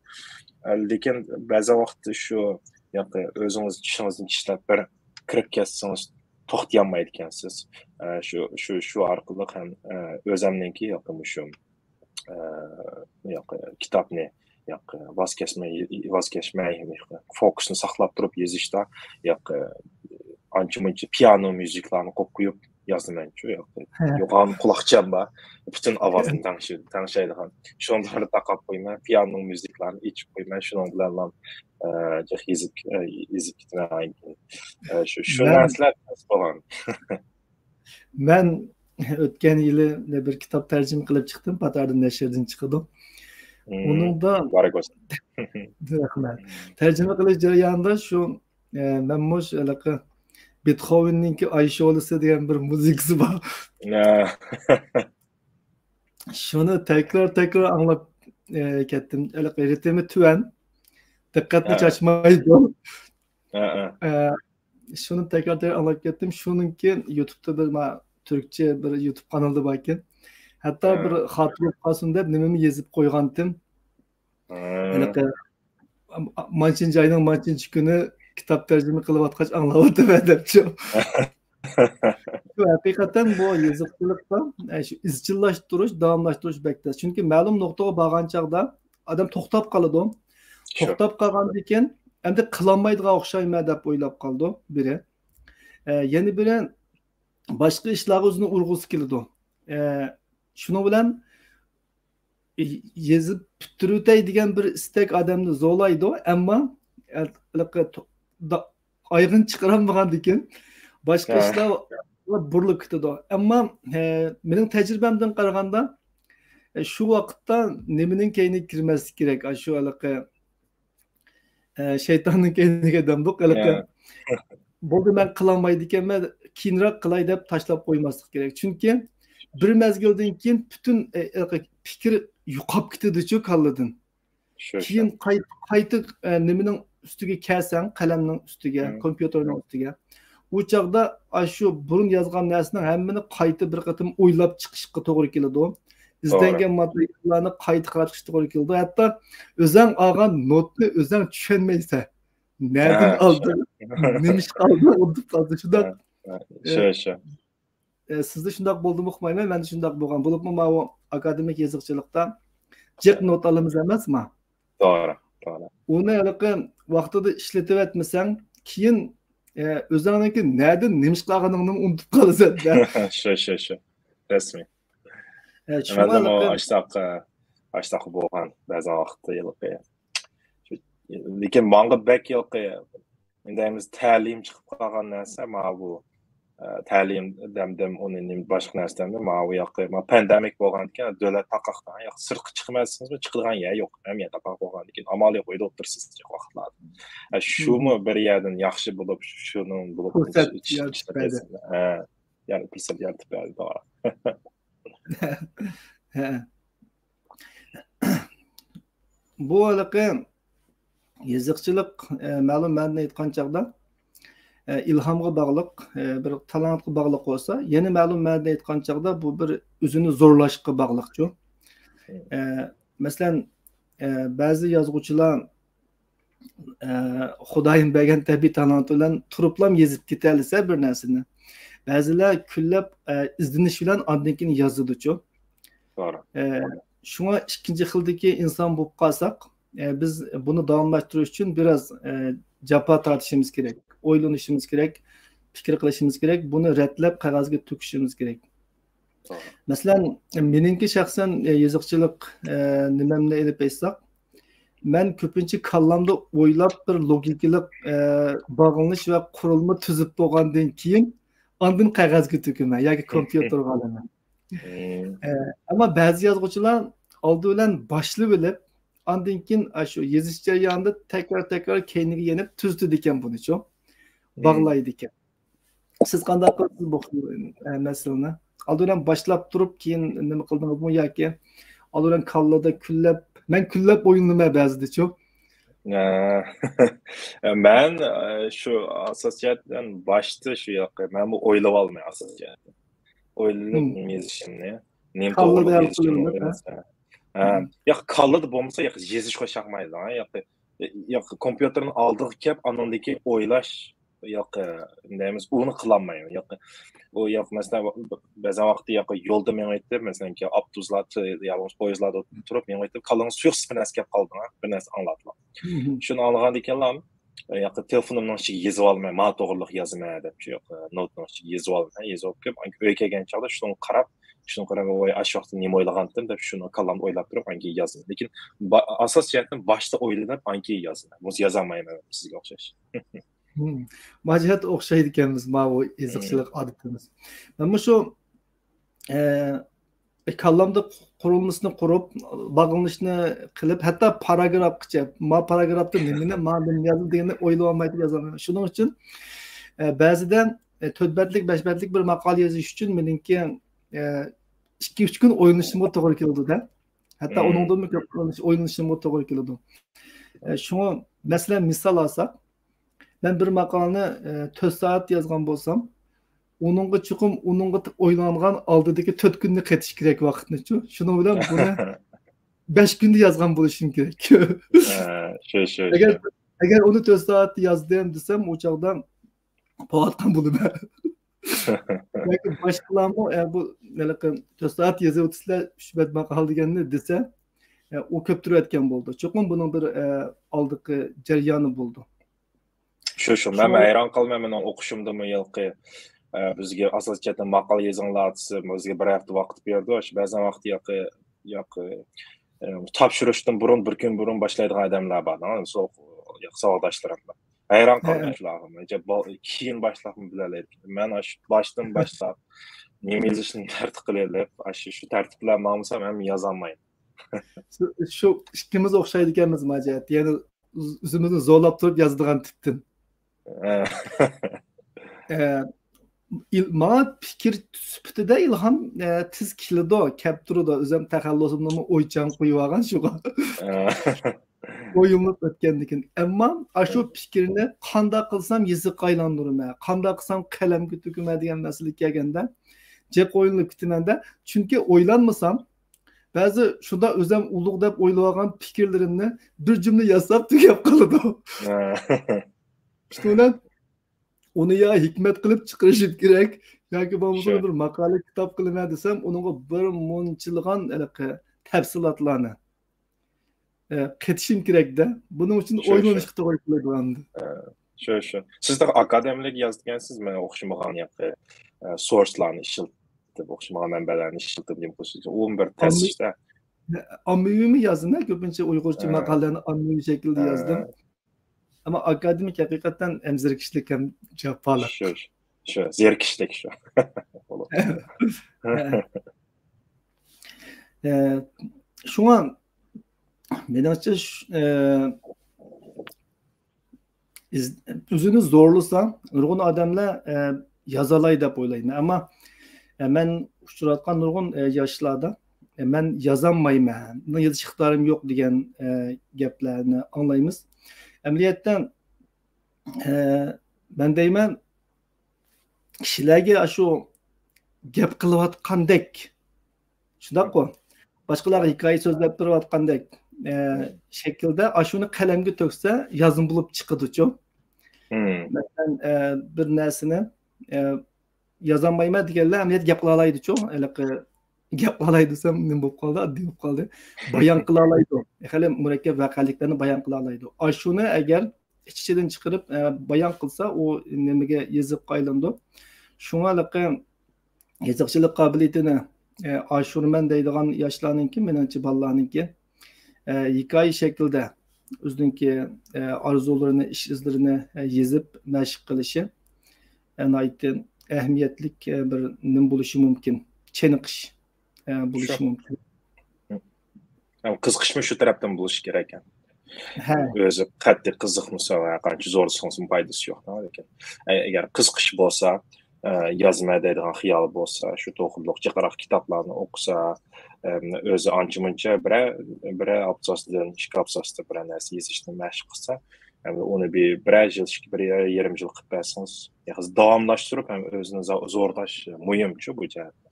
ئە، لېكىن بەزى ۋاقىتتا شۇ ياقى ئۆزىڭىز چىشىڭىزنى چىشلەپ بىر كىرىپ كەتسىڭىز توختىيالمايدىكەنسىز. ئە، شۇ، شۇ، شۇ ئارقىلىق ھەم، ئە، ئۆزەمنىڭكى ياقى مۇشۇ ئە، ياق، كىتابنى، ياق، ۋاز كەچمەي، ۋاز كەچمەي، فوكۇسنى ساقلاپ تۇرۇپ يېزىشتا، ياق، ئانچە-مۇنچە پىيانو مۇزىكىلارنى قويۇپ قويۇپ يازىمەنچۇ، ياق، ھە. يوغان قۇلاقچام بار، پۈتۈن ئاۋازنى تەڭشەي-، تەڭشەيدىغان. شۇنىڭ بىلەن تاقاپ قويىمەن، پىيانو مۇزىكىلارنى ئېچىپ قويىمەن، شۇنىڭ بىلەن، ئە، يېزىپ، ئە، يېزىپ كېتىمەن. ئە، شۇ، شۇ مەن نەرسىلەر بولغان. مەن ئۆتكەن يىلى بىر كىتاب تەرجىمە قىلىپ چىقتىم، پاتاردىن نەشردىن چىقىدۇ. مم، ئۇنىڭدا مۇبارەك بولسۇن. رەھمەت. تەرجىمە قىلىش جەريانىدا شۇ، ئە، مەنمۇ شۇ ھېلىقى بېتخوۋېننىڭكى ئاي شولىسى دېگەن بىر مۇزىكىسى بار. شۇنى تەكرار، تەكرار ئاڭلاپ، ئە، كەتتىم. ھېلىقى رىتىمى تۆۋەن، دىققەتنى چاچمايدۇ. ھە، ھە. ئە، شۇنى تەكرار، تەكرار ئاڭلاپ كەتتىم. شۇنىڭكى يۇتۇبتا بىر، ما، تۈركچە بىر يۇتۇب قانىلى بار ئىكەن. ھەتتا ھە. بىر خاتىرە بولۇپ قالسۇن دەپ نېمىمۇ يېزىپ قويغانتىم. ھە. ھېلىقى، مانچىنچى ئاينىڭ مانچىنچى كۈنى كىتاب تەرجىمە قىلىۋاتقاچ ئاڭلاۋاتىمەن دەپچۇ. شۇ ھەقىقەتەن بۇ يېزىقچىلىقتا، ئە، شۇ ئىزچىللاشتۇرۇش، داۋاملاشتۇرۇش بەك تەس. چۈنكى مەلۇم نۇقتىغا بارغان چاغدا ئادەم توختاپ قالىدۇ. شۇ. توختاپ قالغاندىن كېيىن ئەمدى قىلالمايدىغان ئوخشايمەن دەپ ئويلاپ قالىدۇ بىرى. ئە، يەنە بىرى باشقا ئىشلارغا ئۆزىنى ئۇرغۇسى كېلىدۇ. ئە، شۇنىڭ بىلەن يېزىپ پۈتتۈرۈۋېتەي دېگەن بىر ئىستەك ئادەمنى زورلايدۇ، ئەمما، ئە، ھېلىقى تو-، دا-، ئايىغىنى چىقىرالمىغاندىكىن باشقا ھە. ئىشلار بۇرۇلۇپ كېتىدۇ. ئەمما، ئە، مېنىڭ تەجرىبەمدىن قارىغاندا، ئە، شۇ ۋاقىتتا نېمىنىڭ كەينىگە كىرمەسلىك كېرەك؟ ئاشۇ ھېلىقى ئە، شەيتاننىڭ كەينىگە دەمدۇق، ھېلىقى، يا. بولدى، مەن قىلالمايدىكەنمەن، كېيىنرەك قىلاي دەپ تاشلاپ قويماسلىق كېرەك. چۈنكى بىر مەزگىلدىن كېيىن پۈتۈن، ئە، ھېلىقى پىكىر يوقاپ كېتىدۇچۇ كاللىدىن. شۇ، شۇ. كېيىن قاي-، قايتا، ئە، نېمىنىڭ ئۈستىگە كەلسەڭ، قەلەمنىڭ ئۈستىگە، مم. كومپيۇتېرنىڭ ئۈستىگە، ئۇ چاغدا ئاشۇ بۇرۇن يازغان نەرسىنىڭ ھەممىنى قايتا بىر قېتىم ئويلاپ چىقىشقا توغرا كېلىدۇ. توغرا. ئىزدەنگەن ماتېرىياللارنى قايتا قاراپ چىقىشقا توغرا كېلىدۇ. ھەتتا ئۆزەڭ ئالغان نوتنى ئۆزەڭ چۈشەنمەيسەن. نەدىن ھە، ئالدىڭ؟ شۇ. نېمىشقا ئالدىڭ؟ ئۇنتۇپ قالدىڭ. شۇنداق، ھە، ھە. ئە، شۇ، شۇ. ئە، سىزدە شۇنداق بولدىمۇ ئۇقمايمەن، مەندە شۇنداق بولغان. بولۇپمۇ ماۋۇ ئاكادېمىك يېزىقچىلىقتا جىق نوت ئالىمىز ئەمەسمۇ؟ توغرا، توغرا. ئۇنى ھېلىقى ۋاقتىدا ئىشلىتىۋەتمىسەڭ، كېيىن، ئە، ئۆزۈڭنىڭكى نەدىن نېمىشقا ئالغىنىڭنى ئۇنتۇپ قالىسەن-دە. شۇ، شۇ، شۇ. رەسمىي. ئە، شۇڭا مەندىمۇ ھېلىقى ئاشتاق، ئاشتاق بولغان بەزى ۋاقىتتا ھېلىقى. شۇ، لېكىن ماڭا بەك ھېلىقى، دەيمىز، تەلىيىم چىقىپ قالغان نەرسە مانا بۇ، ئە، تەلىيىم دەمدىم، ئۇنى نېمە، باشقا نەرسە دەمدىم، مانا بۇ ياقى، مانا پاندېمىك بولغاندىكىن دۆلەت تاقاق، ياقى سىرتقا چىقماسىڭىزمۇ چىقىدىغان يەر يوق، ھەممە يەر تاقاق بولغاندىكىن ئامال يوق، ئۆيدە ئولتۇرىسىز جىق ۋاقىتلاردا. ئە، شۇمۇ بىر يەردىن ياخشى بولۇپ، شۇنىڭ بولۇپ، فرصەت يارىتىپ بەردى. ھە، يەنى پۇرسەت يارىتىپ بەردى، توغرا. ھە. بۇ ھېلىقى يېزىقچىلىق، ئە، مەلۇم مەنىدىن ئېيتقان چاغدا، ئە، ئىلھامغا باغلىق، ئە، بىر تالانتقا باغلىق بولسا، يەنە مەلۇم مەنىدىن ئېيتقان چاغدا بۇ بىر ئۆزىنى زورلاشقا باغلىقچۇ. ئە، مەسىلەن، ئە، بەزى يازغۇچىلار، ئە، خۇدايىم بەرگەن تەبىئىي تالانت بىلەن تۇرۇپلام يېزىپ كېتەلىسە بىر نەرسىنى. بەزىلەر كۈنلەپ، ئە، ئىزدىنىش بىلەن ئاندىن كېيىن يازىدۇچۇ. توغرا. ئە، شۇڭا ئىككىنچى خىلدىكى ئىنسان بولۇپ قالساق، ئە، بىز بۇنى داۋاملاشتۇرۇش ئۈچۈن بىراز، ئە، جاپا تارتىشىمىز كېرەك، ئويلىنىشىمىز كېرەك، پىكىر قىلىشىمىز كېرەك، بۇنى رەتلەپ قەغەزگە تۆكۈشىمىز كېرەك. توغرا. مەسىلەن، مېنىڭكى شەخسەن، ئە، يېزىقچىلىق، ئە، نېمەمنى ئېلىپ ئېيتساق، مەن كۆپىنچە كاللامدا ئويلاپ، بىر لوگىكىلىق، ئە، باغلىنىش ۋە قۇرۇلما تۈزۈپ بولغاندىن كېيىن، ئاندىن قەغەزگە تۆكىمەن ياكى كومپيۇتېرغا ئالىمەن. مم. ئە، ئەمما بەزى يازغۇچىلار ئالدى بىلەن باشلىۋېلىپ، ئاندىن كېيىن ئاشۇ يېزىش جەريانىدا تەكرار-تەكرار كەينىگە يېنىپ تۈزىتىدىكەن بۇنىچۇ. مم. باغلايدىكەن. سىز قانداق قىلىسىز بۇ خىل، ئە، مەسىلىنى؟ ئالدى بىلەن باشلاپ تۇرۇپ، كېيىن نېمە قىلدىڭىزمۇ ياكى ئالدى بىلەن كاللىدا كۈنلەپ، مەن كۈنلەپ ئويلىنىمەن بەزىدىچۇ. ئە، مەن، ئە، شۇ ئاساسىي جەھەتتىن باشتا شۇ ياقى، مەنمۇ ئويلىۋالماي ئاساسىي جەھەتتىن. ئويلىنىپ مم. يېزىشىمنى، نېمە كاللىدا توغرىلىق ھەل يېزىشىمنى قىلىنىدۇ، ھە؟ ئويلىسا. ھە. مم. ياق، كاللىدا بولمىسا، ياق، يېزىش خۇشياقمايدۇ، ھە؟ ياق، ياق، كومپيۇتېرنىڭ ئالدىغا كەپ، ئانىڭدىن كېيىن ئويلاش، ياق، نېمە دەيمىز، ئۇنى قىلالمايمەن. ياق، ئۇ ياق، مەسىلەن، بەزەن ۋاقىتتا ياق، يولدا مېڭىۋېتىپ، مەسىلەن، كى-، ئاپتوبۇسلار، يا بولمىسا پويىزلاردا تۇرۇپ مېڭىۋېتىپ، كاللىڭىز سۇيۇقسىز بىر نەرسە كەپ قالدىڭ، ھە؟ بىر نەرسە ئاڭلاپلا. مم. شۇنى ئاڭلىغاندىن كېيىنلا، ياق، تېلېفونۇمنىڭ ئىچىگە يېزىۋالماي، مانا توغرىلىق يازىمەن دەپ، شۇ ياق، نوتنىڭ ئىچىگە يېزىۋالىمەن، يېزىۋاپ كېلىپ، ئۆيگە كەلگەن چاغدا شۇنىڭغا قاراپ، شۇنىڭغا قاراپ، ۋاي، ئاشۇ ۋاقىتتا نېمە ئويلىغانتىم دەپ، شۇنى كاللامدا ئويلاپ تۇرۇپ، ئاندىن كېيىن يازىمەن. لېكىن با-، ئاساسىي جەھەتتىن باشتا ئويلىنىپ، ئاندىن كېيىن يازىمەن. بولمىسا يازالمايمەن سىزگە ئوخشاش. مم. ماجىھەت ئوخشايدىكەنمىز، ماۋۇ يېزىقچىلىق مم. ئادىتىمىز. مەنمۇ شۇ، ئە، كاللامدا قۇرۇلمىسىنى قۇرۇپ، باغلىنىشنى قىلىپ، ھەتتا پاراگرافقىچە، ما پاراگرافتا نېمىنى، ما نېمىنى يازدىم دېگەننى ئويلىۋالمايتتىم، يازالمايمەن. شۇنىڭ ئۈچۈن، ئە، بەزىدە، ئە، تۆت بەتلىك، بەش بەتلىك بىر ماقالە يېزىش ئۈچۈن مېنىڭكى، ئە، ئىككى، ئۈچ كۈن ئويلىنىشىمغا توغرا كېلىدۇ-دە. ھەتتا مم. ئۇنىڭدىنمۇ كۆپ ئويلىنىش-، ئويلىنىشىمغا توغرا كېلىدۇ. ئە، شۇڭا، مەسىلەن، مىسال ئالساق، مەن بىر ماقالىنى، ئە، تۆت سائەت يازغان بولسام، ئۇنىڭغا چوقۇم، ئۇنىڭغا ئويلانغان ئالدىدىكى تۆت كۈننى قېتىش كېرەك ۋاقىتنىچۇ. شۇنىڭ بىلەن بۇنى بەش كۈندە يازغان بولۇشۇم كېرەك. ھە، شۇ، شۇ، ئەگەر، شۇ. ئەگەر ئۇنى تۆت سائەتتە يازدىم دېسەم، ئۇ چاغدا پوۋاتقان بولىمەن. ياكى باشقىلارمۇ، ئە، بۇ، ھېلىقى تۆت سائەت يېزىۋېتىسىلەر، ئۈچ بەت ماقالە دېگەننى دېسە، ئە، ئۇ كۆپ تۇرۇۋەتكەن بولىدۇ. چوقۇم بۇنىڭ بىر، ئە، ئالدىقى جەريانى بولىدۇ. شۇ، شۇ. مەن ھەيران قالىمەن، مېنىڭ ئوقۇشۇمدىمۇ ھېلىقى، ئە، بىزگە ئاساسىي جەھەتتىن ماقالە يېزىڭلار دېسە، بىزگە بىر ھەپتە ۋاقىت بېرىدۇ. شۇ بەزەن ۋاقىت ياقى، ياقى، ئە، تاپشۇرۇشتىن بۇرۇن، بىر كۈن بۇرۇن باشلايدىغان ئادەملەر بار. ساۋاقداشلىرىم بار. ھەيران قالىمەن شۇلارغا. كېيىن باشلاپمۇ بىلەلەيدىكەن. مەن ئاشۇ باشتىن باشلاپ نېمە يېزىشنى تەرتىپ قىلىۋېلىپ، ئاشۇ شۇ تەرتىپ بىلەن ماڭمىسام، ھەم يازالمايمەن. شۇ، شۇ ئىككىمىز ئوخشايدىكەنمىز ماجەت. يەنى ئۆزىمىزنى زورلاپ تۇرۇپ يازىدىغان تىپتىن. ئە، ئىل-، ماڭا پىكىر سۈپىتىدە ئىلھام، ئە، تېز كېلىدۇ، كەپ تۇرىدۇ. ئۆزۈم تەخەللۇسۇمنىمۇ ئويچان قويۇۋالغان شۇغا. ئويلىنىپ ئۆتكەندىن كېيىن. ئەمما ئاشۇ پىكىرنى قانداق قىلسام يېزىققا ئايلاندۇرىمەن، قانداق قىلسام قەلەمگە تۆكىمەن دېگەن مەسىلىگە كەلگەندە، جىق ئويلىنىپ كېتىمەن-دە. چۈنكى ئويلانمىسام، بەزى شۇنداق ئۆزەم ئۇلۇغ دەپ ئويلىۋالغان پىكىرلىرىمنى بىر جۈملە يازسام تۈگەپ قالىدۇ. شۇنىڭ بىلەن ئۇنى يا ھېكمەت قىلىپ چىقىرىشىم كېرەك، ياكى بولمىسا بىر ماقالە كىتاب قىلىمەن دېسەم، ئۇنىڭغا بىر مۇنچىلىغان ھېلىقى تەپسىلاتلارنى، ئە، قېتىشىم كېرەكتە. بۇنىڭ ئۈچۈن ئويلىنىشقا توغرا كېلىدۇ ئەمدى. شۇ، شۇ. سىز تېخى ئاكادېمىيەلىك يازىدىكەنسىز، مەن ئوخشىمىغان ياقى، ئە، سورسلارنى ئىشلىتىپ، ئوخشىمىغان مەنبەلەرنى ئىشلىتىپ، نېمە قىلىسىز؟ ئۇ بىر تەس ئىشتە. ئاممىۋىمۇ يازدىم، كۆپىنچە ئۇيغۇرچە ماقالىلەرنى ئاممىۋى شەكىلدە يازدىم. ئەمما ئاكادېمىك ھەقىقەتەن ھەم زېرىكىشلىك ھەم جاپالىق. شۇ، شۇ، زېرىكىشلىك شۇ. ئە، شۇڭا مېنىڭچە، شۇ، ئە، ئىز-، ئۆزىنى زورلىسا، نۇرغۇن ئادەملەر، ئە، يازالاي دەپ ئويلايمەن. ئەمما، ئە، مەن ئۇچراتقان نۇرغۇن، ئە، ياشلاردا، ئە، مەن يازالمايمەن، مېنىڭ يېزىش ئىقتىدارىم يوق دېگەن، ئە، گەپلەرنى ئاڭلايمىز. ئەمەلىيەتتە، ئە، مەن دەيمەن، كىشىلەرگە ئاشۇ گەپ قىلىۋاتقاندەك، شۇنداققۇ؟ باشقىلارغا ھېكايە سۆزلەپ بېرىۋاتقاندەك، ئە، شەكىلدە ئاشۇنى قەلەمگە تۆكسە، يازما بولۇپ چىقىدۇچۇ. مەسىلەن، ئە، بىر نەرسىنى، ئە، يازالمايمەن دېگەنلەر ئەمەلىيەتتە گەپ قىلالايدۇچۇ. ھېلىقى گەپ قىلالايدۇ دېسەم، نېمە بولۇپ قالدى؟ ئاددىي بولۇپ قالدى. بايان قىلالايدۇ. خېلى مۇرەككەپ ۋەقەلىكلەرنى بايان قىلالايدۇ. ئاشۇنى ئەگەر ئىچ-ئىچىدىن چىقىرىپ، ئە، بايان قىلسا، ئۇ نېمىگە، يېزىققا ئايلىنىدۇ. شۇڭا ھېلىقى يېزىقچىلىق قابىلىيىتىنى، ئە، ئاشۇرىمەن دەيدىغان ياشلارنىڭكى، مېنىڭچە بالىلارنىڭكى، ئە، ھېكايە شەكلىدە ئۆزىنىڭكى، ئە، ئارزۇلىرىنى، ئىش ئىزلىرىنى، ئە، يېزىپ مەشىق قىلىشى، ئە، ناھايىتى ئەھمىيەتلىك، ئە، بىر نېمە بولۇشى مۇمكىن، چېنىقىش، ئە، بولۇشى مۇمكىن. ھەم قىزىقىشمۇ شۇ تەرەپتىن بولۇشى كېرەك. ھە. ئۆزى قەتئىي قىزىقمىسا، ھەرقانچە زورلىسىڭىزمۇ پايدىسى يوق. لېكىن ئەگەر قىزىقىش بولسا، ئە، يازىمەن دەيدىغان خىيالى بولسا، شۇ توغرۇلۇق جىقراق كىتابلارنى ئوقۇسا، ئەم، ئۆزى ئانچە مۇنچە بىرەر، بىرەر ئابزاستىن، ئىككى ئابزاستىن بىرەر نەرسە يېزىشنى مەشىق قىلسا، ئەمدى ئۇنى بىر، بىرەر يىل، بىر يېرىم يىل قىلىپ بەرسىڭىز، ياكى داۋاملاشتۇرۇپ ھەم ئۆزىنى زا-، زورلاش مۇھىمچۇ بۇ جەھەتتە.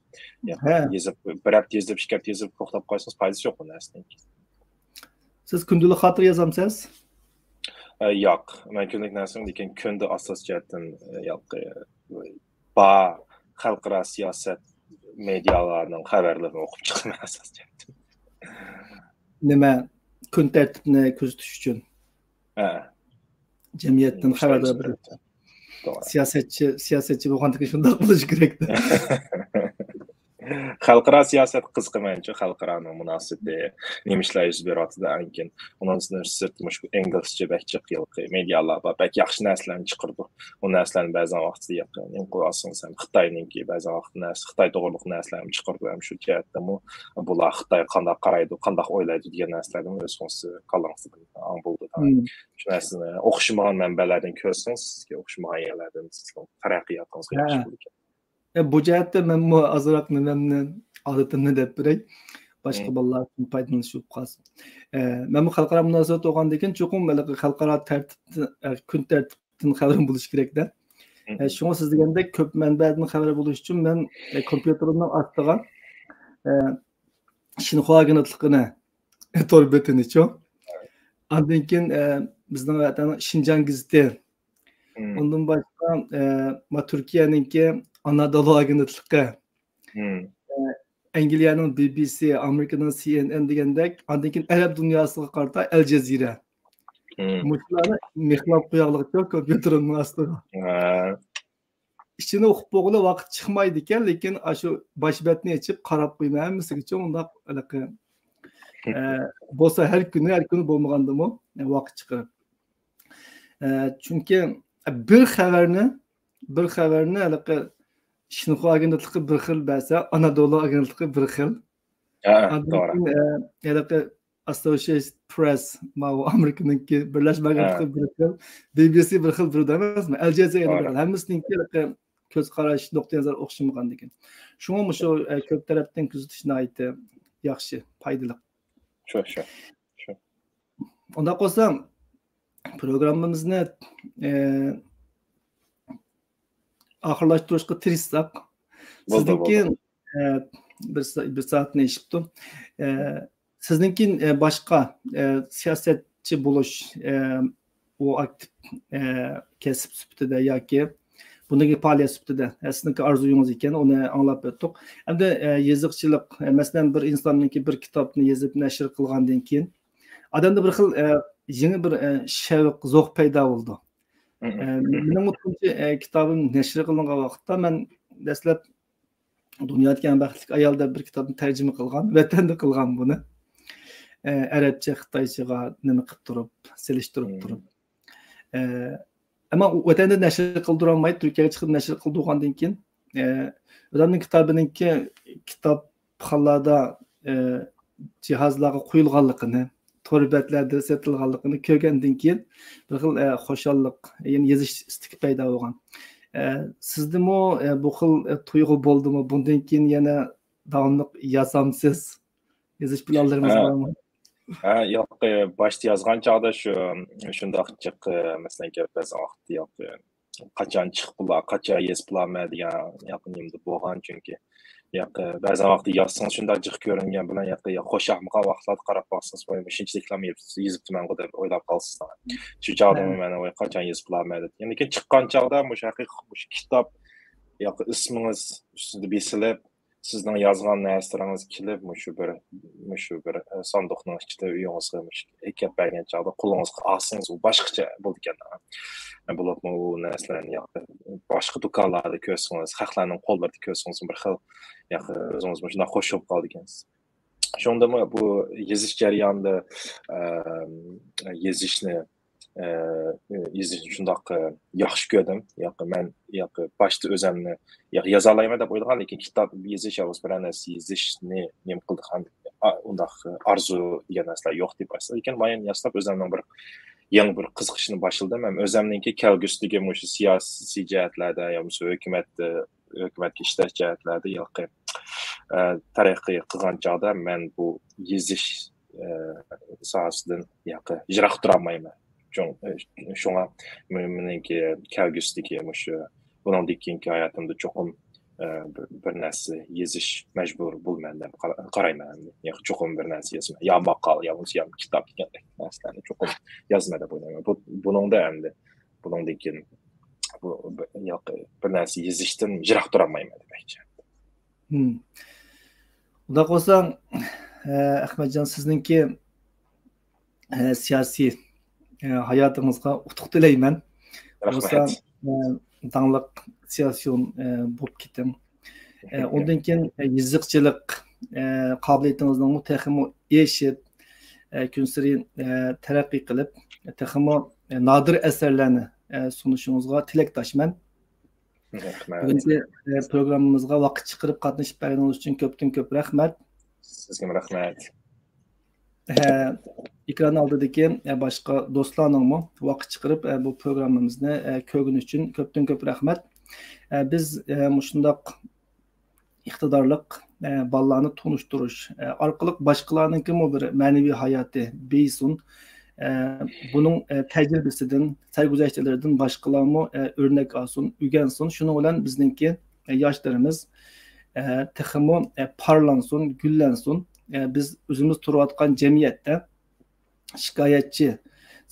يەنى يېزىپ، بىر ھەپتە يېزىپ، ئىككى ھەپتە يېزىپ توختاپ قالسىڭىز پايدىسى يوق بۇ نەرسىنىڭ. سىز كۈندىلىك خاتىرە يازامسىز؟ ئە، ياق، مەن كۈندىلىك نەرسىنى، لېكىن كۈندە ئاساسىي جەھەتتىن، ئە، ياقى، بار خەلقئارا سىياسەت مېدىيالارنىڭ خەۋەرلىرىنى ئوقۇپ چىقىمەن ئاساسىي جەھەتتىن. نېمە، كۈن تەرتىپنى كۆزىتىش ئۈچۈن. ھە. جەمئىيەتتىن خەۋەردار بىر سىياسەتچى، سىياسەتچى بولغاندىكىن شۇنداق بولۇشى كېرەك. خەلقئارا سىياسەت قىزىقىمەنچۇ، خەلقئارانىڭ مۇناسىۋىتى، نېمە ئىشلار يۈز بېرىۋاتىدۇ ئەنكىن. ئۇنىڭدىن سىرت مۇشۇ ئىنگلىزچە بەك جىق ھېلىقى مېدىيالار بار، بەك ياخشى نەرسىلەرنى چىقىرىدۇ. ئۇ نەرسىلەرنى بەزەن ۋاقىتتا ياقى نېمە قىلىۋالسىڭىز ھەم خىتاينىڭكى بەزەن ۋاقىتتا نەرسە، خىتاي توغرۇلۇق نەرسىلەرنى چىقىرىدۇ. ھەم شۇ جەھەتتىمۇ بۇلار خىتايغا قانداق قارايدۇ، قانداق ئويلايدۇ دېگەن نەرسىلەرنىمۇ ئۆزىڭىز كاللاڭىزدا بىر ئاڭ بولىدۇ. شۇ نەرسىنى ئوخشىمىغان مەنبەلەردىن كۆرسىڭىز، سىزگە ئوخشىمىغان يەرلەردىن سىزنىڭ تەرەققىياتىڭىزغا ياخشى بولىدىكەن. ئە، بۇ جەھەتتە مەنمۇ ئازراق نېمەمنى، ئادىتىمنى دەپ بېرەي. باشقا بالىلار پايدىلىنىش بولۇپ قالسۇن. ئە، مەنمۇ خەلقئارا مۇناسىۋەت بولغاندىكىن چوقۇم ھېلىقى خەلقئارا تەرتىپتىن، ئە، كۈن تەرتىپتىن خەۋىرىم بولۇشى كېرەكتە. ئە، شۇڭا سىز دېگەندەك كۆپ مەنبەدىن خەۋەر بولۇش ئۈچۈن مەن، ئە، كومپيۇتېرىمنىڭ ئاستىغا، ئە، شىنخۇا ئاگېنتلىقىنى، تور بېتىنىچۇ. ئاندىن كېيىن، ئە، بىزنىڭ ۋەتەننىڭ شىنجاڭ گېزىتى. ئۇندىن باشقا، ئە، ما تۈركىيەنىڭكى ئانادولۇ ئاگېنتلىقى. ئە، ئەنگلىيەنىڭ بى بى سى، ئامېرىكىنىڭ سى ئېن ئېن دېگەندەك، ئاندىن كېيىن ئەرەب دۇنياسىغا قارىتا ئەل جەزىرە. مۇشۇلارنى مىخلاپ قوياغلىقچۇ كومپيۇتېرنىڭ ئاستىغا. ئىچىنى ئوقۇپ بولغىلى ۋاقىت چىقمايدىكەن، لېكىن ئاشۇ باش بەتنى ئېچىپ قاراپ قويىمەن ھەممىسىگىچۇ ئۇنداق ھېلىقى، ئە، بولسا ھەر كۈنى، ھەر كۈنى بولمىغاندىمۇ ۋاقىت چىقىرىپ. ئە، چۈنكى بىر خەۋەرنى، بىر خەۋەرنى ھېلىقى شىنخۇا ئاگېنتلىقى بىر خىل بەرسە، ئانادولۇ ئاگېنتلىقى بىر خىل. ھە، ئاندىن توغرا. كېيىن، ئە، ھېلىقى ئاسسوشىيېتېد پرېس، ماۋۇ ئامېرىكىنىڭكى بىرلەشمە ئاگېنتلىقى بىر خىل، بى بى سى بىر خىل، بىر خىل ئەمەسمۇ؟ ئەل جەزىرە بىر خىل. ھەممىسىنىڭكى ھېلىقى كۆز قاراش، نۇقتىئىي نەزەر ئوخشىمىغاندىكىن. شۇڭا مۇشۇ، ئە، كۆپ تەرەپتىن كۆزىتىش ناھايىتى ياخشى، پايدىلىق. شۇ، شۇ، شۇ. ئۇنداق بولسا، پروگراممىمىزنى، ئە، ئاخىرلاشتۇرۇشقا تىرىشساق، بولدى، سىزدىن بولدى. كېيىن، ئە، بىر سا-، بىر سائەتنى ئېشىپتۇ. ئە، سىزدىن كېيىن، ئە، باشقا، ئە، سىياسەتچى بولۇش، ئە، ئۇ ئاكتىپ، ئە، كەسىپ سۈپىتىدە ياكى بۇندىكى پائالىيەت سۈپىتىدە، ئە، سىزنىڭكى ئارزۇيىڭىز ئىكەن، ئۇنى ئاڭلاپ ئۆتتۇق. ئەمدى، ئە، يېزىقچىلىق، ئە، مەسىلەن، بىر ئىنساننىڭكى بىر كىتابنى يېزىپ نەشر قىلغاندىن كېيىن، ئادەمدە بىر خىل، ئە، يېڭى بىر، ئە، شەۋق، زوق پەيدا بولىدۇ. ئە، مېنىڭمۇ تۇنجى، ئە، كىتابىم نەشر قىلىنغان ۋاقىتتا مەن دەسلەپ دۇنيادىكى ئەڭ بەختلىك ئايال دەپ بىر كىتابنى تەرجىمە قىلغان، ۋەتەندە قىلغان بۇنى. ئە، ئەرەبچە، خىتايچىغا نېمە قىلىپ تۇرۇپ، سېلىشتۇرۇپ تۇرۇپ. ئە، ئەمما ئۇ ۋەتەندە نەشر قىلدۇرالماي، تۈركىيەگە چىقىپ نەشر قىلدۇرغاندىن كېيىن، ئە، ئادەمنىڭ كىتابىنىڭكى كىتابخانلاردا، ئە، جىھازلارغا قويۇلغانلىقىنى، تور بەتلەردە سېتىلغانلىقىنى كۆرگەندىن كېيىن بىر خىل، ئە، خۇشاللىق، يەنە يېزىش ئىستىكى پەيدا بولغان. ئە، سىزدىمۇ، ئە، بۇ خىل، ئە، تۇيغۇ بولدىمۇ؟ بۇندىن كېيىن يەنە داۋاملىق يازامسىز؟ يېزىش پىلانلىرىڭىز ھە. بارمۇ؟ ھە، ياق، ئە، باشتا يازغان چاغدا شۇ، شۇنداق جىق، ئە، مەسىلەن، گەپ بەزى ۋاقىت، ياق، ئە، قاچان چىقىپ بولا، قاچان يېزىپ بولامەن دېگەن ياق نېمىدە بولغان، چۈنكى ياق، بەزى ۋاقىتتا يازسىڭىز شۇنداق جىق كۆرۈنگەن بىلەن ياق، ياق خۇشياقمىغان ۋاقىتلاردا قاراپ باقسىڭىز، ۋاي، مۇشۇنچىلىكلارمۇ يېزىپ، يېزىپتىمەنغۇ دەپ ئويلاپ قالىسىز. شۇ چاغدىمۇ ھە. مەن ۋاي قاچان يېزىپ بولامەن دەپ. لېكىن چىققان چاغدا مۇشۇ ھەقىقىي مۇشۇ كىتاب ياق ئىسمىڭىز ئۈستىدە بېسىلىپ، سىزنىڭ يازغان نەرسىلىرىڭىز كېلىپ، مۇشۇ بىر، مۇشۇ بىر، ئە، ساندۇقنىڭ ئىچىدە ئۆيىڭىزگە مۇشۇ ئەكەپ بەرگەن چاغدا قولىڭىزغا ئالسىڭىز، ئۇ باشقىچە بولىدىكەن. ئە، بولۇپمۇ ئۇ نەرسىلەرنى ياق، باشقا دۇكانلاردا كۆرسىڭىز، خەقلەرنىڭ قوللىرىدا كۆرسىڭىز، بىر خىل ياق، ئۆزىڭىزمۇ شۇنداق خوش بولۇپ قالىدىكەنسىز. شۇندىمۇ بۇ يېزىش جەريانىدا، ئە، يېزىشنى ئە، يېزىشنى شۇنداق، ئە، ياخشى كۆردۈم. ياق، مەن، ياق، باشتا ئۆزەمنى، ياق، يازالايمەن دەپ ئويلىغان، لېكىن كىتاب يېزىش ياكى بىرەر نەرسە يېزىشنى نېمە قىلدىغان، ئا-، ئۇنداق ئارزۇ دېگەن نەرسىلەر يوق دەپ باشتا. لېكىن مايان ياسلاپ ئۆزەمنىڭ بىر يېڭى بىر قىزىقىشنى باشلىدىم. ھەم ئۆزەمنىڭكى كەلگۈسىدىكى مۇشۇ سىياسىي جەھەتلەردە يا بولمىسا ھۆكۈمەتتە ھۆكۈمەتكە ئىشلەش جەھەتلەردە ھېلىقى، ئە، تەرەققىي قىلغان چاغدا مەن بۇ يېزىش، ئە، ساھەسىدىن ھېلىقى يىراق تۇرالمايمەن. شۇڭ-، ئە، شۇڭا مېنىڭكى كەلگۈسىدىكى مۇشۇ، بۇنىڭدىن كېيىنكى ھاياتىمدا چوقۇم، ئە، بىر، بىر نەرسە يېزىش مەجبۇر بولىمەن دەپ قارا-، قارايمەن. ياق، چوقۇم بىر نەرسە يازىمەن. يا ماقالە، يا بولمىسا يا كىتاب دېگەندەك نەرسىلەرنى چوقۇم يازىمەن دەپ ئويلايمەن. بۇ، بۇنىڭدا ئەمدى بۇنىڭدىن كېيىن بۇ، بۇ، ياق، بىر نەرسە يېزىشتىن يىراق تۇرالمايمەن دېمەكچى. ھىم. ئۇنداق بولسا، ئە، ئەخمەتجان، سىزنىڭكى، ئە، سىياسىي، ئە، ھاياتىڭىزغا ئۇتۇق تىلەيمەن. رەھمەت. بولسا، ئە، داڭلىق سىياسىيون، ئە، بولۇپ كېتىڭ. ئە، ئۇندىن كېيىن، ئە، يېزىقچىلىق، ئە، قابىلىيىتىڭىزنىڭمۇ تېخىمۇ ئېشىپ، ئە، كۈنسېرى، ئە، تەرەققىي قىلىپ، تېخىمۇ، ئە، نادىر ئەسەرلەرنى، ئە، سۇنۇشىڭىزغا تىلەكداشمەن. رەھمەت. بۈگۈنكى، ئە، پروگراممىمىزغا ۋاقىت چىقىرىپ قاتنىشىپ بەرگىنىڭىز ئۈچۈن كۆپتىن كۆپ رەھمەت. سىزگىمۇ رەھمەت. ھە، ئېكران ئالدىدىكى، ئە، باشقا دوستلارنىڭمۇ ۋاقىت چىقىرىپ، ئە، بۇ پروگراممىمىزنى، ئە، كۆرگىنى ئۈچۈن كۆپتىن كۆپ رەھمەت. ئە، بىز، ئە، مۇشۇنداق ئىقتىدارلىق، ئە، بالىلارنى تونۇشتۇرۇش، ئە، ئارقىلىق باشقىلارنىڭكىمۇ بىر مەنىۋى ھاياتى بېيىسۇن. ئە، بۇنىڭ، ئە، تەجرىبىسىدىن، سەرگۈزەشتلىرىدىن باشقىلارمۇ، ئە، ئۆرنەك ئالسۇن، ئۆگەنسۇن. شۇنىڭ بىلەن بىزنىڭكى، ئە، ياشلىرىمىز، ئە، تېخىمۇ، ئە، پارلانسۇن، گۈللەنسۇن. ئە، بىز ئۆزىمىز تۇرۇۋاتقان جەمئىيەتتە شىكايەتچى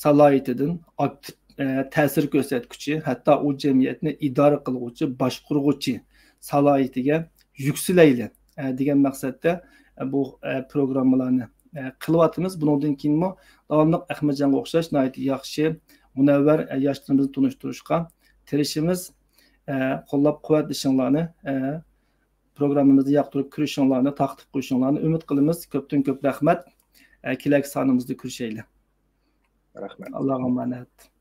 سالاھىيىتىدىن ئاكتىپ، ئە، تەسىر كۆرسەتكۈچى، ھەتتا ئۇ جەمئىيەتنى ئىدارە قىلغۇچى، باشقۇرغۇچى سالاھىيىتىگە يۈكسىلەيلى. ئە، دېگەن مەقسەتتە، ئە، بۇ، ئە، پروگراممىلارنى، ئە، قىلىۋاتىمىز. بۇنىڭدىن كېيىنمۇ داۋاملىق ئەخمەتجانغا ئوخشاش ناھايىتى ياخشى، مۇنەۋۋەر، ئە، ياشلىرىمىزنى تونۇشتۇرۇشقا تىرىشىمىز. ئە، قوللاپ قۇۋۋەتلىشىڭلارنى، ئە، پروگراممىمىزنى ياقتۇرۇپ كۆرۈشۈڭلارنى، تارقىتىپ قويۇشۇڭلارنى ئۈمىد قىلىمىز. كۆپتىن كۆپ رەھمەت. ئە، كېلەركى سانىمىزدا كۆرۈشەيلى. رەھمەت. ئاللاغا ئامانەت.